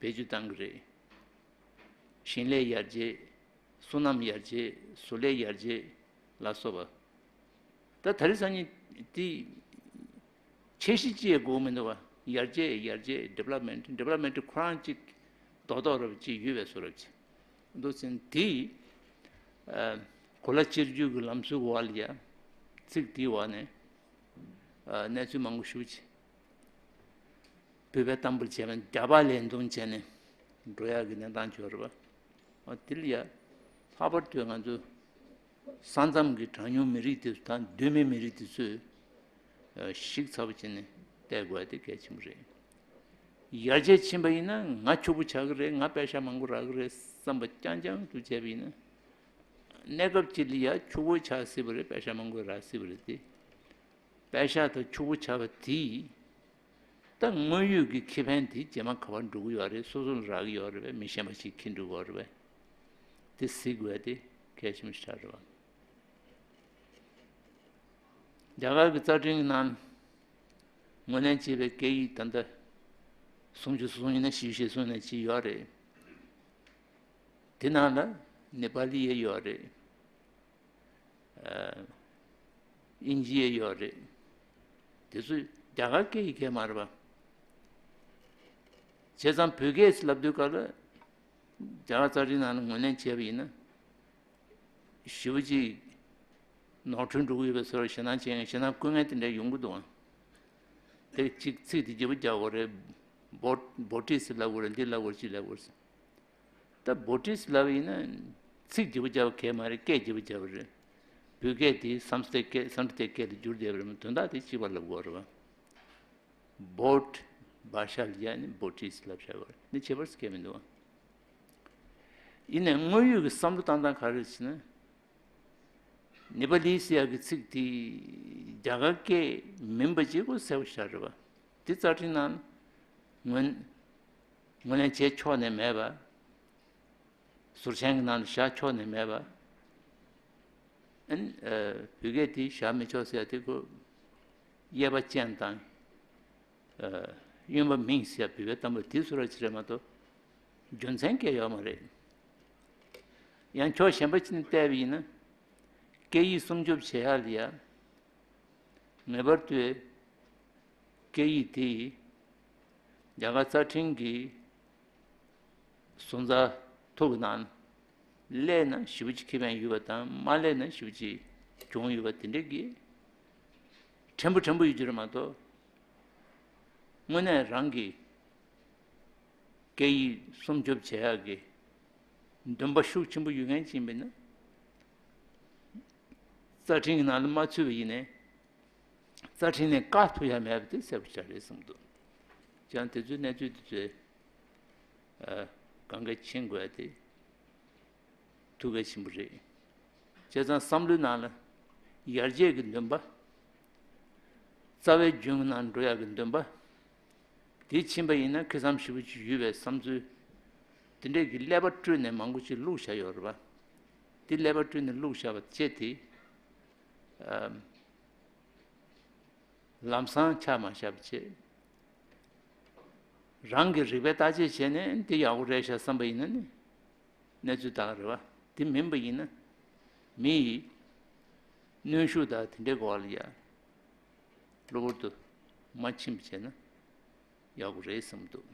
བེད་སྤྱོད་བཏང་གི་རེད། ཞིང་ལས་ཡར་རྒྱས། སོ་ནམ་ཡར་རྒྱས། བཟོ་ལས་ཡར་རྒྱས་ལ་སོགས་པ། ད་དེ་རིང་སང་ཉིན་དེ་ཆེ་གཞི་ཅི་ཡང་དགོས་མི་འདུག་བ། ཡར་རྒྱས་ཡར་རྒྱས། ཌི་ཝེ་ལོབ་མེན་ཊི། ཌི་ཝེ་ལོབ་མེན་ཊི་ཁོ་རང་གཅིག་རྡོག་རྡོག་རེ་བ་ཅིག་ཡོད་པའི་བཟོ་འདྲ་ཅིག་འདུག་ཟིན། དེ་ཨ་གོ་ལ་སྤྱི་སྤྱོད་ཀྱི་ལམ་སྲོལ་འོག་ལ་ཡ། ཚིག་དེའི་འོག་ནས་ཨ་གནས་ཚུལ་མང་པོ་ཞེ་པོ་ཅིག་བོད་པའི་གཏམ་དཔེར་བྱས་པ་ན་རྒྱ་ཕག་ལས་མཐུན་བྱས་ནས་འགྲོ་ཡག་གི་གནས་སྟངས་ཅིག་ཡོད་རེད་པ། འོ་དེ་ལ་ཡ་ལྷག་པར་དུ་ང་ཚོ་ས་མཚམས་ཀྱི་གྲངས་ཉུང་མི་རིགས་དེ་ཚོ་དང་གདོད་མའི་མི་རིགས་དེ་ཚོས་ཨ་ཞིབ་ཚགས་པོ་བྱས་ནས་བལྟ་དགོས་ཡ་དེ་གལ་ཆེན་པོ་རེད། ཡར་རྒྱས་ཕྱིན་པ་ཡིན་ན་ང་ཕྱུག་པོ་ཆགས་ཀྱི་རེད། ང་པེ་ཤ་མང་པོ་རག་གི་རེད་བསམ་པ་རྐྱང་རྐྱང་དུ་བྱས་པ་ཡིན་ན། གནས་སྐབས་གཅིག་ལ་ཡ་ཕྱུག་པོ་ཆགས་སྲིད་པ་རེད། པེ་ཤ་མང་པོ་རག་སྲིད་པ་རེད་དེ། པེ་ཤ་དང་ཕྱུག་པོ་ཆགས་པ་དེས། ད་དངོས་ཡོད་ཀྱི་ཁེ་ཕན་དེ་རྗེས་མ་ག་པར་འགྲོ་གི་ཡོད་རེད། སོ་སོ་ལ་རག་གི་ཡོད་རེད་པས། མི་གཞན་པ་ཞིག་འཁྱེར་འགྲོ་གི་ཡོད་རེད་པས། དེ་གཟིགས་དགོས་ཏེ་གལ་ཆེན་པོ་ཞིག་ཆགས་རེད་པ། རྒྱ་གར་གྱི་རྩ་ཁྲིམས་ཀྱི་ནང་ངོས་ལེན་བྱས་པའི་སྐད་ཡིག་ད་ལྟ་སུམ་ཅུ་སོ་གསུམ་ཡིན་ན་བཞི་བཅུ་ཞེ་གསུམ་ནས་གཅིག་ཡོད་རེད། དེ་ནང་ལ་ནེ་པ་ལི་ཡང་ཡོད་རེད། ཨ་དབྱིན་ཇི་ཡང་ཡོད་རེད། དེ་ཚོ་རྒྱ་གར་སྐད་ཡིག་གས་མ་རེད་པ། བྱས་ཙང་བོད་སྐད་ཟེར་ལབ་དུས་སྐབས་ལ་རྒྱ་གར་རྩ་ཁྲིམས་ནང་ལ་ངོས་ལེན་བྱས་པ་ཡིན་ན། ཞེ་པོ་ཅིག་ནོར་འཁྲུལ་འགྲོ་གི་ཡོད་པའི་བཟོ་འདྲ། ཞེད་སྣང་བྱེད་མཁན། ཞེད་སྣང་སྐུལ་མཁན་དེ་འདྲ་ཡོང་གི་འདུག་ཨང་། དེ་གཅིག་ཚིག་དེ་བརྗེ་པོ་རྒྱག་དགོས་རེད། བྷོ་བྷོ་ཊི་ཟེར་ལབ་དགོས་རེད། འདི་ལབ་དགོས་རེད། ཅི་ལབ་དགོས་རེད། ད་བྷོ་ཊི་ཟེར་ལབ་པ་ཡིན་ན་ཚིག་བརྗེ་པོ་རྒྱག་པ་གས་མ་རེད། སྐད་བརྗེ་པོ་རྒྱག་པ་རེད། བོད་སྐད་དེ་སཾ་སྐྲྀཏ་སྐད་སཾ་སྐྲྀཏ་སྐད་ལ་བསྒྱུར་བསྡད་པ་རེད་མ། དོན་དག་དེ་གཅིག་པ་ལབ་དགོས་རེད་པ། བྷོཊ། བ་ཤ་ལི་ཡ་ནི་བོ་ཊི་ཟེར་ལབ་བཞག་པ་རེད། འདི་ཁྱད་པར་ཅི་གང་མི་འདུག་ཡིན་ནའི་དངོས་ཡོད་ཀྱི་བསམ་བློ་བཏང་སྟངས་ག་རེ་རེད་ཟེར་ན། ནེ་པ་ལི་ཟེར་ཡག་གི་ཚིག་དེ་རྒྱ་གར་སྐད་མིན་པ་ཅིག་གོ་གསལ་པོ་ཞིག་རེད་པ། དེ་རྩ་ཁྲིམས་ནང་ངོས་ངོས་ལེན་བྱས་ཆོག་ནས་མེད་པ། ཟུར་མཆན་གྱི་ནང་ལ་བཞག་ཆོག་ནས་མེད་པ། ཨན། ཨ། བོད་སྐད་དེ་བཞག་མི་ཆོག་ཟེར་ཡ་དེ་ཁོ་གཡས་པ་ཅན་དང་། ཨ། གཡོན་པ་མིང་ཟེར་ཡ་བོད་པའི་གཏམ་དཔེ་དེ་ཚོ་ར་ཅིག་རེད་མ་གཏོགས། རྒྱུ་མཚན་གང་ཡང་ཡོད་མ་རེད། ཡང་ཕྱོགས་གཞན་པ་ཅིག་ནས་བལྟས་པ་ཡིན་ན། སྐད་ཡིག་སྲུང་སྐྱོབ་བྱེད་ཡ་ལ་ཡ། ངེས་པར་དུ་སྐད་ཡིག་དེ་རྒྱ་གར་རྩ་ཁྲིམས་ཀྱི་བཟོ་རྩལ་ཐོག་གི་ནང་སླེབས་ན་ཞེ་པོ་ཅིག་ཁེ་ཕན་ཡོད་པ་དང་མ་སླེབས་ན་ཞེ་པོ་ཅིག་གྱོང་ཡོད་པ་དེ་འདྲ་གི་ཕྲན་བུ་ཕྲན་བུ་ཡོད་རྒྱུ་རེད་མ་གཏོགས། དངོས་གནས་རང་གི་སྐད་ཡིག་སྲུང་སྐྱོབ་བྱེད་ཡག་གི་འདུན་པ་ཤུགས་ཆེན་པོ་ཡོད་མཁན་ཅིག་ཡིན་པ་ཡིན་ན། རྩ་ཁྲིམས་ཀྱི་ནང་ལ་མ་ཚུད་པ་ཡིན་ནའི། རྩ་ཁྲིམས་ནས་བཀག་ཐུབ་ཡ་མེད་པ་དེ་གསལ་པོ་ཆགས་རེད་བསམ་འདུག་ཀྱང་དེ་ཚོའི་གནས་ཚུལ་དེ་ཚོའི་ཨ། གང་ག་ཕྱིན་དགོས་ཡ་དེ་ཐུགས་གལ་ཆེན་པོ་རེད། བྱས་ཙང་བསམ་བློའི་ནང་ལ་ཡར་རྒྱས་ཀྱི་འདུན་པ། རྩ་བའི་རྒྱུན་ནང་འགྲོ་ཡག་གི་འདུན་པ། དེ་ཕྱིན་པ་ཡིན་ན་ཁེ་བཟང་ཞེ་པོ་ཅིག་ཡོད་པའི་བསམ་ཚུལ། དེ་འདྲས་ཀྱི་ཀླད་པ་བཀྲུས་ནས་མང་པོ་ཅིག་བླུགས་བཞག་ཡོད་རེད་པ། དེ་ཀླད་པ་བཀྲུས་ནས་བླུགས་བཞག་པ་བཅས་དེ། ཨ། ལམ་སང་ཆ་མ་བཞག་པ་བྱས། རང་གི་རིག་པས་བརྟག་དཔྱད་བྱས་ནས་འདི་ཡག་པོ་རེད་ཤག་བསམ་པ་ཡིན་ན་ནི་གནས་ཚུལ་དག་རེད་པ། དེ་མིན་པ་ཡིན་ན་མི་ཡི་གནོན་ཤུགས་དང་དེ་འདྲའི་སྐོར་ལ་ཡ་གློ་བུར་དུ་མ་ཕྱིན་པ་བྱས་ན་ཡག་པོ་རེད་བསམ་འདུག་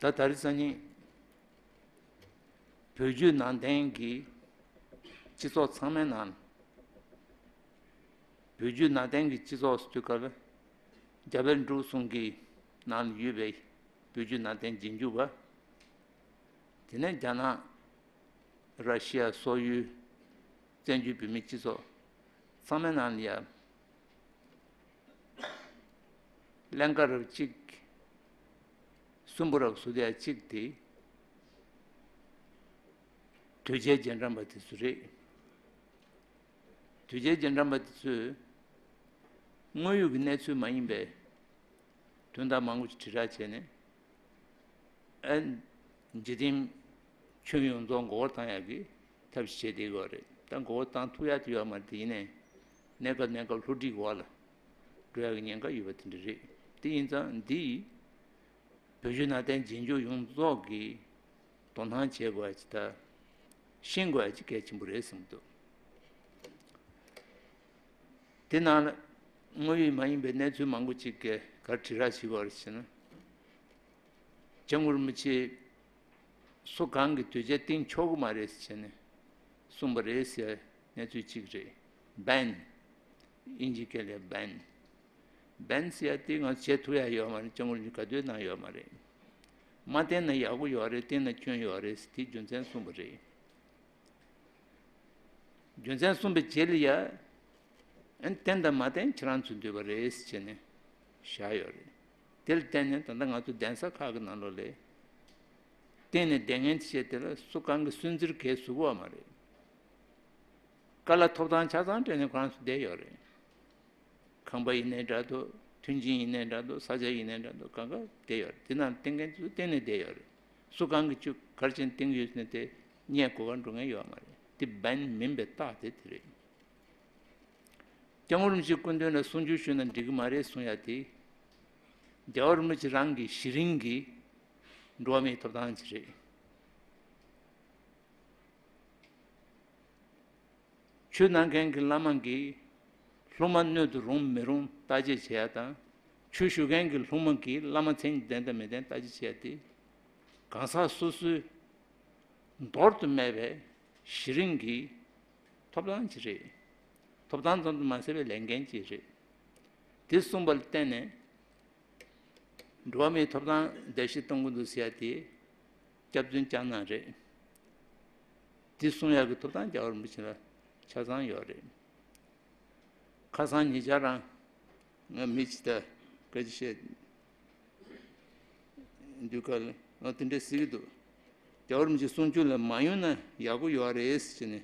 ད་ད་རེས་སང་ཉིན་བོད་བརྒྱུད་ནང་བསྟན་གྱི་སྤྱི་ཚོགས་ཚང་མའི་ནང་། བོད་བརྒྱུད་ནང་བསྟན་གྱི་སྤྱི་ཚོགས་སུ་དུས་སྐབས་རྒྱ་བལ་འབྲུག་གསུམ་གྱི་ནང་ལ་ཡོད་པའི་བོད་བརྒྱུད་ནང་བསྟན་རྗེས་འཇུག་པ། དེ་ནས་རྒྱ་ནག་ར་ཤི་ཡ་སོག་ཡུལ་བཙན་བྱོལ་བོད་མིའི་སྤྱི་ཚོགས་ཚང་མའི་ནང་ལ་ཡ། ཀླན་ཀ་རབ་གཅིག་གསུམ་པོ་རབ་བཟོ་དེ་ཡ་གཅིག་དེ། དོལ་རྒྱལ་རྗེས་འབྲང་པ་དེ་ཚོ་རེད། དོལ་རྒྱལ་རྗེས་འབྲང་པ་དེ་ཚོས་དངོས་ཡོད་ཀྱི་གནས་ཚུལ་མ་ཡིན་པའི་དོན་དག་མང་པོ་ཞིག་དྲིལ་བསྒྲགས་བྱས་ནས། ཨ། འཇིག་རྟེན་ཁྱོན་ཡོངས་རྫོགས་མགོ་སྐོར་བཏང་ཡག་གི་ཐབས་ཤེས་བྱས་བསྡད་ཡོད་རེད། ད་མགོ་སྐོར་བཏང་ཐུབ་ཡག་དེ་ཡོད་མ་རེད། དེ་ཡིན་ནའི་གནས་སྐབས་གནས་སྐབས་སློབ་ཁྲིད་འོག་ལ་འགྲོ་ཡག་གི་ཉེན་ཁ་ཡོད་པ་དེ་འདྲ་རེད། དེ་ཡིན་ཙང་འདི་ཡིས་བོད་བརྒྱུད་ནང་བསྟན་རྗེས་འཇུག་ཡོངས་རྫོགས་ཀྱིས་དོ་སྣང་བྱེད་དགོས་ཡག་ཅིག་དང་ཤེས་དགོས་ཡག་ཅིག་གལ་ཆེན་པོ་རེད་བསམ་འདུག་དེ་ནང་ལ་དངོས་ཡོད་མ་ཡིན་པའི་གནས་ཚུལ་མང་པོ་ཅིག་གིས་ག་རེ་དྲིལ་བསྒྲགས་བྱེད་ཀྱི་ཡོད་རེད་ཟེར་ན། སྐྱབས་མགོན་རིན་པོ་ཆེ་སུ་གང་གིས་དོལ་རྒྱལ་བསྟེན་ཆོག་གི་མ་རེད་ཟེར་ནས་གསུངས་པ་རེད་ཟེར་གནས་ཚུལ་གཅིག་རེད། བན། དབྱིན་ཇིའི་སྐད་ལ་བན། བན་ཟེར་ཡ་དེ་ང་བྱེད་ཐུབ་ཡ་ཡོད་མ་རེད། སྐྱབས་མགོན་རིན་པོ་ཆེ་ག་དུས་གནང་ཡོད་མ་རེད། མ་བསྟེན་ན་ཡག་པོ་ཡོད་རེད། བསྟེན་ན་སྐྱོན་ཡོད་རེད་ཟེར་དེ་རྒྱུ་མཚན་གསུངས་པ་རེད། རྒྱུ་མཚན་གསུངས་པའི་རྗེས་ལ་ཡ། ཨན། བསྟེན་དང་མ་བསྟེན་ཁྱེད་རང་ཚོའི་འདོད་པ་རེད་ཟེར་བྱས་ནས་བཞག་ཡོད་རེད། དེ་ལ་བརྟེན་ནས་ད་ལྟ་ང་ཚོ་གདན་ས་ཁག་གི་ནང་ལོགས་ལ་བསྟེན་ནས་བསྡད་མཁན་དེ་བྱས་དེ་ལ་སུ་གང་གིས་སུན་གཙེར་གས་བཟོ་གི་ཡོད་མ་རེད། བཀའ་སློབ་ཐོབ་ཐང་ཆ་ཚང་སྤྲད་ནས་ཁོ་རང་ཚོ་བསྡད་ཡོད་རེད། ཁང་པ་ཡིན་ནའི་འདྲ་འདུག་མཐུན་རྐྱེན་ཡིན་ནའི་འདྲ་འདུག་ས་ཆ་ཡིན་ནའི་འདྲ་འདུག་གང་ག་བསྡད་ཡོད་རེད། དེ་ནང་བསྟེན་མཁན་ཚོ་བསྟེན་ནས་བསྡད་ཡོད་རེད། སུ་གང་གིས་ཁྱོད་ག་རེ་བྱས་ནས་བསྟེན་གྱི་ཡོད་ཟེར་ན་དེ་རྙེད་དགོས་ག་འགྲོ་མཁན་ཡོད་མ་རེད། དེ་བན་མིན་པའི་རྟགས་དེ་དེ་རེད། སྐྱབས་མགོན་རིན་པོ་ཆེའི་སྐུ་མདུན་ལ་གསུང་ཆོས་ཞུས་ན་འགྲིག་གི་མ་རེད་གསུང་ཡ་དེ། རྒྱལ་བ་རིན་པོ་ཆེ་རང་གི་གཞི་རིམ་གྱི་འགྲོ་བ་མིའི་ཐོབ་ཐང་ཅིག་རེད། ཆོས་གནང་མཁན་གྱི་བླ་མ་གིས་སློབ་མ་སྣོད་དུ་རུང་མི་རུང་བརྟག་དཔྱད་བྱེད་ཡ་དང་། ཆོས་ཞུ་མཁན་གྱི་སློབ་མ་གིས་བླ་མ་མཚན་ཉིད་ལྡན་དང་མི་ལྡན་བརྟག་དཔྱད་བྱེད་ཡ་དེ། གང་ཟག་སོ་སོའི་འདོར་དུ་མེད་པའི་གཞི་རིམ་གྱི་ཐོབ་ཐང་ཅིག་རེད། ཐོབ་ཐང་ཙམ་དུ་མ་ཟད་པའི་ལས་འགན་ཅིག་རེད། དེ་གསུངས་པ་ལ་བརྟེན་ནས། འགྲོ་བ་མིའི་ཐོབ་ཐང་བརྡལ་བཤིག་གཏོང་གི་འདུག་ཟེར་ཡ་དེ་སྐྱག་རྫུན་རྐྱང་རྐྱང་རེད། དེ་གསུང་ཡག་གི་ཐོབ་ཐང་རྒྱལ་བ་རིན་པོ་ཆེ་ལ་ཆ་ཚང་ཡོད་རེད། ཁ་སང་ཉེ་ཆར་རང་ ང་མི་ཅིག་ད་སྐད་ཆ་བཤད་དུས་སྐབས་ལ་ང་དེ་འདྲ་ཟེར་གྱི་འདུག་རྒྱལ་བ་རིན་པོ་ཆེ་གསུང་ཆོས་ལ་མ་ཡོང་ན་ཡག་པོ་ཡོད་རེད་ཟེར་ནས།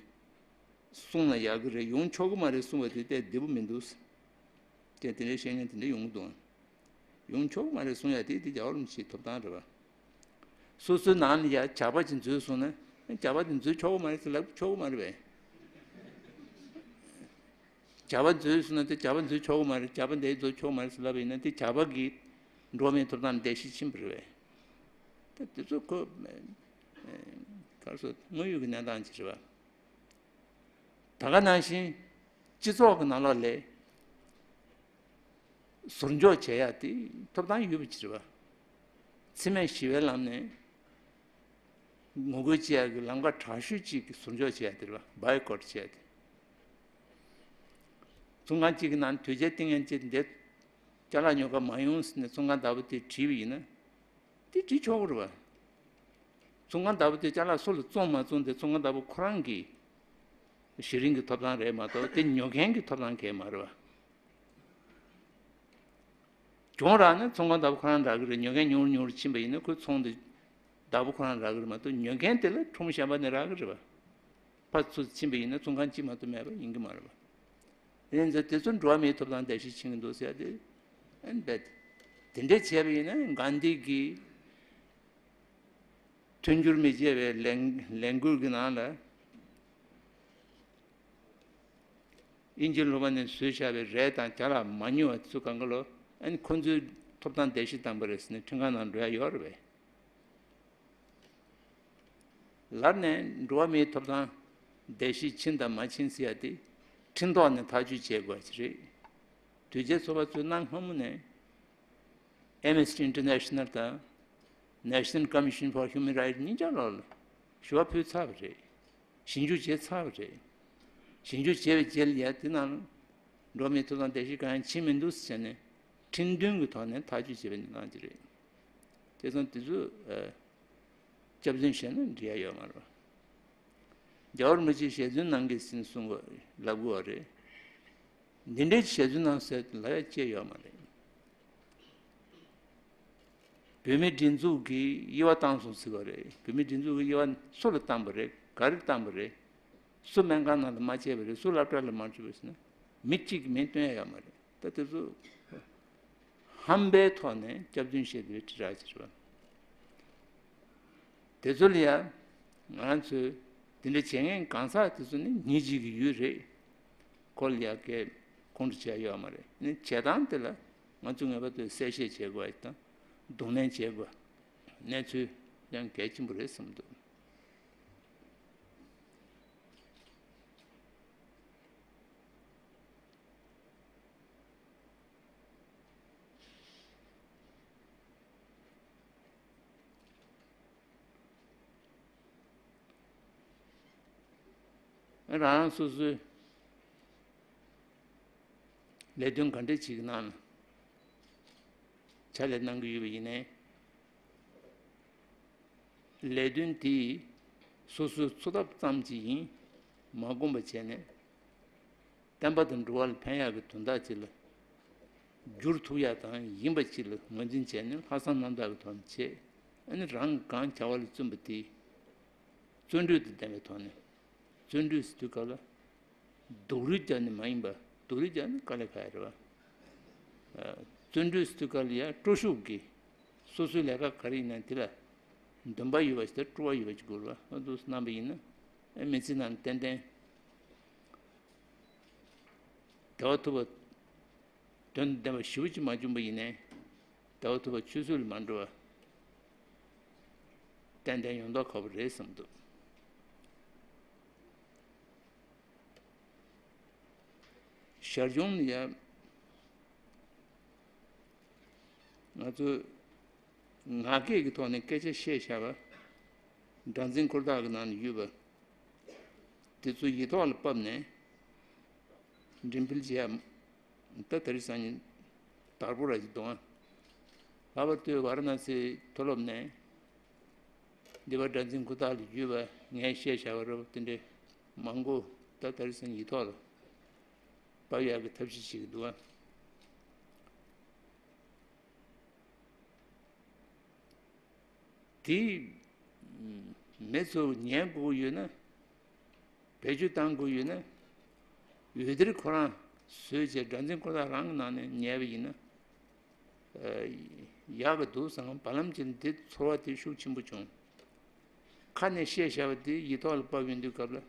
གསུང་ན་ཡག་གི་རེད། ཡོང་ཆོག་གི་མ་རེད་གསུང་བ་དེ་ལྟས་བདེ་པོ་མི་འདུག་ཅེས་དེ་འདྲའི་བཤད་མཁན་དེ་འདྲ་ཡོང་གི་འདུག་ཡོང་ཆོག་གི་མ་རེད་གསུང་ཡ་དེ་དེ་རྒྱལ་བ་རིན་པོ་ཆེའི་ཐོབ་ཐང་རེད་པ། སོ་སོའི་ནང་ལ་ཡ་ཇག་པ་ཅིག་འཛུལ་སོང་ན་ཇག་པ་དེ་འཛུལ་ཆོག་གི་མ་རེད་ཟེར་ལབ་ཆོག་གི་མ་རེད་པས། ཇག་པ་འཛུལ་སོང་ན་དེ་ཇག་པ་འཛུལ་ཆོག་གི་མ་རེད། ཇག་པ་འདི་འཛུལ་ཆོག་གི་མ་རེད་ཟེར་ལབ་པ་ཡིན་ན་དེ་ཇག་པ་གིས་འགྲོ་བ་མིའི་ཐོབ་ཐང་ལ་འགྲེལ་བཤད་ཕྱིན་པ་རེད་པས། ད་དེ་ཚོ་ཁོ་ག་རེ་ཟེར་དངོས་ཡོད་ཀྱི་གནས་སྟངས་ཅིག་རེད་པ། ད་ག་ནང་བཞིན་སྤྱི་ཚོགས་ཀྱི་ནང་ལོགས་ལ་ཟུར་འཇོག་བྱེད་ཡ་དེ་ཐོབ་ཐང་ཡོད་པ་ཅིག་རེད་པ། འཚེ་མེད་ཞི་བའི་ལམ་ནས་ངོ་རྒོལ་བྱེད་ཡ་གི་ལམ་ཁ་དྲག་ཤོས་གཅིག་གི་ཟུར་འཇོག་བྱེད་ཡ་དེ་རེད་པ། བྷའི་ཀོཊ་བྱེད་ཡ་དེ། ཚོང་ཁང་གཅིག་གི་ནང་དུས་ཆེན་སྟེང་ཡན་ཆད་འདི་ཅ་ལག་ཉོ་ག་མ་ཡོང་ཟེར་ནས་ཚོང་ཁང་བདག་པོ་དེ་དྲིས་པ་ཡིན་ན། དེ་འགྲིག་ཆོག་གི་རེད་པ། ཚོང་ཁང་བདག་པོ་དེ་ཅ་ལག་སུ་ལ་བཙོང་མ་བཙོང་དེ་ཚོང་ཁང་བདག་པོ་ཁོ་རང་གིས་གཞི་རིམ་གྱི་ཐོབ་ཐང་རེད་མ་གཏོགས་དེ་ཉོ་མཁན་གྱི་ཐོབ་ཐང་གང་ཡང་མ་རེད་པ། གྱོང་རག་ན་ཚོང་ཁང་བདག་པོ་ཁོ་རང་རག་གི་རེད། ཉོ་མཁན་ཉུང་རུ་ཉུང་རུ་ཕྱིན་པ་ཡིན་ན་ཁོའི་ཚོང་དེ་བདག་པོ་ཁོ་རང་རག་གི་རེད་མ་གཏོགས་ཉོ་མཁན་དེ་ལ་ཁྲོམ་གཞན་པ་ནས་རག་གི་རེད་པ། ཕར་ཚུར་ཕྱིན་པ་ཡིན་ན་ཚོང་ཁང་གཅིག་མ་གཏོགས་མེད་པ་ཡིན་གྱི་མ་རེད་པ། དེ་ཚོ་དེ་ཚོ་འགྲོ་བ་མིའི་ཐོབ་ཐང་འགྲེལ་བཤད་ཕྱིན་གྱི་འདུག་ཟེར་ཡ་དེ་ཨན་བེད། དེ་འདྲ་བྱས་པ་ཡིན་ན་གྷན་དྷི་གིས་མཐུན་འགྱུར་མི་བྱེད་པའི་ལས་ལས་འགུལ་གྱི་ནང་ལ་དབྱིན་ཇི་ལུང་པ་ནས་བཟོས་བཞག་པའི་རས་དང་ཅ་ལག་མ་ཉོ་བ་ཚོ་གང་ག་ལོ་ཨན་ཁོ་ཚོའི་ཐོབ་ཐང་འགྲེལ་བཤད་བཏང་པ་རེད་ཟེར་ནས་ཁྲིམས་ཁང་ནང་འགྲོ་ཡ་ཡོད་རེད་པས། ལར་ནས་འགྲོ་བ་མིའི་ཐོབ་ཐང་འགྲེལ་བཤད་ཕྱིན་དང་མ་ཕྱིན་ཟེར་ཡ་དེ་ཁྲིམས་ཐོག་ནས་ཐག་གཅོད་བྱེད་དགོས་པ་ཞིག་རེད། དུས་རྒྱལ་ཚོགས་པ་ཚོས་གནའ་སྔ་མོ་ནས་Amnesty International དང་National Commission for Human Rights གཉིས་ཆ་ལོག་ལ་ཞུ་བ་ཕུལ་ཚར་བ་རེད། ཞིབ་འཇུག་བྱས་ཚར་བ་རེད། ཞིབ་འཇུག་བྱས་པའི་རྗེས་ལ་ཡ་དེ་ནང་འགྲོ་བ་མིའི་ཐོབ་ཐང་འགྲེལ་བཤད་གང་ཡང་ཕྱིན་མི་འདུག་ཟེར་ནས་ཁྲིམས་མཐུན་གྱི་ཐོག་ནས་ཐག་གཅོད་བྱས་པའི་གནས་སྟངས་ཅིག་རེད། དེ་ཙང་དེ་ཚོ་ཨ། སྐྱག་རྫུན་བཤད་ན་འགྲིག་ཡ་ཡོད་མ་རེད། རྒྱལ་བ་རིན་པོ་ཆེས་ཞལ་རྫུན་གནང་གི་ཟིན་གསུང་གི་ལབ་དགོས་པ་རེད། འདི་འདྲའི་ཞལ་རྫུན་གནང་ཟེར་ལབ་ཡ་ཅི་ཡོད་མ་རེད། བོད་མིའི་སྒྲིག་འཛུགས་ཀྱིས་དབྱེ་བ་བཏང་སོང་ཟེར་བ་རེད། བོད་མིའི་སྒྲིག་འཛུགས་ཀྱིས་དབྱེ་བ་སུ་ལ་བཏང་པ་རེད། ག་རེ་བཏང་པ་རེད། སུ་སྨན་ཁང་ནང་ལ་མ་བྱས་པ་རེད། སུ་སློབ་གྲྭ་ལ་མ་བཅུག་པ་ཟེར་ན་མི་གཅིག་གིས་མིང་སྟོན་ཡ་ཡོད་མ་རེད། ད་དེ་ཚོ་ཧམ་པའི་ཐོག་ནས་སྐྱག་རྫུན་བཤད་པའི་དྲིལ་བསྒྲགས་ཅིག་རེད་པ། དེ་ཚོ་ལ་ཡ་ང་རང་ཚོས་དེ་འདྲ་བྱེད་མཁན་གང་ཟག་དེ་ཚོ་ནི་ཉིན་གཅིག་གི་ཡུལ་རེད། ཁོ་ལ་ཡ་གས་ཁོང་ཁྲོ་བྱས་ཡོད་མ་རེད། ནི་བྱེད་སྟངས་དེ་ལ་ང་ཚོ་ངེས་པར་དུ་གསལ་བཤད་བྱེད་དགོས་དང་གདོང་ལེན་བྱེད་དགོས་གནས་ཚུལ་ཡང་གལ་ཆེན་པོ་རེད་བསམ་འདུག་རང་རང་སོ་སོའི་ལས་དོན་ག་འདྲ་ཅིག་གི་ནང་ལ་ཕྱག་ལས་གནང་གི་ཡོད་པ་ཡིན་ནའི། ལས་དོན་དེ་སོ་སོའི་འཚོ་ཐབས་ཙམ་ཅིག་ཡིན། མ་བསྒོམས་པ་བྱས་ནས་བསྟན་པ་དང་འགྲོ་བ་ལ་ཕན་ཡག་གི་དོན་དག་ཅིག་ལ་འགྱུར་ཐུབ་ཡག་དང་ཡིན་པ་ཅིག་ལ་ངོས་འཛིན་བྱས་ནས་ལྷག་བསམ་རྣམ་དག་གི་ཐོག་ནས་བྱས། ཨ་ནི་རང་གིས་གང་བྱ་བ་ལ་བརྩོན་པ་དེ་བརྩོན་འགྲུས་དང་ལྡན་པའི་ཐོག་ནས། བརྩོན་འགྲུས་ཟེར་དུས་སྐབས་ལ། སྡུག་རུས་རྒྱག་ནི་མ་ཡིན་པ། སྡུག་རུས་རྒྱག་ནི་དཀའ་ལས་ཁག་ཡ་རེད་པ། བརྩོན་འགྲུས་ཟེར་དུས་སྐབས་ལ་ཡ་སྤྲོ་ཤུགས་ཀྱིས་སོ་སོའི་ལས་ཀ་ག་རེ་ཡིན་ན་དེ་ལ་འདུན་པ་ཡོད་པ་ཞིག་དང་སྤྲོ་བ་ཡོད་པ་ཞིག་དགོས་རེད་པ། ཨ་འདུག་སེ་གནང་པ་ཡིན་ན་ཨ་མི་ཚེ་ནང་ཏན་ཏན་བདེ་བ་ཐོབ་པ། དོན་དམ་པ་ཞེ་པོ་ཅིག་མ་བྱུང་པ་ཡིན་ནའི་བདེ་བ་ཐོབ་པ་ཆུད་ཟོས་ལ་མ་འགྲོ་བ་ཏན་ཏན་ཡོང་མདོག་ཁ་པོ་རེད་བསམ་འདུག་ཞར་བྱུང་ནི་ཡང་ང་ཚོས་ངག་སྐད་ཀྱི་ཐོག་ནས་སྐད་ཆ་བཤད་བཞག་པ། སྒྲ་འཛིན་ཁུར་ཐག་གི་ནང་ནས་ཡོད་པ། དེ་ཚོ་ཡིག་ཐོག་ལ་ཕབ་ནས་འགྲེམས་སྤེལ་བྱེད་ཡ། ད་དེ་རིང་སང་ཉིན་དར་པོ་ར་ཅིག་འདུག་ཨ། ལྷག་པར་དུ་ཝཱ་ར་ཎ་སིའི་མཐོ་སློབ་ནས་འདི་པར་སྒྲ་འཛིན་ཁུར་ཐག་ལ་བརྒྱུད་པ་ངས་བཤད་བཞག་པ་རེད་པ། དེ་འདྲའི་མང་པོ་ད་དེ་རིང་སང་ཉིན་ཡིག་ཐོག་ལ་ཕབ་ཡག་གི་ཐབས་ཤེས་བྱེད་ཀྱི་འདུག་ཨ། དེ་མི་ཚོ་ཉན་དགོས་ཡོད་ན། བེད་སྤྱོད་གཏང་དགོས་ཡོད་ན། འོད་སྡེར་ཁོ་རང་བཟོས་བྱས་སྒྲ་འཛིན་ཁོ་ཐག་རང་གི་ནང་ནས་ཉན་པ་ཡིན་ན། ཡག་གི་འདུག་བསམ། བར་ལམ་གྱི་འདི་ཚོར་བ་དེ་ཤུགས་ཆེན་པོ་བྱུང་། ཁ་ནས་བཤད་བཞག་པ་དེ་ཡིག་ཐོག་ལ་ཕབ་ཡོང་དུས་སྐབས་ལ།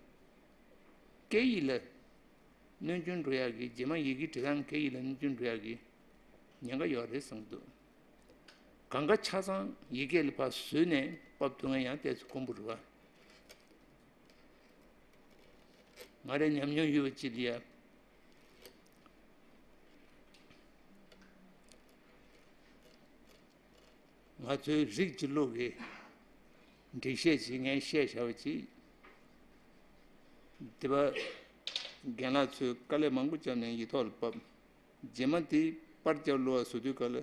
སྐད་ཡིག་ལ་གནོད་སྐྱོན་འགྲོ་ཡག་གི། རྗེས་མ་ཡི་གེ་འབྲི་སྟངས་སྐད་ཡིག་ལ་གནོད་སྐྱོན་འགྲོ་ཡག་གི་ཉེན་ཁ་ཡོད་རེད་བསམ་གྱི་འདུག། གང་ག་ཆ་ཚང་ཡི་གེ་ལ་ཕར་བཟོས་ནས་ཕབ་ཐུབ་མཁན་ཡང་ཏོག་ཙམ་དཀོན་པོ་རེད་བ། ང་རའི་ཉམས་མྱོང་ཡོད་པ་ཅིག་ལ་ཡ། ང་ཚོའི་རིགས་ཀྱི་ལུགས་ཀྱི་འགྲེལ་བཤད་བྱེད་མཁན་བཤད་བྱ་བ་ཅིག། དེ་པ་རྒན་ལགས་ཚོས་དཀའ་ལས་མང་པོ་བརྒྱབ་ནས་ཡིག་ཐོག་ལ་ཕབ། རྗེས་མ་དེ་པར་རྒྱག་བླུག་པ་བཟོ་དུས་སྐབས་ལ་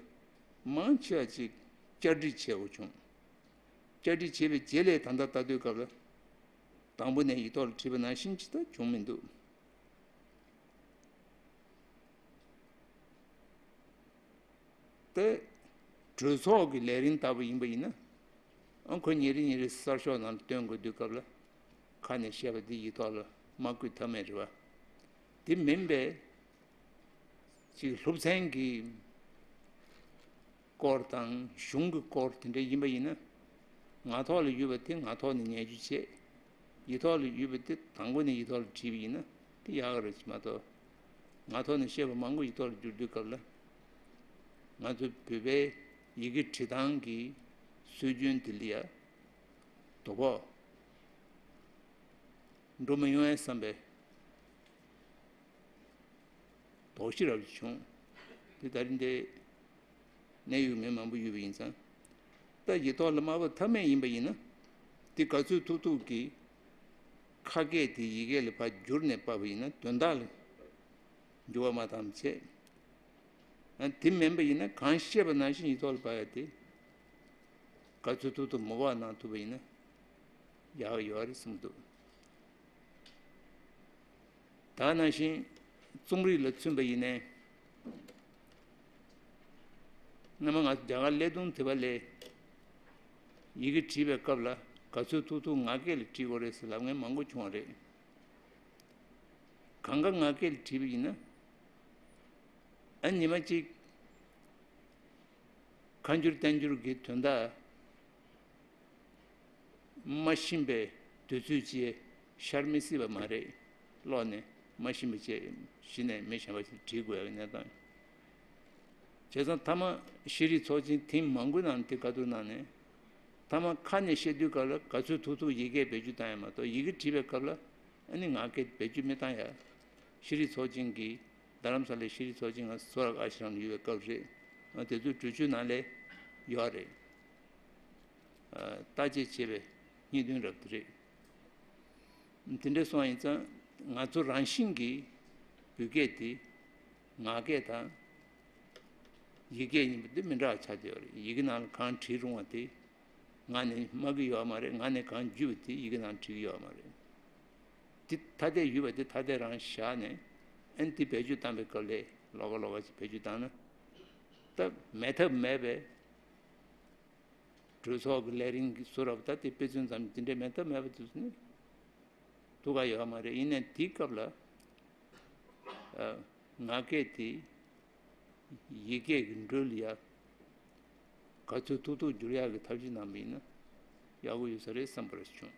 མང་ཆེ་བ་ཅིག་བསྐྱར་བྲིས་བྱས་པ་བྱུང་། བསྐྱར་བྲིས་བྱས་པའི་རྗེས་ལ་ད་ལྟ་ལྟ་དུས་སྐབས་ལ་དང་པོ་ནས་ཡིག་ཐོག་ལ་བྲིས་པ་ནང་བཞིན་ཅིག་ད་བྱུང་མི་འདུག། ཏེ། གྲོས་ཚོགས་ཀྱི་ལས་རིམ་ལྟ་བུ་ཡིན་པ་ཡིན་ན། ཨང་ཁོ་ཉིན་རེ་ཉིན་རེ་གསར་ཤོག་ནང་ལ་སྟོན་དགོས་དུས་སྐབས་ལ། ཁ་ནས་བཤད་པ་འདི་ཡིག་ཐོག་ལ་མ་བཀོད་ཐབས་མེད་རེད་བ། དེ་མིན་པའི་ཅིག་སློབ་ཚན་གྱི་སྐོར་དང་གཞུང་གི་སྐོར་དེ་འདྲ་ཡིན་པ་ཡིན་ན། ངག་ཐོག་ལ་ཡོད་པ་དེ་ངག་ཐོག་ནས་ཉན་རྒྱུ་བྱེད། ཡིག་ཐོག་ལ་ཡོད་པ་དེ་དང་པོ་ནས་ཡིག་ཐོག་ལ་བྲིས་པ་ཡིན་ན་དེ་ཡག་ག་རེད་མ་གཏོགས། ངག་ཐོག་ནས་བཤད་པ་མང་པོ་ཡིག་ཐོག་ལ་བསྒྱུར་དུས་སྐབས་ལ། ང་ཚོ་བོད་པའི་ཡི་གེ་འབྲི་སྟངས་ཀྱི་སྲོལ་རྒྱུན་དེ་ལ་ཡ་དོ་ཕོག་འགྲོ་མི་ཡོང་ངེས་བསམ་པའི་དོགས་གཞི་རབ་ཅིག་བྱུང་། དེ་ད་རིང་འདི་གནད་ཡོད་མི་མང་པོ་ཡོད་པ་ཡིན་ཙང་། ད་ཡིག་ཐོག་ལ་མ་ཕབ་ཐབས་མེད་ཡིན་པ་ཡིན་ན། དེ་ག་ཚོད་ཐུབ་ཐུབ་ཀྱིས་ཁ་སྐད་དེ་ཡི་གེ་ལ་ཕར་བསྒྱུར་ནས་ཕབ་པ་ཡིན་ན་དོན་དག་ལ་འགྱུར་བ་མ་བཏང་བྱས། ཨ། དེ་མིན་པ་ཡིན་ན་གང་བཤད་པ་ནང་བཞིན་ཡིག་ཐོག་ལ་ཕབ་ཡ་དེ་ག་ཚོད་ཐུབ་ཐུབ་མ་ཕབ་གནང་ཐུབ་པ་ཡིན་ན་ཡག་ཡོད་རེད་བསམ་འདུག། ད་ནང་བཞིན་རྩོམ་རིག་ལ་མཚོན་པ་ཡིན་ནའི། སྔོན་མ་ང་རྒྱ་གར་སླེབས་དུས་དེ་བ་ལས་ཡི་གེ་བྲིས་པའི་སྐབས་ལ་ག་ཚོད་ཐུབ་ཐུབ་ངག་སྐད་ལ་བྲིས་དགོས་རེད་ཟེར་ལབ་མཁན་མང་པོ་བྱུང་བ་རེད། གང་ག་ངག་སྐད་ལ་བྲིས་པ་ཡིན་ན། ཨ། ཉི་མ་གཅིག་ཁ་འགྱུར་བསྟན་འགྱུར་གྱི་དོན་དག་མ་ཤེས་པའི་དུས་ཚོད་ཅིག་ཤར་མི་སྲིད་པ་མ་རེད། ཀློག་ནས་མ་ཤེས་པ་བྱས་གཞི་ནས་མི་གཞན་པ་ཞིག་བྲིས་དགོས་པའི་གནས་སྟངས། བྱས་ཙང་མཐའ་མ་ཤེས་རིག་ཚོགས་ཆེན་ཐེངས་མང་པོའི་ནང་དེ་བཀའ་བསྡུར་གནང་ནས། མཐའ་མ་ཁ་ནས་བཤད་དུས་སྐབས་ལ་ག་ཚོད་ཐུབ་ཐུབ་ཡི་གེ་བེད་སྤྱོད་བཏང་ཡ་མ་གཏོགས་ཡི་གེ་བྲིས་པའི་སྐབས་ལ་ཨ་ནི་ངག་སྐད་བེད་སྤྱོད་མི་བཏང་ཡ། ཤེས་རིག་ཚོགས་ཆེན་གྱི། རྡ་རམ་ས་ལའི་ཤེས་རིག་ཚོགས་ཆེན་ང་སོ་རག་ཨ་ཤི་རམ་ལ་ཡོད་པའི་སྐབས་རེད། ཨ། དེ་ཚོའི་གྲོས་ཆོད་ནང་ལ་ཡོད་རེད། ཨ། བརྟག་དཔྱད་བྱས་པའི་རྙེད་དོན་རབ་དེ་རེད། དེ་འདྲ་སོང་བ་ཡིན་ཙང་ང་ཚོ་རང་བཞིན་གྱིས་བོད་སྐད་དེ་ངག་སྐད་དང་ཡིག་སྐད་གཉིས་པོ་དེ་མི་འདྲ་བ་ཆགས་བསྡད་ཡོད་རེད། ཡི་གེ་ནང་ལ་གང་བྲིས་རུང་བ་དེ་ངག་ནས་སྨྲ་གི་ཡོད་མ་རེད། ངག་ནས་གང་བརྒྱུད་པ་དེ་ཡི་གེ་ནང་བྲིས་གི་ཡོད་མ་རེད། དེ་ཐ་དད་ཡོད་པ་དེ་ཐ་དད་རང་བཞག་ནས་ཨ་ནི་དེ་བེད་སྤྱོད་བཏང་པའི་སྐབས་ལ་ལོགས་ཀ་ལོགས་ཀ་ཅིག་བེད་སྤྱོད་བཏང་ན་ད་མེད་ཐབས་མེད་པའི། གྲོས་ཚོགས་ཀྱི་ལས་རིམ་གྱི་ཟུར་ར་བ་ད་དེ་དཔེ་མཚོན་ཙམ་དེ་འདྲའི་མེད་ཐབས་མེད་པ་དེ་ཚོ་ནི་ཐུག་ག་ཡོད་མ་རེད། ཡིན་ནའི་དེའི་སྐབས་ལ་ཨ། ངག་སྐད་དེ་ཡིག་སྐད་ཀྱི་འགྲོས་ལ་ཡ་ག་ཚོད་ཐུབ་ཐུབ་བསྒྱུར་ཡག་གི་ཐབས་ཤེས་གནང་པ་ཡིན་ན་ཡག་པོ་ཡོད་ས་རེད་བསམ་པ་རེ་བྱུང་།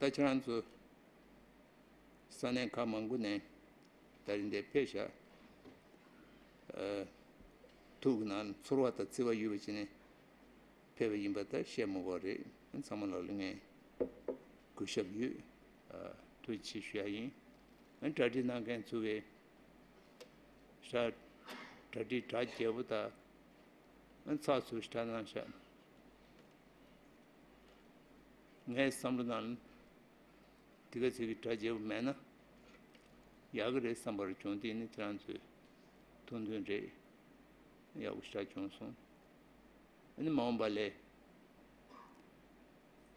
ད་ཁྱེད་རང་ཚོ་ས་གནས་ཁག་མང་པོ་ནས་ད་རིང་འདིར་ཕེབས་ཤག། ཨ། ཐུགས་ཀྱི་ནང་ཚོར་བ་དང་བརྩེ་བ་ཡོད་པ་བྱས་ནས་ཕེབས་པ་ཡིན་པ་ད་བཤད་མི་དགོས་རེད། ཚང་མ་ལ་ལ་ངས་གུས་ཞབས་ཡོད། ཨ། ཐུགས་རྗེ་ཆེ་ཞུ་ཡ་ཡིན། ཨ། གྲ་སྒྲིག་གནང་མཁན་ཚོ་གིས་ཤག། གྲ་སྒྲིག་གྲ་རྒྱས་པོ་དང་། ཨ། ཚགས་ཚུད་ཤག་གནང་ཤག། ངའི་བསམ་བློ་ནང་དེ་ག་ཚོད་ཀྱི་གྲ་རྒྱས་པོ་མེད་ན་ཡག་གི་རེད་བསམ་པ་རེ་བྱུང་། དེ་ནི་ཁྱེད་རང་ཚོའི་ཐུགས་འདུན་རེད། ཡག་པོ་ཞེ་དྲག་བྱུང་སོང་། ཨ་ནི་མ་འོངས་པ་ལ་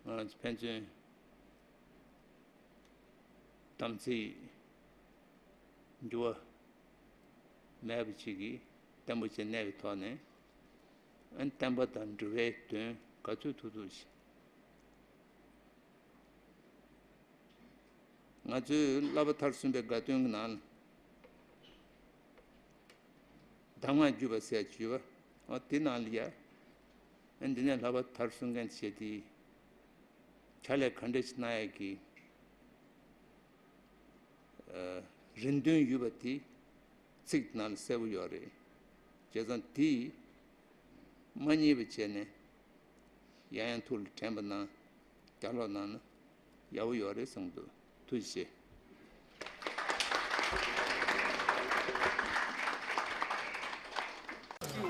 ང་རང་ཚོ་ཕན་ཚུན་དམ་ཚིག་འགྱུར་བ་མེད་པ་ཅིག་གིས་བརྟན་པོ་བྱས་གནས་པའི་ཐོག་ནས། ཨན་བསྟན་པ་དང་འབྲེལ་བའི་དོན་ག་ཚོད་ཐུབ་ཐུབ་བྱེད། ང་ཚོའི་བསླབ་པ་མཐར་སོན་པའི་དགའ་སྟོན་གྱི་ནང་ལ། གདམས་ངག་བརྒྱུད་པ་ཟེར་བརྒྱུད་པ། ཨོ་དེ་ནང་ལ་ཡ། ཨ་འདི་ནས་བསླབ་པ་མཐར་སོན་མཁན་བྱས་ཏེ། ཕྱག་ལས་ག་འདྲ་ཞིག་གནང་ཡག་གི། ཨ་རིན་དོན་ཡོད་པ་དེ་ཚིག་ནང་ལ་གསལ་པོ་ཡོད་རེད། བྱས་ཙང་དེ་མ་རྙེད་པ་བྱས་ནས་ཡང་ཡང་ཐུགས་ལ་དྲན་པ་གནང་། བརྒྱ་ལོག་གནང་ན་ཡག་པོ་ཡོད་རེད་བསམ་འདུག་ཐུགས་རྗེ་ཆེ།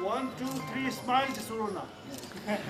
One, two, three, smile ཅིག་གསོལ་རོགས་གནང་།